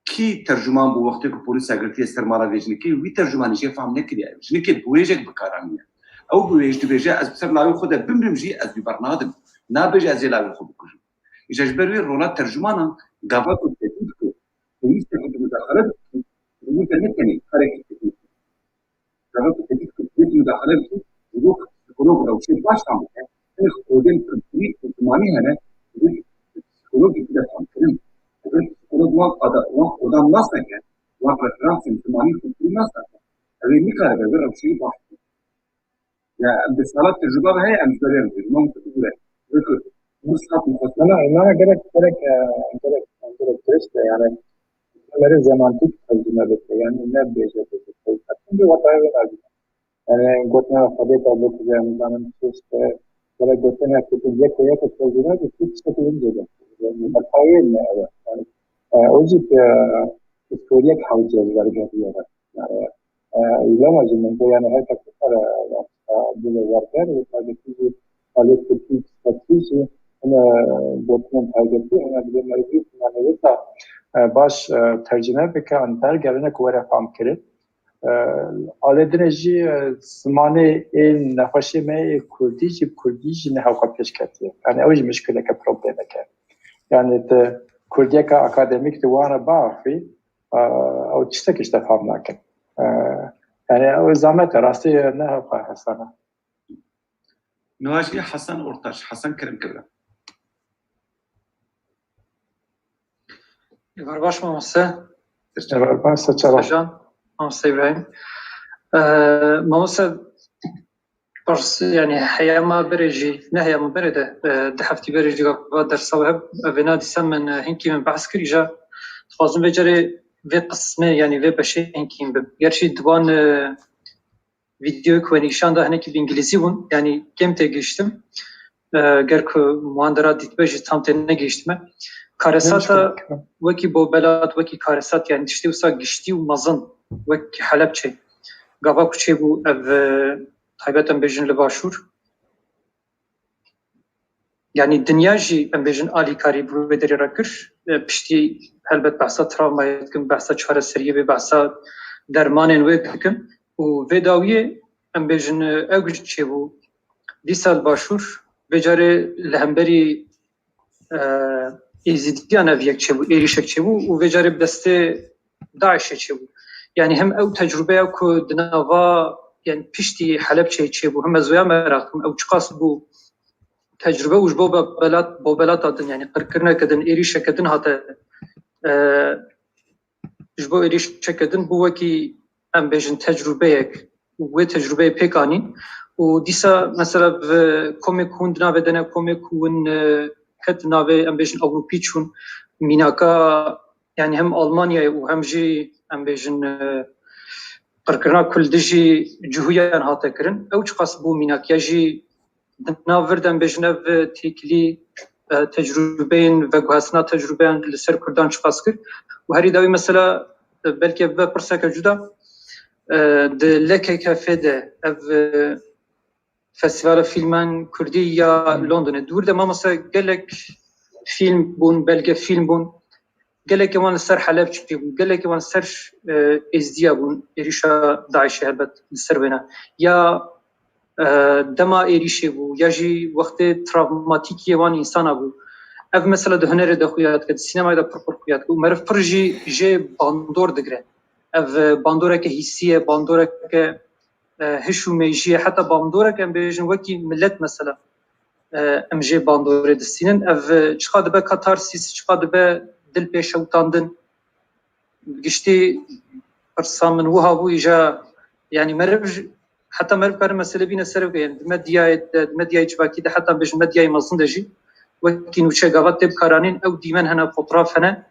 Kî tercûman bû wextê ku polîsa girtiye ser mala vê jinikê? Wî tercûmanî jê fam nekiriye. Ev jinikê biwêjek bi kar aniye. Ew biwêj dibêje, ez bi ser lawê xwe de bimrim jî, ez wî bernadim. Nabêje, ez ê lawê xwe bikujim. Îja ji ber wê rola tercûmanan gava ku tedî dike, pêwîst e ku tu mudaxale bikî, li wir de ne tenê karekî teknîk e. Gava ku tedî dike, tu mudaxale bikî, ji bo ku psîkolog rewşê baş tam bike, tenê xwedên kulturî û zimanî hene, ji bo psîkologê bide famkirin. Eger psîkolog wan qada-, wan kodan nas neke, wan referansên zimanî û kulturî nas neke, ew ê nikaribe vê rewşeyê baş bike. Ya, em bi sala tecrûba heye, em ji ber yan dibêjin. Mamoste bigire. Wek ku du saet min xwest. Na, na, na, gerek, gerek, e, gerek, gerek dirust e, yani, merê semantîk tercûme bike, yani, ne bêje bêje. Çünkü watayê wê nabîne. Yani, gotina Xwedê te bikuje, em zanin dirust e, gerek gotina ku tu yek û yek tercûme bike, tu tiştekî din jêde. Yani, hatayê me ew e. Yani, e, o jî, e, psikolojik hewce wergeriye. Yani, e, lewma jî min got, yani, her kes dikare, e, bûne werger, û taybetî jî alê Tirkî, Tirkî jî hine gotinên taybetî, hine divê merivî, yani, wisa, e, baş, e, tercüme bike, an dergerine ku were fam kirin. E, alê dinê jî, e, zimanê ê nexweşê me ê kurdî jî, bi kurdî jî ne hewqa pêş ketiye. Yani, ew jî mişkileke, problemeke. Yani, tu kurdiyeke akademîk tu wan re biaxivî, e, ew tiştekî ji te fam nakin. E, yani, ew zamet e, rastî ne hewqa hesan e. Niha jî Hasan Ortaç, Hasan Kerem Kevran. Êvar baş mamoste. Êvar baş, ser çava. Sejan, mamoste Îbrahîm. E, mamoste, Pers, yani, heya me berê jî, ne heya me berê de, e, du heftî berê jî gava dersa we heb, e, vêna dîsa min, e, hinkî min behs kir, îja dixwazim vê carê vê qismê, yani, vê beşê hinkî bim. Gerçî di van, e, vîdeoyê ku we nîşan da hinekî bi îngilîzî bûn, yanî kêm têgihiştim. E, ger ku wan dera dîtibe jî tam tê negihiştime. Karesata wekî Bobelat, wekî karesat, yanî tiştê wisa giştî û mezin, wekî Helebçe. Gava ku çêbû ev, e, taybet em bêjin li Başûr. Yanî dinya jî em bêjin alîkarî bi wê derê re kir. E, piştî helbet behsa travmayê dikin, behsa çareseriyê bê, behsa dermanên wê dikin. Û vê dawiyê em bêjin, e, ew jî çêbû. Dîsa li Başûr, vê carê li hemberî, e, Êzîdiyan ev yek çêbû, êrîşek çêbû û vê carê bi destê DAIŞê çêbû. Yanî hem ew tecrûbeya ku di nava, yanî piştî Helebçeyê çêbû, hem ez wêya meraq dikim, ew çiqas bû tecrûbe û ji bo belat, bo belata din, yanî qirkirineke din, êrîşeke din hate, e, ji bo êrîşeke din bû wekî, em bêjin, tecrûbeyek û wê tecrûbeyê pêk anîn. Û dîsa mesela bi komê ku hûn di navê de ne, komê ku hûn, e, ket navê, em bêjin, Ewropî çûn, mînaka, yanî hem Almanyayê û hem jî, em bêjin, e, qirkirina ku li dijî Cihûyan hate kirin. Ew çiqas bû mînak, ya jî di nav vir de em bêjin ev têkilî, e, tecrûbeyên veguhestina tecrûbeyan li ser Kurdan çiqas kir. Û herî dawî mesela, e, belkî ev bibe pirseke cuda, e, di L K K F de ev, e, Festîvala Fîlman Kurdî ya Londonê. Di wir de mamoste gelek fîlm bûn, belgefîlm bûn. Gelekê wan li ser Helebçê bûn, gelekê wan li ser, e, Êzdiya bûn, êrîşa DAIŞê helbet li ser wêne. Ya, e, dema êrîşê bû, ya jî wextê travmatîkiyê wan însana bû. Ev mesela di hunerê de xuya dike, di sînemayê de pir pir xuya dike û meriv pir jî jê bandor digire. Ev, e, bandoreke hîsî ye, bandoreke, e, hiş û mejiyê, heta bandorek em bêjin wekî milet mesela, e, em jê bandorê distînin. Ev, e, çiqa dibe katarsîs, çiqa dibe dil pêşewtandin. Giştî pirsa min wiha bû, îja, yanî meriv ji, heta meriv kare mesele bîne ser, yanî di medyayê de, di medyayê civakî de, heta bêjin medyayê mezin de jî wekî nûçe gava tê bikaranîn, ew dîmen hene, fotoğraf hene.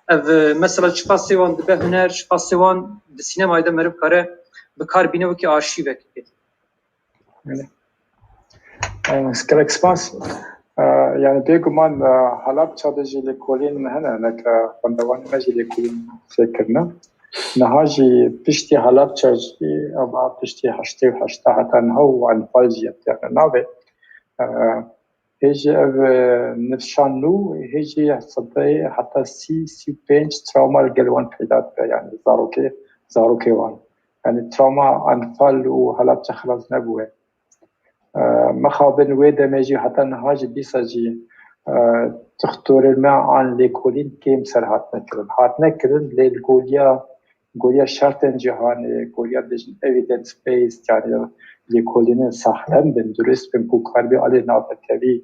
Ev, e, mesela çiqasê wan dibe huner, çiqasê wan di sînemayê de meriv kare bi kar bîne wekî arşîvekê. Belê. E, gelek spas. E, yani bêguman, e, Halabça de jî lêkolîn hene, hinek, e, xwendevanê me jî lêkolîn fêr kirine. Niha jî piştî Halabça jî, eva piştî heştê û heşta heta niha û Enfal jî yek têne navê. E, Hê jî ev, e, nifşan nû, hê jî sedeyê heta sî, sî û pênc travma li gel wan peyda dibe, yanî zarokê, zarokê wan. Yanî travma Enfal û Helebçe xilas nebûye. E, mixabin wê demê jî heta niha jî dîsa jî, e, dixtorên me an lêkolîn kêm ser hatine kirin. Hatine kirin, lê li goliya goriya şertên cîhanê, goriya bêjin evidence based, yani lêkolînên saxlem bin, durist bin, ku karibî alê navnetewî,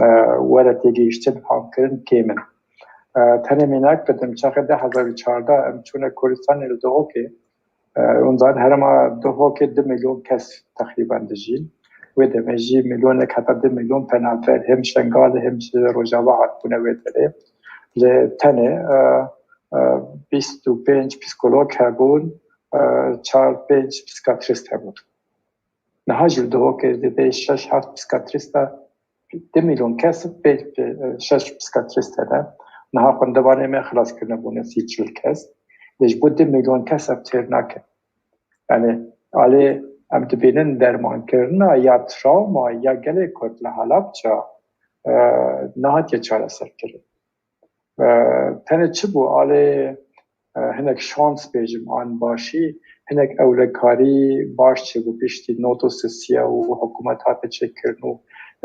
e, were têgihiştin, famkirin, kêm in. E, tenê mînak bidim, çaxê du hezar û çardeh em çûne Kurdistanê li Duhokê, e, hûn zanîn herêma Duhokê du milyon kes teqrîben dijîn. Wê demê jî milyonek heta du milyon penaber hem Şengalê hem ji Rojava hatibûne wê derê. Lê tenê, e, e, bîst û pênc psîkolog hebûn, e, çar pênc psîkatrîst hebûn. Niha jî li Duhokê dibê şeş heft psîkatrîst e, du milyon kes, pê, pê, şeş psîkatrîst hene. Niha xwendevanê me xilas kirine bûne sî çil kes. Lê ji bo du milyon kes ev têr nake. Yani alê em dibînin dermankirina ya travma ya gelê Kurd li Halabça, e, nehatiye çareserkirin. E, tenê çi bû? Alê, e, hinek şans bêjim an başî, hinek ewlekarî baş çêbû piştî nod û sisiya û hikûmet hate çêkirin û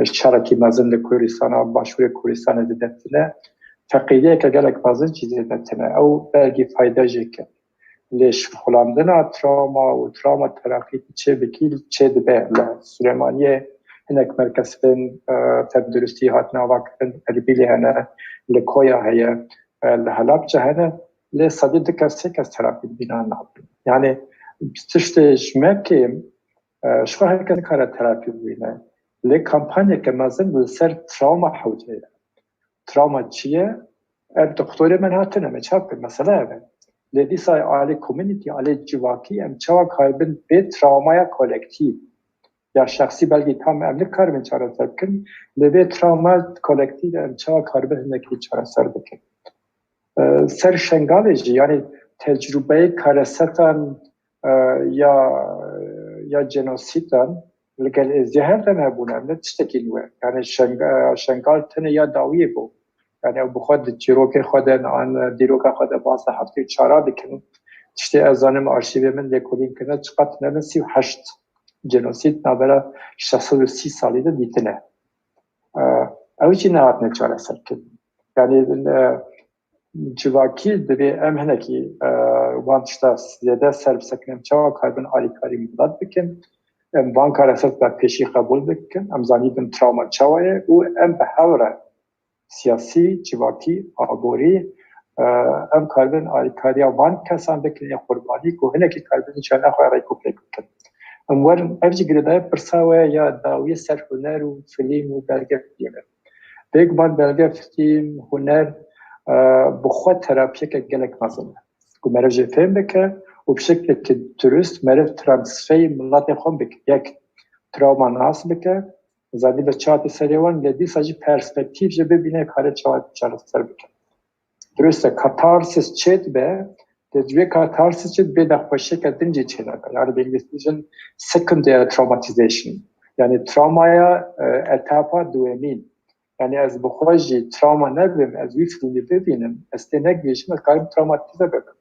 şerekî mezin li Kurdistana, başûrê Kurdistanê dide tine. Feqîriyeke gelek mezin jî dide tine. Ew belkî fayde jê kir. Lê şixulandina travma û travma terapî çê bikî çê dibe. Li Silêmaniyê hinek merkezên, e, tenduristî hatine avakirin, Erbîlê hene, li Koya heye, e, li Helebçe hene, lê sedî du kes, sê kes terapî dibîne, nabin. Yani tiştê ji me kêm, e, ji xwe her kes nikare terapî bibîne. Lê kampanyeke mezin li ser travma hewce ye. Travma çi ye? Ev doktorê me hatine, me çap kir, mesela ev e. Lê dîsa alê community, alê civakî em çawa karibin vê travmaya kolektîf ya şexsî belkî tam em nikaribin çareser bikin, lê vê travma kolektîf em çawa karibin hinekî çareser bikin? E, ser Şengalê jî, yanî tecrûbeyê karesetan, e, ya, ya cenosîdan li gel êzdiya her dem hebûne, ne tiştekî nû ye. Yanî Şenga-, Şengal tenê ya dawiyê bû. Yanî ew bi xwe di çîrokê xwe de, an dîroka xwe de baz de heftê û çar dikin. Tiştê ez zanim arşîvê min lêkolîn kirine, çiqas tune bin sî û heşt cenosîd navbera şeş sed û sî salî de dîtine. E, ew jî nehatine çareserkirin. Yanî, e, civakî divê em hinekî, e, wan tişta zêde ser bisekinin, çawa karibin alîkarî milet bikin. Em van kareset bi pêşî qebûl bikin. Em zanîbin travma çawa ye û em bi hev re siyasî, civakî, aborî, e, em karibin alîkariya van kesan bikin ya qurbanî ku hinekî karibin îşa nexwe rêk û pêk bikin. Em werin, ev jî girêdayî pirsa we ya dawiyê ser huner û filîm û belgefilmê. Bêguman belgefilm, huner, e, bi xwe terapiyeke gelek mezin e. Ku meriv jê fêm bike û bi şeklekî durust meriv transferî miletê xwe bike. Yek, travma nas bike, zanî be çi hate serê wan, lê dîsa jî perspektîf jê bibîne, kare çawa çareser bike. Durust e, katarsis çêdibe, lê ji vê katarsis çêdibe nexweşiyeke din jî çênake. Yani bi îngilîzî dibêjin secondary traumatization. Yani travmaya, e, etapa duwemîn. Yani ez bi xwe jî travma nebim, ez wî filmî bibînim, ez tê negihîşim, ez karim travmatize bibim.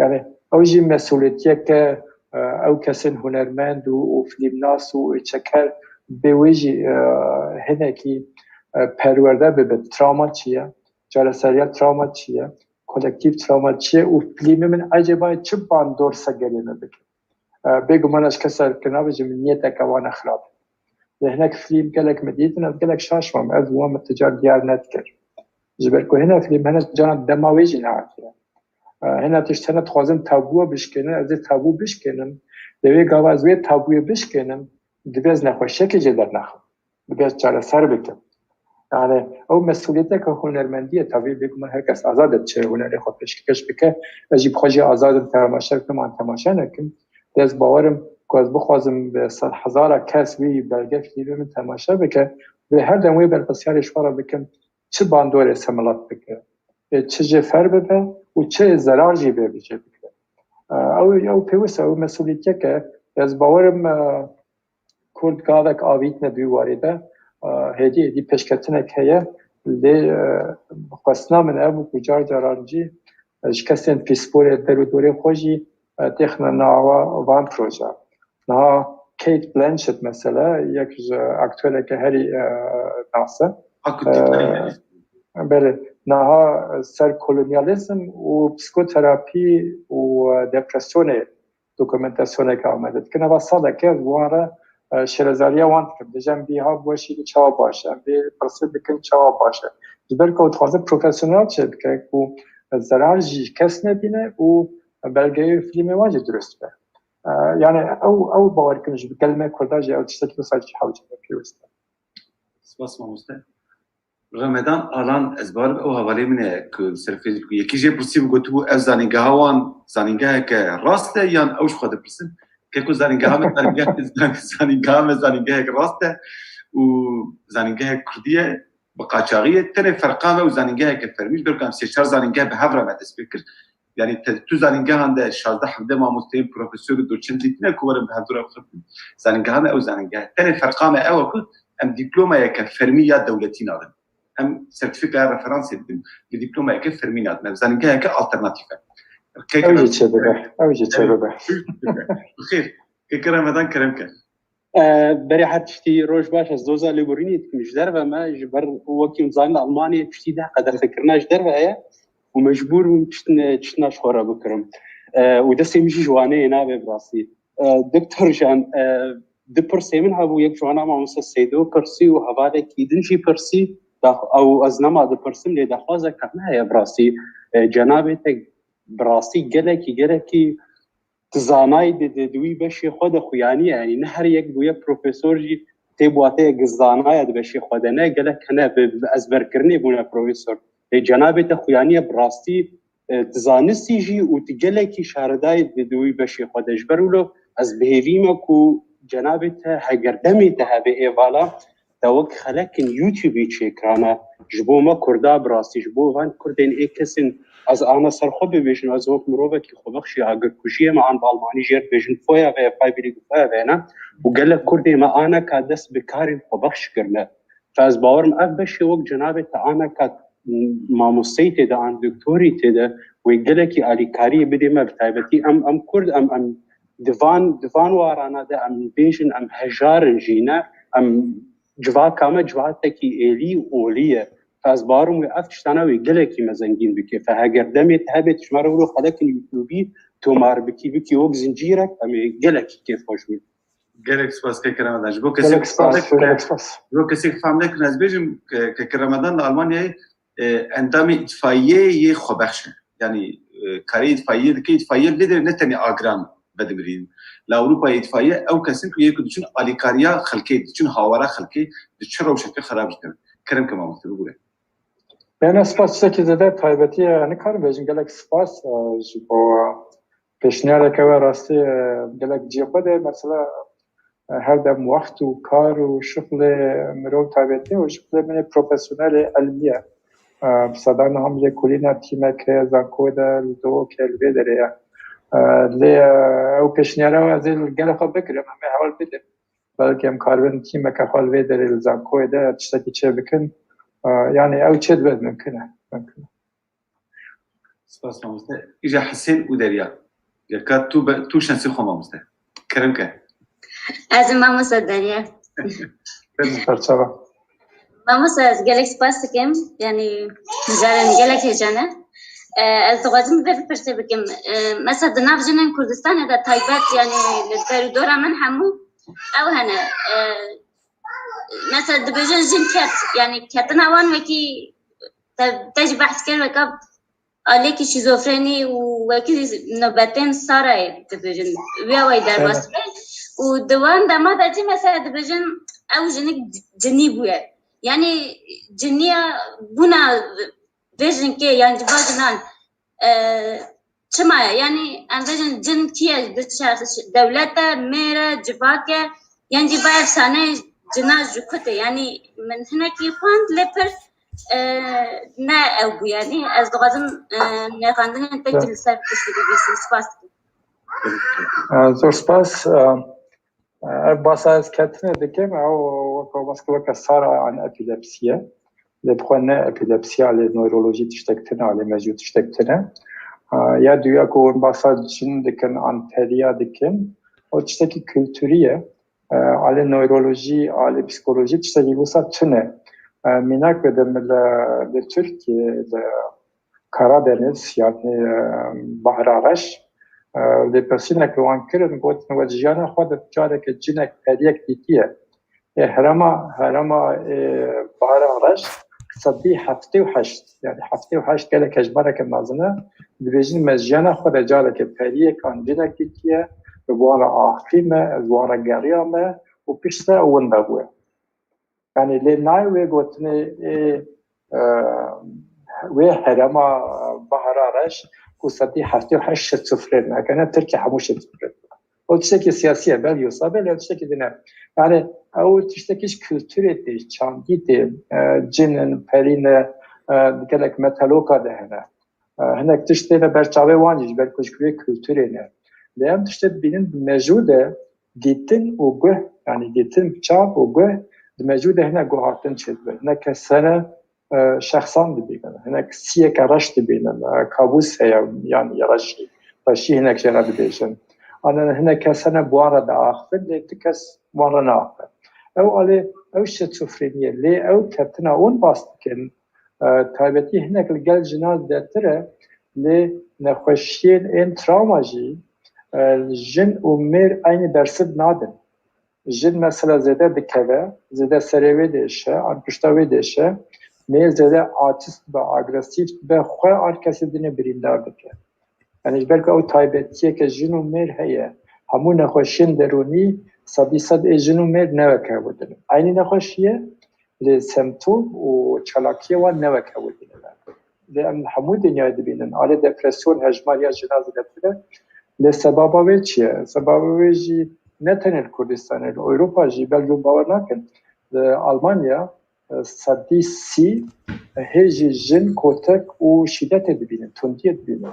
Yani ew jî mesuliyetiyeke, e, ew kesên hunermend û, û filmnas û çeker bê wê jî, e, hinekî, e, perwerde bibe. Travma çi ye? Çareseriya travma çi ye? Kolektîf travma çi ye? Û filmê min ecêba çi bandor ser gelê me bike? E, bêguman ez ji kesekî nabêjim, niyeteke wan e xirab. Lê hinek filîm gelek me dîtin, ez gelek şaş mam. Ez wan min ti car diyar nedikir. Ji ber ku hine filîm hine caran dema wê jî nehatiye. E, hine tişt hine dixwazin tabûya bişkênin, ez ê tabû bişkênim. Lê wê gava ez wê tabûyê bişkênim, divê ez nexweşiyekê jê dernexim. Divê ez çareser bikim. Yani ew mesuliyeteke hunermendî ye, tabî bêguman her kes azad e çi hunerê xwe pêşkêş bike. Ez jî bi xwe jî azad im temaşe bikim an temaşe nekim. Lê ez bawer im ku ez bixwazim bi sedhezara kes wî belge filmê min temaşe bike, vê her dem wê berpirsyarê ji xwe re bikim, çi bandorê ser milet bike, ê çi jê fer bibe û çi zerar jî bê bi jê bike. E, ew, ew pêwist e, ew mesuliyeteke, ez bawer im, e, Kurd gavek avîtine di wî warê de, e, hêdî hêdî pêşketinek heye, lê, e, xwestina min ev bû ku car caran jî, e, ji kesên pisporê der û dorê xwe jî, e, têxine nava van proje. Niha Cate Blanchett mesela yek ji aktoreke herî, e, nas e. Belê, niha ser kolonyalîzm û psikoterapî û, e, depresyonê dokumentasyoneke amade dikin. Eva saleke wan re, e, şêrezariya wan dikim. Dibêjin vî ha weşî çawa baş e, vê pirsê dikin çawa baş e. Ji ber ku ew dixwaze profesyonel çêbike ku zerar jî kes nebîne û belgeyê filmê wan jî dirust be. E, yani ew, ew bawer dikim ji gel me Kurda jî ew tiştekî wisa jî hewce be pêwist e. Spas mamoste. Remedan Alan, ez bawer ew hevalê min e ku li ser Facebookê yekî jê pirsî bû, gotibû ev zanîngeha wan zanîngeheke rast e yan ew ji xwe dipirsin? Keko zanîngeha me zanîngeh-, zanîngeha me zanîngehek rast e û zanîngehek kurdî ye, bi qaçaxî ye. Tenê ferqa me û zanîngeheke fermî, ji ber ku em sê çar zanîngeh bi hev re me dest pê kir. Yani te, tu zanîngehan de şazdeh hevdeh mamosteyên profesor û doçent dîtine ku werin bi hevdû re bixebin. Zanîngeha me ew zanîngeh. Tenê ferqa me ew e ku em dîplomayeke fermî ya dewletî nadin. Em sertîfîkaya referansê didin. Bi dîplomayeke fermî nadin. Ev zanîngeheke alternatîf e. Ew jî çêbibe. Ew jî çêbibe. Bi xêr. Keke Remedan kerem ke. E, berê her tiştî roj baş, ez doza lêborînê dikim ji derve me, ji ber wekî em zanin Almanyayê tiştî deh qedexekirina ji derve heye û mecbûr bûm tiştin-, tiştina ji xwe re bikirim. E, û destê min jî ji wanê yê navê bi rastî. E, Doktor Jan, e, du pirsê min hebû, yek ji wana mamoste Seydo pirsî û hevalekî din jî pirsî, da-, ew ez nema dipirsim, lê daxwazeke me heye bi rastî. E, cenabê te bi rastî gelekî, gelekî tu zanayî di, di, di wî beşê xwe de xuyanî ye. Yanî ne her yek bûye profesor jî tê bi wateyeke zanaya di beşê xwe de. Ne gelek hene bi, bi ezberkirinê bûne profesor. Lê cenabê te xuyanî ye bi rastî e, di zanistî jî û di gelekî şaredayê di, di wî beşê xwe de. Ji ber wilo ez bi hêvî me ku cenabê te heger demê te hebe êvala, te wek xelekin YouTubeî çêkirane. Ji bo me Kurda bi rastî, ji bo van Kurdên ê kesên ez ana ser xwe bibêjin, ez wek mirovekî xwebexşî agirkujiyê me an bi Almanî jê re dibêjin Feuerwehr, Freiwillige Feuerwehr ne û gelek Kurdê me aneka dest bi karên xwebexş kirine. Fe ez bawer im ev beşê wek cenabê te aneka mamosteyî tê de, an doktorî tê de wê gelekî alîkariyê bidê me, bi taybetî em, em Kurd, em, em di van, di van warana de em bêjin, em hejar in jî ne, em civaka me civatekî êlî û olî ye. Fe ez bawer im wê ev tiştana wê gelekî me zengîn bike. Fe heger demê te hebê tu ji me re wilo xelekin YouTubeî tomar bikî, bikî wek zincîrek, em ê gelekî kêfxweş bîn. Gelek spas keke Remedan. Ji bo kesê Gelek spas, gelek spas. Ji bo kesê fam nekin ez bêjim ke, keke Remedan li Almanyayê, e, endamê îtfaiyê yê xwebexş e. Yanî, e, karê îtfaiyê dike, îtfaiye lê de ne tenê agiran vedimirîn. Li Ewropayê îtfaiye ew kes in ku yê ku diçin alîkariya xelkê, diçin hawara xelkê, di çi rewşeke xerab jî tevin. Kerem ke mamoste bigure. Bêne spas, tiştekî zêde taybetî ye, nikarim bêjim gelek spas, e, ji bo pêşniyareke we rastî, e, gelek cihê xwe de, mesela, e, her dem wext û kar û şixulê mirov taybetî û şixulê min ê profesyonelê elmî ye. E, bi sedan niha min lêkolîna tîmek heye, zankoyê de li Duhokê li vê derê ye. E, lê, e, ew pêşniyara we ez ê li gela xwe bigirim, em ê hewl bidin. Belkî em karibin tîmeke xwe li vê derê li zankoyê de tiştekî çê bikin. E, yanî ew çê dibe mimkun e. Mimkun e. Spas mamoste. Îja Hisên û Derya. Gerka tu be, tu şensî xwe mamoste. Kerem ke. Ez ê mamoste Derya. Serçava. Mamoste, ez gelek spas dikim. Yanî, mijarên gelek hêja ne. E, ez dixwazim vê pirsê bikim. E, mesela di nav jinên Kurdistanê de taybet, yanî li derûdora min hemû ew hene. E, mesela dibêjin jin ket, yanî ketina wan wekî te, te jî behs kir weka alekî şîzofrenî û wekî nobetên Sarayê dibêjin. Wî awayî derbas dibe. Û di wan dema de jî mesela dibêjin ew jinik cinî bûye. Yanî ciniya bûna vê jinkê yan ji va jinan, e, çima ye? Yanî em bêjin cin kî ye? Di çar-, dewlet e, mêr e, civak e, yan jî va efsaneyê cina ji ku tê? Yanî min hinekî xwend lê pir, e, ne ew bû. Yanî ez dixwazim, e, nêxandinên te jî li ser tiştî bibîsim. Spas dikim. E, zor spas. E, Ev basa ez ketine dikim, ew weke, weke, weke sara an epilepsiye. Lê bi xwe ne epilepsiya, lê neurolojî tiştek tune, lê mejû tiştek tune. A, ya duya ku hûn basa cin dikin, an periya dikin, o tiştekî kulturî ye. E, alê neurolojî, alê psîkolojî tiştekî wisa tune. E, mînak bidim li, li Tirkiyê, li Karadeniz, yani, e, Bahra Reş, e, lêpirsînek li wan kirin, gotin, we di jiyana xwe de careke cinek, periyek dîtiye. Ê herema, herema, ê, Bahra Reş, sedî heftê û heşt, yani heftê û heşt gelek hejmareke mezin e, dibêjin, me jiyana xwe de careke periyek an cinek dîtiye, bi wan re axifî me, bi wan re geriya me û piştre winda bûye. Yani lê nayê wê gotinê ê, e, wê herema Bahra Reş ku sedî heftê û heşt şizofren e. Heke ne Tirkiye hemû şizofren e. O tiştekî siyasî ye, belê wisa be, lê tiştekî din e. Yani ew tiştekî ji kulturê tê, ji çandî tê, e, cin in, perî ne, e, gelek metaloka de hene. E, hinek tişt têne ber çavê wan jî, ji ber ku ji ku yê kulturê ne. Lê em tiştê dibînin di mejû de dîtin û guh, yanî dîtin bi çav û guh di mejû de hinek guhartin çêdibe. Hinek kes hene, e, şexsan dibînin, hinek siyeke reş dibînin, e, kabûs heye, yanî reşî, reşî hinek jê re dibêjin. An hinek kes hene bi wan re diaxivin, lê tu kes wan re naaxive. Ew alê, ew şizofrenî ye, lê ew ketina hûn bas dikin, e, taybetî hinek li gel jina zêdetir e, lê nexweşiyên ên travma jî, e, jin û mêr eynî bersiv nadin. Jin mesela zêde dikeve, zêde serê wê diêşe, an pişta wê diêşe, mêr zêde aciz dibe, agresîf dibe, xwe an kesê dinê birîndar dike. Yani ji ber ku ew taybetiyeke jin û mêr heye, hemû nexweşiyên derûnî sedî sed ê jin û mêr ne wek hev dibin. Eynî nexweşî ye, lê semptom û çalakiyê wan ne wek hev dibin. Lê em li hemû dinyayê dibînin. Alê depresyon, hejmariya jina zêdetir e. Lê sebaba wê çi ye? Sebaba wê jî ne tenê li Kurdistanê, li Ewropa jî, belkî hûn bawer nakin. Li Almanya, e, sedî sî hê jî jin kotek û şîdetê dibînin, tundiyê dibînin.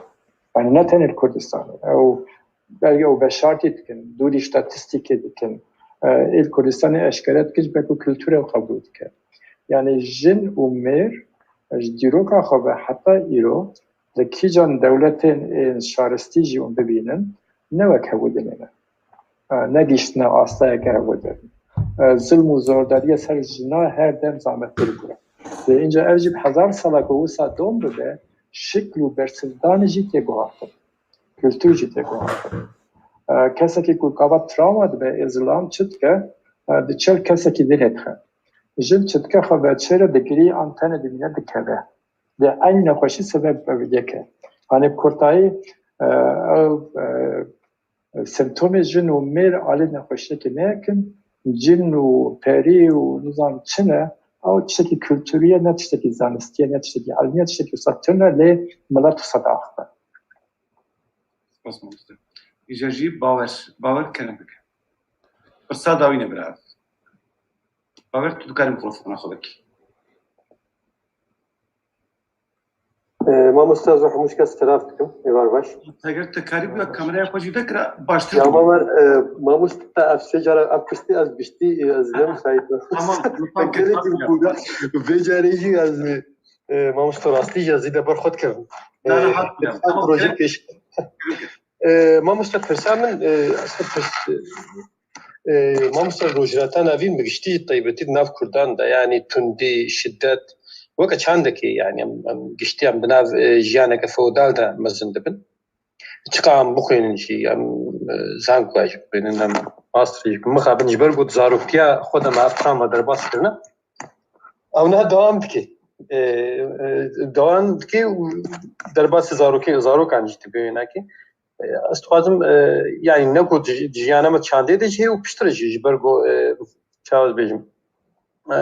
Yani ne tenê li Kurdistanê. Ew belge û veşartî dikin, dûrî statîstîkê dikin. E, ê li Kurdistanê eşkere dikin, ji ber ku kultura ew qebûl dike. Yani jin û mêr, e, ji dîroka xwe ve heta îro, li kîjan dewletên ên şaristî jî hûn bibînin, ne wek hevû dinê ne. E, negihiştine astayeke hevû din. E, zilm û zordariya ser jina her dem zamettir bûye. Lê înca ev jî bi hezar sala ku wisa dom bibe, şikl û bersivdanê jî tê guhartin. Kultur jî tê guhartin. E, kesekî ku gava travma dibe, ê zilam çi dike, e, diçe li kesekî dinê dixe. Jin çi dike, xwe veçêre digirî an tenê dimîne dikeve. Lê eynî nexweşî sebeb ev yek e. Hanê bi kurtayî, e, ew, e, semptomê jin û mêr alê nexweşiyekê ne yek in. Cin û perî û nizam çi ne, ew tiştekî kulturî ye, ne tiştekî zanistî ye, ne tiştekî ilmî ye, tiştekî wisa tune lê milet wisa diaxive. Spas mamoste. Îja jî Bawer, Bawer kerem bike. Pirsa dawî ne bira. Bawer, tu dikarî mikrofona xwe vekî. E, mamoste, ez hemû kes telav dikim. Êvar baş. Eger te karî bûya kameraya xwe jî vekira, baştir Ya bû. Bawer, e, mamoste, ev sê cara ev piştî ez giştî, e, ez ne müsait me. Tamam, lütfen. Gelek bû da. Vê carê jî ez, e, mamoste, rastî jî ez ê de ber xwe dikevim. Na, na, E, hat bûya. Tamam, proje gerek pêş. E, mamoste, pirsa min, e, aslında pirs, e, mamoste, rojhilata navîn bi giştî, taybetî di nav Kurdan de, yani tundî, şiddet, weke çandekî, yani em, em giştî em di nav, e, jiyaneke feodal de mezin dibin. Çiqa em bixwînin jî, em, e, zankoya jî bixwînin, em master jî bikin. Mixabin ji ber ku di zaroktiya xwe de me ev travma derbas kirine. Ew niha dewam dike. E, e, dewam dike û derbasî zarokê, zarokan jî dibe wênakê. E, ez dixwazim, e, yani ne ku di, di jiyana me çandê de jî heye û piştre jî, ji ber ku, e, çawa ez bêjim, e,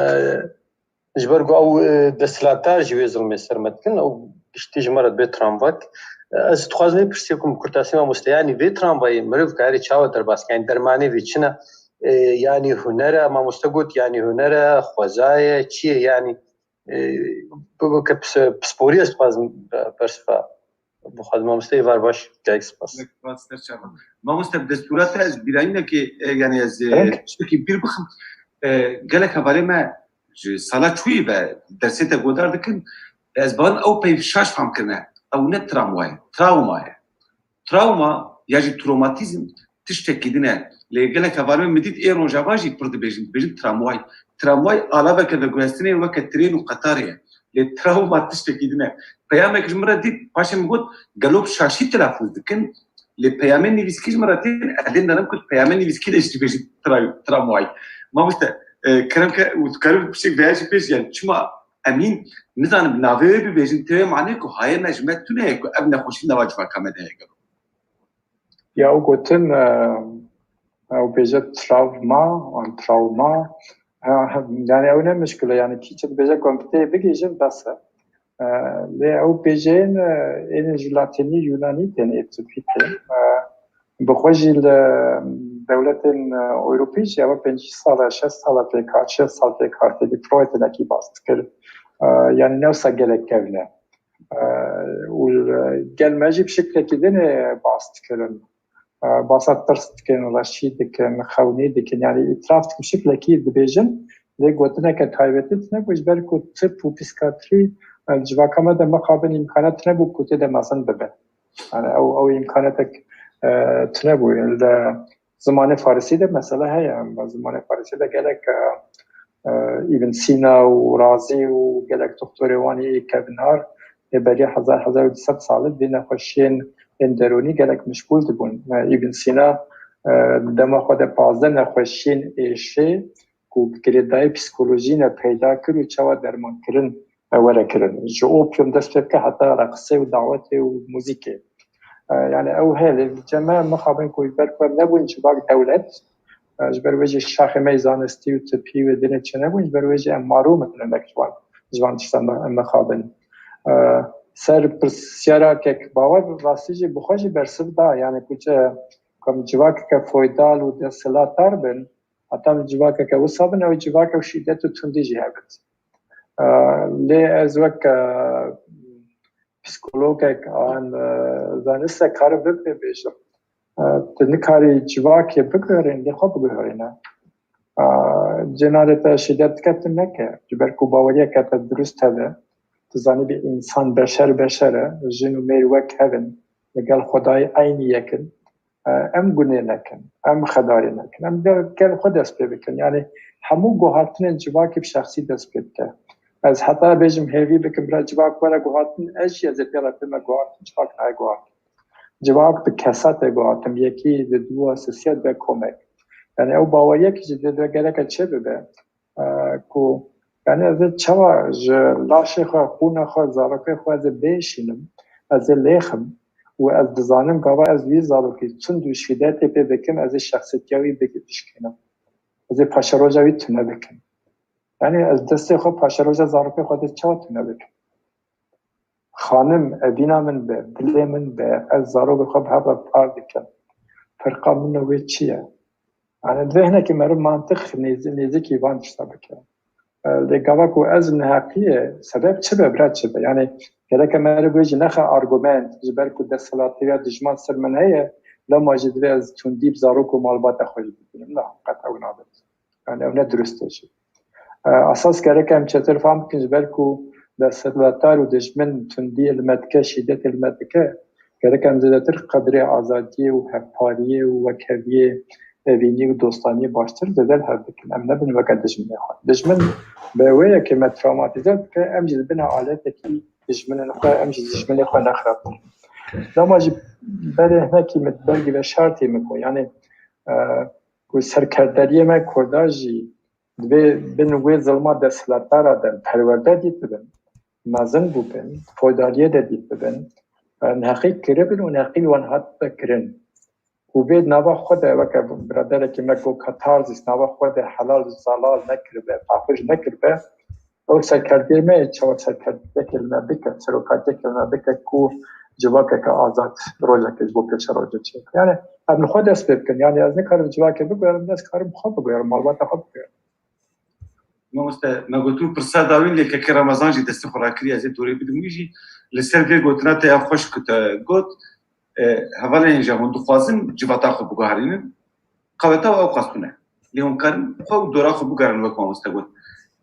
ji ber ku ew, e, desthilatdar jî wê zilmê ser me dikin, ew giştî ji me re dibe travmak. E, ez dixwazim vê pirsê ku bi kurtasî mamoste, yani vê travmayê mirov karê çawa derbas ke, yani dermanê vê çi ne? E, yani huner e, mamoste got, yani huner e, xweza ye, çi ye, yani, e, bi, bi, ke pis-, pisporî ez dixwazim, e, bersiva. Bixwazim mamoste, êvar baş, gelek spas. Gelek spas, ser çava. Mamoste, bi destûra te ez bîranînekê, e, yani ez, e, Evet. tiştekî bîr bixim. E, gelek hevalê me ji sala çûyî ve dersê te godar dikin. Ez bawerim ew peyv şaş fam kirine. Ew ne travma ye, travma ye. Travma ya jî trawmatîzm tiştekî din e. Lê gelek hevalê me min dît ê rojava jî pir dibêjin, dibêjin tramway. Tramway alaveke veguhestinê weke trên û qetarê ye. Lê travma tiştekî din e. Peyamek ji min re dît, paşê min got, gelo bi şaşî telafûz dikin, lê peyamên nivîskî ji min re tên, ez ê nerim ku peyamên nivîskî de jî dibêjin tra-, tramway. Mamoste, e, kerem ke, û tu kerem piştek veya jî pêş, yani çima em hîn nizanin bi navê wê bibêjin, tê wê manê ku hayê me ji me tune ye ku ev nexweşî nava civaka me de heye gelo. Ya ew gotin, e, ew bêje travma, an travma. E, yani ew ne mişkil e, yani kî çi dibêje ku em bi tê bigihîjin bes e. E, lê ew bêjeyên, e, ên ji latînî, yunanî tên, ê tirkî tên. E, bi xwe jî li dewletên, e, Ewropî jî ev pêncî sal e, şeş sal e pêk hat, şeş sal pêk hat, têdî Freud hinekî bas dikir. E, yani ne wisa gelek kevn e. E, û gel me jî bi şiklekî din ê bas dikirin. E, basa tirs dikin, reşî dikin, xewnî dikin. Yani îtiraf dikin, şiklekî dibêjin, lê gotineke taybetî tune bû, ji ber ku tip û psîkiyatrî, e, civaka me de mixabin îmkanet tune bû ku tê de mezin bibe. Yani ew, ew îmkanetek, e, tune bû. Li zimanê farisî de mesela heye. Em zimanê farisî de gelek, e, e, Ibn Sîna û Razî û gelek doktorê wan ê kevnar ê berî hezar, hezar û du sed salî vê nexweşiyên ên deronî gelek mişgûl dibûn. E, Ibn Sîna, e, di dema xwe de pazdeh nexweşiyên êşê ku bi girêdayî psîkolojî ne peyda kir û çawa dermankirin were kirin. Ji opyum dest pê bike heta reqsê û dawetê û muzîkê. E, yani ew heye, lê cem me mixabin ku ji ber ku em nebûn civak dewlet, e, ji ber wê jî şaxê me yê zanistî û tipî wê dinê çênebûn, ji ber wê jî em marûm in hinek ji wan, ji van tiştan me, em mixabin. E, ser pirsyara kek bawer rastî jî bi xwe jî bersiv da, yani ku çi, ku em civakeke foydal û desthilatdar bin, heta em civakeke wisa bin, ew civakek şîdet û tundî jî hebit. E, lê ez wek, e, psîkologek an, e, zanistek karim vê bêjim. E, tu nikarî civakê biguherînî, lê xwe biguherîne. E, cenarê te şîdet dike, tu neke. Ji ber ku baweriyeke te dirust hebe, tu zanî bi însan beşer beşer e, jin û mêr wek hev in, li gel Xwedayê eynî yek in. E, em gunê nekin, em xedarê nekin, em gel, gel xwe dest pê bikin. Yani hemû guhartinên civakê bi şexsî dest pê dike. Ez heta bêjim hêvî bikim bira civak were guhartin, ez jî ez ê pê re bime guhartin, civak nayê guhartin. Civak bi kesa tê guhartin, yekî, di dû, sisiyet ve komek. Yani ew baweriyek jî di, di gereke çê bibe. E, ku, yani ez ê çawa ji laşê xwe, xûna xwe, zarokê xwe ez ê bêşînim, ez ê lêxim û ez dizanim gava ez wî zarokî çund û şîdetê pê bikim, ez ê şexsiyetiya wî bik-, bişkînim. Ez ê paşeroja wî tune bikim. Yani ez destê xwe paşeroja zarokê xwe dê çawa tune bikim? Xanim, evîna min be, dilê min be, ez zarokê xwe bi hev re par dikim. Ferqa min û wê çi ye? Yani divê hinekî meriv mantiq nêz-, nêzîkî van tişta bike. E, lê gava ku ez neheqiyê, sebeb çi be, bira çi be? Yani gereke meriv wê jî nexe argument, ji ber ku desthilatiya dijman ser min heye, lema jî divê ez tundî bi zarok û malbata xwe jî bibînim. Na, qet ew nabe. Yani ew ne dirust e jî. E, esas gerek em çêtir fam bikin, ji ber ku desthilatdar û dijmin tundiyê li me dike, şîdetê li me dike, gerek em zêdetir qedrê azadiyê û hevpariyê û wekheviyê, evînî û dostaniyê baştir zêde li hev bikin. Em nebin weke dijminê xwe. Dijmin bi wê yekê me trawmatîze dike, em jî dibine aletekî dijminên xwe, em jî dijminê xwe nexirabin. Dema jî berê hinekî min, belkî veşartî min ku, yani, e, ku serkerderiyê me Kurda jî divê bin wê zilma desthilatdara de perwerde dît bibin, mezin bûbin, foydariyê de dît bibin, e, neheqî kiribin û neheqî wan hatibe kirin. Û vê nava xwe de weke biraderekî me got katarzîs, nava xwe de helal zelal nekiribe, paqij nekiribe, ew serkerdiyê me çawa serkerdiyekê li me bike, serokatiyekê li me bike ku civakeke azad rojekê ji bo pêşerojê çêke. Yani em li xwe dest pê bikin. Yani ez nikarim civakê biguherim, ez karim xwe biguherim, malbata xwe biguherim. Mamoste, me gotin pirsa dawîn lê kekê Remezan jî destê xwe rakiriye, ez ê dorê bidim wî jî. Li ser vê gotina te ya xweş ku te got, e, hevalên hêja hûn dixwazin civata xwe biguherînin. Qeweta û ew xwestûn e. Lê hûn karin xwe û dora xwe bigerin wek mamoste got.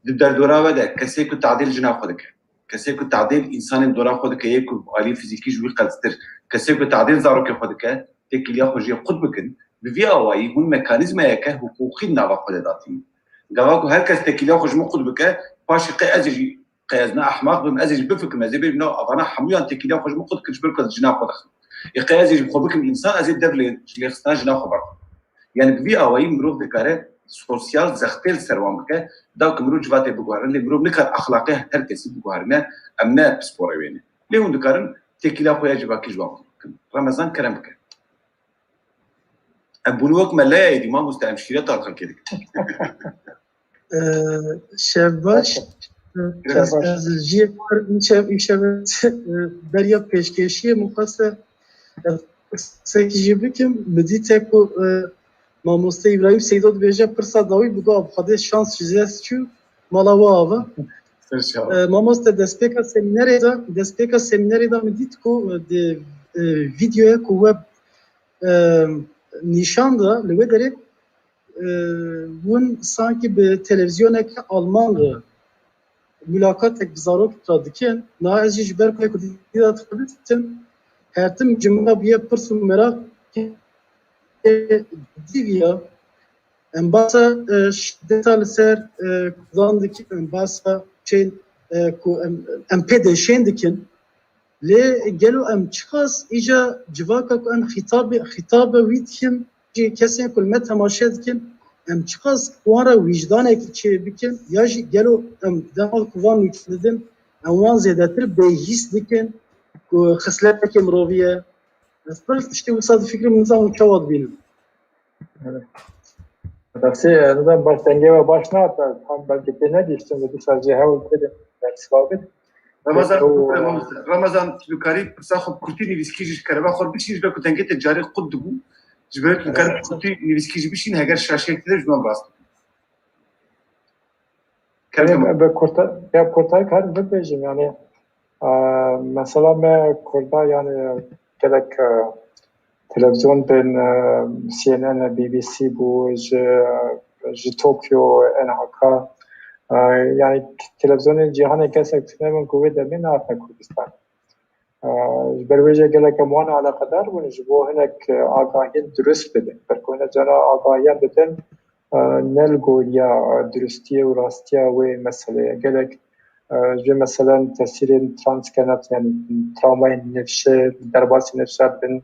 Di derdora we de kesê ku tadêl jina xwe dike, kesê ku tadêl însanên dora xwe dike, yê ku alî fizîkî ji wî qelstir, kesê ku tadêl zarokê xwe dike, têkiliya xwe jê qut bikin. Bi vî awayî hûn mekanîzmayeke hiqûqî di nava xwe de datînin. Gava ku her kes têkiliya xwe ji min qut bike, paşê qey ez ê jî, qey ez ne ehmaq bim, ez ê jî bifikirim, ez ê bêjim, na, avana hemûyan têkiliya xwe ji min qut kir, ji ber ku ez jina xwe dixim. Ê qey ez ê ji xwe bikim însan, ez ê dev lê, ji lêxistina jina xwe berxim. Yani bi vî awayî mirov dikare sosyal zextê li ser wan bike, da ku mirov civatê biguherîne, lê mirov nikare exlaqê her kesî biguherîne, em ne pisporê wê ne. Lê hûn dikarin têkiliya xwe ya civakî ji wan bikin. Remezan kerem bike. Em bûn wek meleyê dî, mamoste, em şîreta xelkê dikin. Ee, şev baş. Ee, ez, ez jiyê xwe îşev, îşev, e, beriya pêşkêşiyê min xweste, e, qisek jî bikim. Min dîte ku, e, mamoste Îbrahîm Seydo dibêje pirsa dawî bi got, Xwedê şans ji dest çû, mala we ava. Ee, mamoste, destpêka semînerê de, destpêka semînerê de min dît ku, e, di, e, vîdeoya ku we, e, nîşan da, li wê derê, e, hûn sankî bi televîzyoneke Alman re mûlakatek bi zarok re dikin. Niha ez jî ji ber ku Kurdî de dixebitim, her tim ji min re bûye pirs û meraq dîviya. Em basa, e, şideta li ser, e, Kurdan dikin, em basa çên, e, ku em, em pê de şên dikin. Lê gelo em çiqas îja civaka ku em xîtabê, xîtabe wî dikin, jî kesên ku li me temaşe dikin, em çiqas wan re wîjdanekî çê bikin, ya jî gelo em dema ku van nûçe didin, em wan zêdetir bêhîs dikin ku xisletekê mirovî ye? Ez pir tiştê wisa difikirim, nizanim çawa dibînim. Rastî, nizam baş dengê we baş nehate, tam belkî pê negihiştim, di dîsa jî hewl bidim, bersiva bidim. Ramazan, Ew, Ramazan, Ramazan, tu dikarî pirsa xwe bi kurtî nivîskî jî ji kerema xwe bişîn, ji ber ku dengê te carê qut dibû. Ji ber tu dikarî bi kurtî nivîskî jî bişîn, heger şaşiyek tide ji wan rast bike. Kerem. Bi kurta, ya kurtayî karim bibêjim, yani, e, mesela me Kurda, yani, gelek, e, televizyon bin, e, C N N, B B C bû, ji, ji Tokyo, N H K, e, yani, televizyonên cîhanê kesek tune bin ku wê demê nehatine Kurdistan. E, ji ber wê jî gelek em wan eleqedar bûn, ji bo hinek, e, agahiyên dirust bidin. Ber ku hinek cara agahiyan didin, e, ne li goriya, e, dirustiyê û rastiya wê meseleyê. Gelek, e, ji vê meselen tesîrên transkenat, yani travmayên nifşe, derbasî nifşa dibin,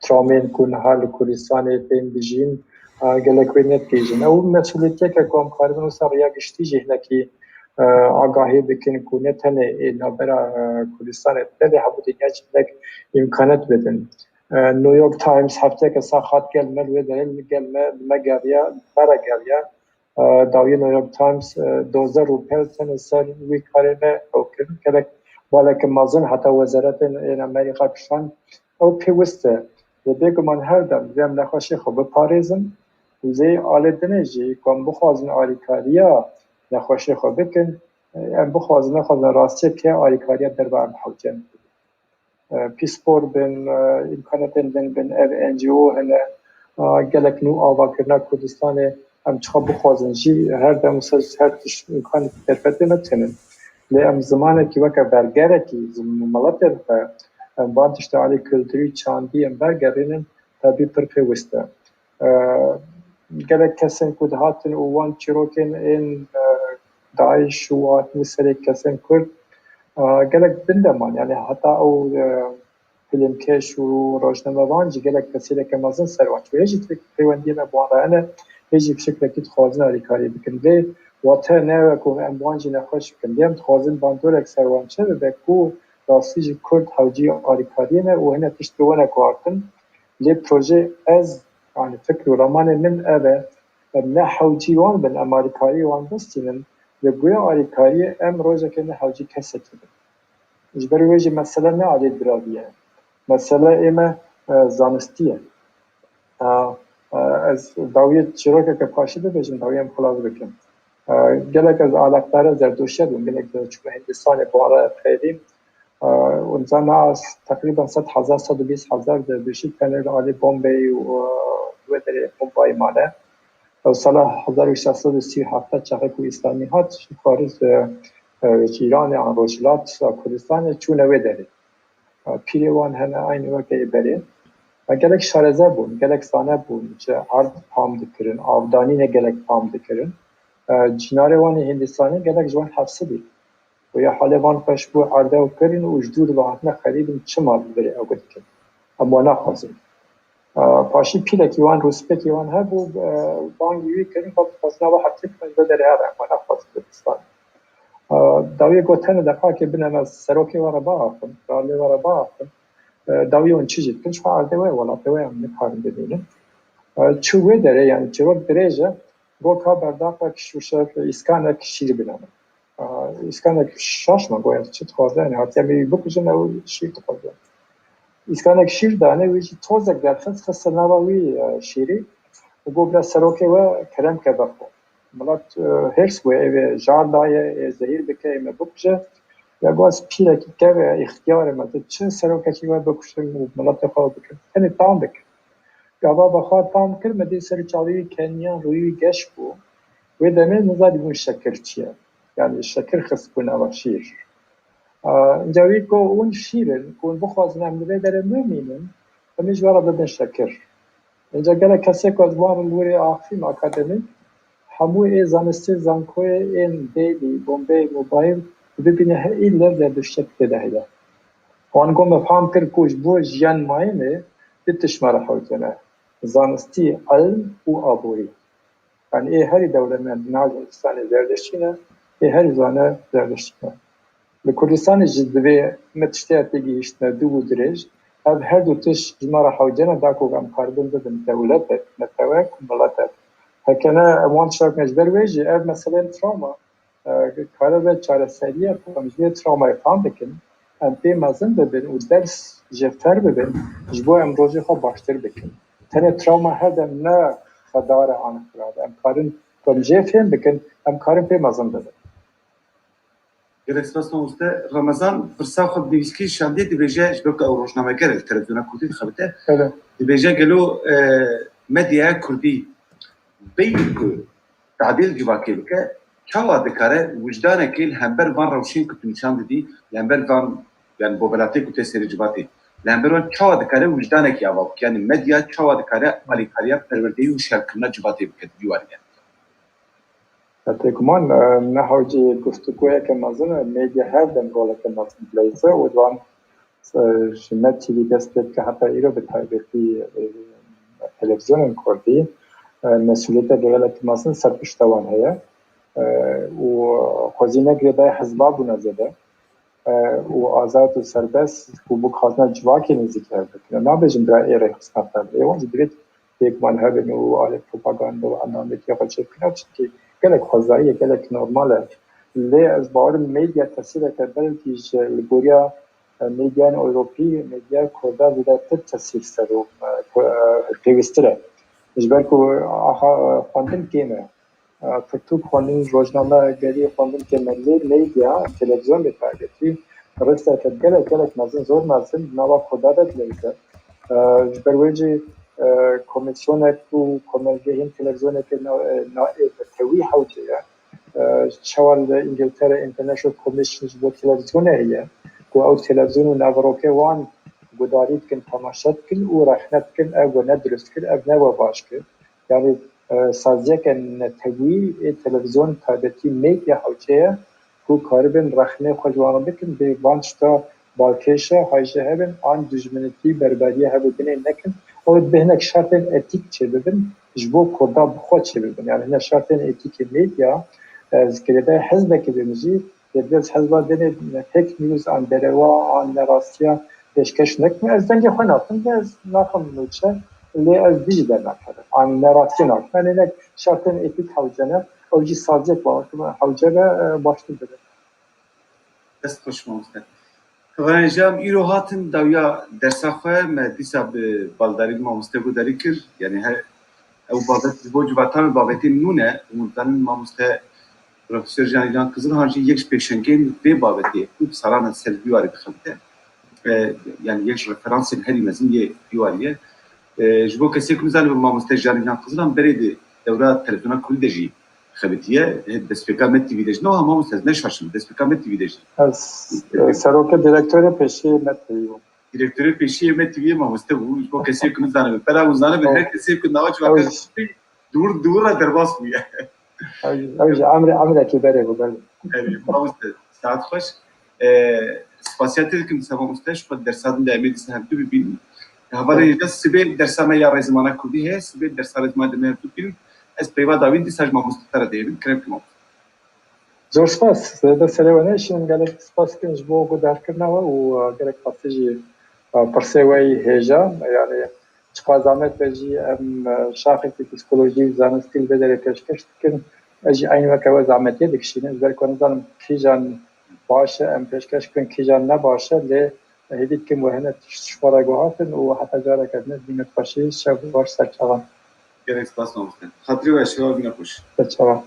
travmayên ku niha li Kurdistanê tên bijîn, e, gelek wê nedibêjin. Ew mesuliyetiyeke ku em karibin wisa riya giştî jî hinekî, e, agahî bikin ku ne tenê ê navbera, e, Kurdistanê, belê hemû dinya jî hinek îmkanet bidin. E, New York Times hefteyeke sax hat gel me, li wê derê li gel me, li me geriya, me re geriya. E, dawiyê New York Times, e, dozdeh rûpel tenê ser wî karê me ew kirin. Gelek baleke mezin heta wezaretên ên Amerîka kişand. Ew pêwist e. Lê bêguman her dem divê em nexweşê xwe biparêzin. Lê alê dinê jî ku em bixwazin alîkariya nexweşê xwe bikin, em bixwazin nexwazin rastiyeke alîkariya derve em hewce ne. E, pîspor bin, e, îmkanetên din bin, ev N G O hene, e, gelek nû avakirina Kurdistanê, em çiqa bixwazin jî her dem wisa her tişt îmkanekî derfetê me tinin. Lê em zimanekî weke bergerekî zim-, miletê xwe, em van tiştê alî kulturî, çandî em bergerînin, tabî pir pêwist e. E, gelek kesên ku dihatin û wan çîrokên ên, e, DAIŞ û hatin serê kesên Kurd, e, gelek bin de man. Yani heta ew, e, filmkeş û rojnamevan jî gelek tesîreke mezin ser wan çû. Hê jî pêwendiyê me bi wan re hene, hê jî bi şeklekî dixwazin alîkariyê bikin. Lê wate ne wek ku em wan jî nexweş bikin. Lê em dixwazin bandorek ser wan çêbibe ku rastî jî Kurd hewcî alîkariyê ne û hine tişt bi we ne guhartin. Lê proje ez, yani fikr û ramanê min ev e, em ne hewcî wan bin, em alîkariyê wan bistînin, li guya alîkariyê em rojekê ne hewcî kesekî bin. Ji ber wê jî mesele ne alî biravî ye. Mesele ê me, e, zanistî ye. E, e, ez dawiyê çîrokeke paşî bibêjim, dawiyê em xilas bikim. E, gelek ez alaqdara Zerdoşiya bûm, gelek ez çûme Hindistanê, bi wan re xeyrîm. E, û niza niha teqrîben sed hezar, sed û bîst hezar Zerdoşî tenê li alî Bombay û, e, wê derê Mumbai mane. Ew sala hezar û şeş sed û sî û heft çaxê ku Îslamî hat, ji xaric, e, e, ji Îranê an Rojhilat, a Kurdistanê çûne wê derê. E, pîrê wan hene aynî weke ê berê. E, gelek şareze bûn, gelek zane bûn, ji erd pam dikirin, avdanî ne gelek pam dikirin. E, cînarê wan ê Hindistanê gelek ji wan hefsibî. Û ya halê van xweş bû erde ew kirin û ji dûr ve hatine xerîbin, çima li vir ew dikin? Em wan naxwazin. E, paşî pîlekî wan, rûspiyekî wan hebû, e, bangî wî kirin, xwe dixwazin ava heftê kilometre derê here, em wan naxwazin Kurdistan. E, dawiyê got, tenê deqakê bine me serokê we re biaxivin, kralê we re biaxivin. E, dawiyê hûn çi jî dikin, ji xwe erdê we ye, welatê we ye, em nikarin bimînin. E, çû wê derê, yani çîrok dirêj e, roka berdaqek şûşe, îskanek şîr bine min. E, îskanek şaş me, goya çi dixwaze, yani hatiye me wî bikujin, ew şîr dixwaze. Îskanek şîr dane, wî jî tozek derxist, xiste nava wî, e, şîrî û got, bira serokê we kerem ke bexwe. Milet, e, hêrs bûye, ê vê jar daye, ê zehîr bike, ê me bikuje. Ya got, ez pîrekî kev e, îxtiyar im, ez çi serokekî we bikuşim û miletê xwe bikim? Tenê tam bikim. Gava be xwe tam kir, me dî ser çavê wî keniyan, rûyê wî geş bû. Wê demê niza dîbûn şekir çi ye. Yani şekir xistbû nava şîr. A, Înca wî got, hûn şîr in, ku hûn bixwazin em li vê derê bimînin, em ê ji we re bibin şekir. Înca gelek kesê ku ez wan li wirê axivîm akademîk, hemû ê zanistê zankoyê ên Delî, Bombay, Mumbai bibîne he îlle Zerduştiyek tê de heye. Wan got, me fam kir ku ji bo jiyan mayînê du tişt me re hewce ne, zanistî, ilm û aborî. Yani ê herî dewlemend di nav Hindistanê Zerdiştî ne, ê herî zane Zerdiştî ne. Li Kurdistanê jî divê me tiştê têgihîştine dû û dirêj, ev her du tişt ji me re hewce ne, da ku em karibin bibin dewletek, netewek û miletek. Heke ne, em wan tişta bikin. Ji ber wê jî ev meseleyên travma, e, kare ve çareseriye ku em ji vê travmayê fam bikin, em pê mezin bibin û ders jê fêr bibin, ji bo em rojê xwe baştir bikin. Tenê travma her dem ne xedar e an xirab e. Em karin ku em jê fêm bikin, em karin pê mezin bibin. Gelek spas mamoste. Remezan pirsa xwe bi nivîskî şandiye, dibêje, ji ber ku ew rojnameger e, li televizyona kurdî dixebite. Evet. Dibêje gelo, e, medyaya kurdî beyî ku tadîl civakê bike, çawa dikare wijdanekê li hember van rewşên ku tu nîşan didî, li hember van, yani, bobelatê ku tê serê civatê, li hember wan çawa dikare wijdanekî ava bike? Yani medya çawa dikare alîkariya perwerdeyî û hişyarkirina civatê bike di vî warî de? Bêguman, e, ne hewceyê guftûgoyeke mezin e, medya her dem roleke mezin dileyîze û di van, e, ji Med T V dest pê dike heta îro bi taybetî, e, televîzyonên kurdî, e, mesûliyeteke gelek mezin ser pişta wan heye, e, û xwezî ne girêdayî hizba bûne zêde, e, û azad û serbest ku bixwazine civakê nêzîkî hev bikin. Nabêjim bira ê rêxistina perdeyê, wan jî divêt bêguman hebin û alê propaganda û endametiya xwe çêbikine, çimkî gelek xwezayî ye, gelek normal e. Lê ez bawerim medya tesîreke belkî ji li goriya, e, medyayên Ewropî, medyaya Kurda zêdetir tesîr ser û, e, ku, e, pêwîstir e. Ji ber ku aha, e, xwendin kêm e. E, pirtûk xwendin, rojnamegerî xwendin kêm e, lê medya, televîzyon bi taybetî, risteke gelek, gelek mezin, zor mezin, di nava Kurda de dileyîze. E, ji ber wê jî, e, komîsyonek û komelgehên televîzyoneke na-, e, na-, e, netewî hewce ye. E, çawa li Îngiltere International Commission ji bo televîzyonê heye, ku ew televîzyon û naverokê wan gudarî dikin, temaşe dikin û rexne dikin, ev we ne dirust kir, ev ne we baş kir. Yani, e, saziyeke netewî ê televîzyon, taybetî medya hewce ye ku karibin rexnê xwe ji wan re bikin, bê van tişta balkêş e, hay jê hebin, an dijminitî, berberiya hev û binê nekin. Ew ê bi hinek şertên etîk çêbibin, ji bo Kurda bi xwe çêbibin. Yani hine şertên etîkê medya, e, ez girêdayî hizbekê bim jî, Lê bi dest hezba dinê fake news an derewa an nerastiya pêşkeş nekim. Ez dengê xwe nakim, lê ez naxim nûçe, lê ez dijî dernakevim. An nerastiya nakim. Yanî ne şertên etîk hewce ne, ew jî saziyek bawetim hewce be, e, baştir dibe. Dest xweş mamoste. Hevalên hêja, em îro hatin dawiya dersa xwe, me dîsa bi baldarî mamoste guhdarî kir. Yanî her ew babet ji bo civata me babetên nû ne û hûn dizanin mamoste Profesor Can Can Kizilhan jî yek ji pêşengên vê babetê ye ku bi salan e ser vî warî dixebite. E, yani yek ji referansên herî mezin yê vî warî ye. E, ji bo kesê ku nizanibe, mamoste Can Can Kizilhan berê di dewra televizyona kurdî de jî xebitiye. Hê destpêka Med T V de jî. Ne wiha mamoste, ez neşaşim, destpêka Med T V de jî. Ez, e, serokê direktorê pêşî Med T V bûm. Direktorê pêşî yê Med T V'yê mamoste bû. Ji bo kesê ku nizanibe, pera hûn zanibe, her kesê ku nava civaka dûr, dûr re derbas bûye. Ew jî, ew jî emre, emrekî berê bû, belê. Erê, mamoste, saet xweş. E, spasiya te dikim, dîsa mamoste, ji xwe dersa din de em ê dîsa hevdu bibînin. Hevalên hêja, sibê dersa me ya rêzimana kurdî heye, sibê dersa rêzimana de me hevdu bibînin. Ez peyva dawîn dîsa ji mamoste te re dihêlim. Kerem ki mamoste. Zor spas. Zêde serê we nêşînim. Gelek spas dikim ji bo guhdarkirina we û, e, gelek qasî jî, e, pirsê we yî hêja. Yani çiqas zehmet be jî em, e, şaxekî psîkolojî û zanistî li vê derê pêşkeş dikin. Ez jî eynî weke we zehmetiyê dikişînim. Ji ber ku nizanim kîjan baş e em pêşkeş bikin, kîjan ne baş e, lê hêvî dikim we hene tişt ji xwe re guhertin û heta careke din, bînin xweşî, şev baş, ser çavan. Gelek spas mamoste. Xatirê we, şeva bîne xweş. Ser çavan.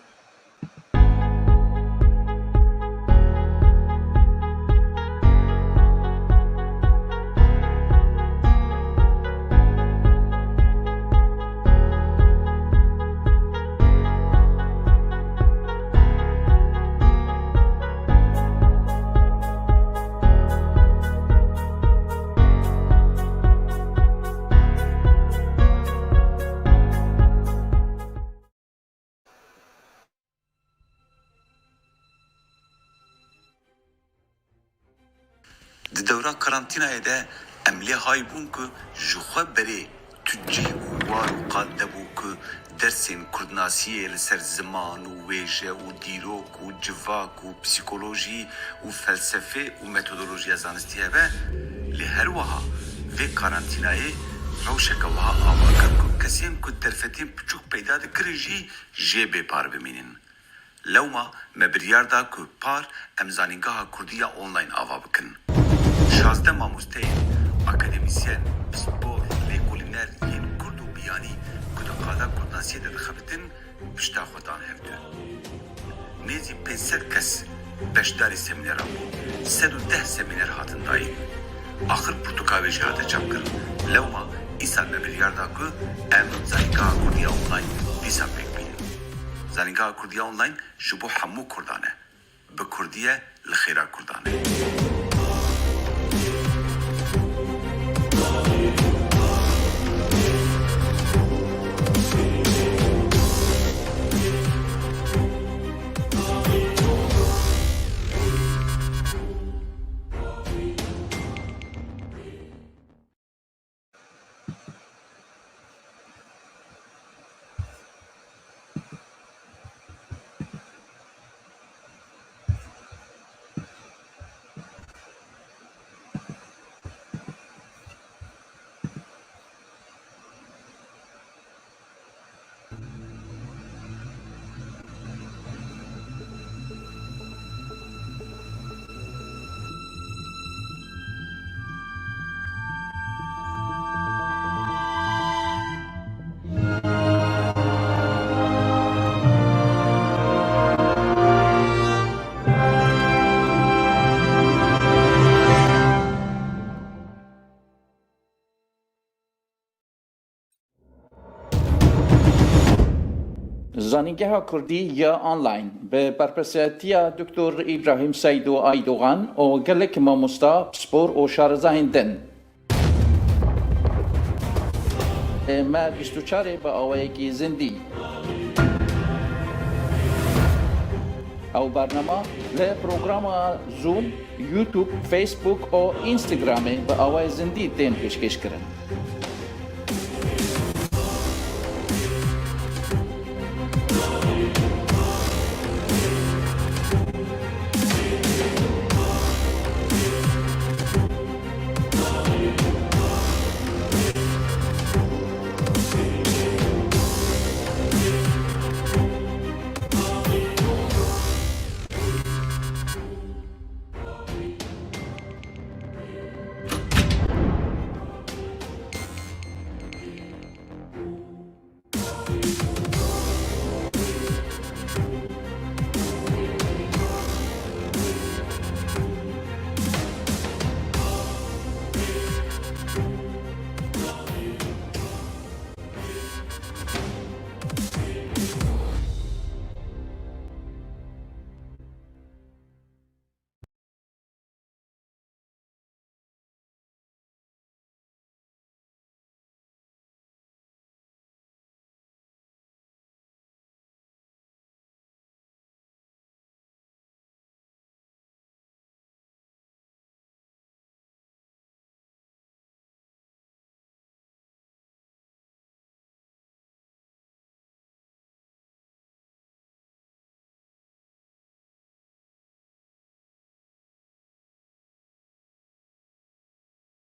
Di dewra karantînayê de em lê hay bûn ku ji xwe berê tu cih û war û qad nebû ku dersên kurdnasiyê li ser ziman û wêje û dîrok û civak û psîkolojî û felsefê û metodolojiya zanistî hebe, lê her wiha vê karantînayê rewşeke wiha ava kir ku kesên ku derfetên piçûk peyda dikirin jî jê bêpar bimînin. Lewma me biryar da ku par em Zanîngeha Kurdî ya Online ava bikin. Şazdeh mamosteyên, akademîsyen, pispor, lêkolîner yên Kurd û biyanî ku di qada kurdnasiyê de dixebitin, pişta xwe dan hevdû. Nêzî pênc sed kes beşdarî semîneran bûn. Sed û deh semîner hatin dayîn. Axir pirtûka wê jî hate çapkirin. Lewma îsal me biryar da ku em Zanîngeha Kurdî ya Online dîsa pêk bînin. Zanîngeha Kurdî ya Online ji bo hemû Kurdan e. Bi Kurdî ye, li xêra Kurdan e. Zanîngeha Kurdî ya Online bi berpirsiyatiya Doktor Îbrahîm Seydo Aydogan û gelek mamosta, pispor û şarizahên din. Me bîst û çarê bi awayekî zindî. Ew bernama li programa Zoom, YouTube, Facebook û Instagramê bi awayê zindî tên pêşkêşkirin.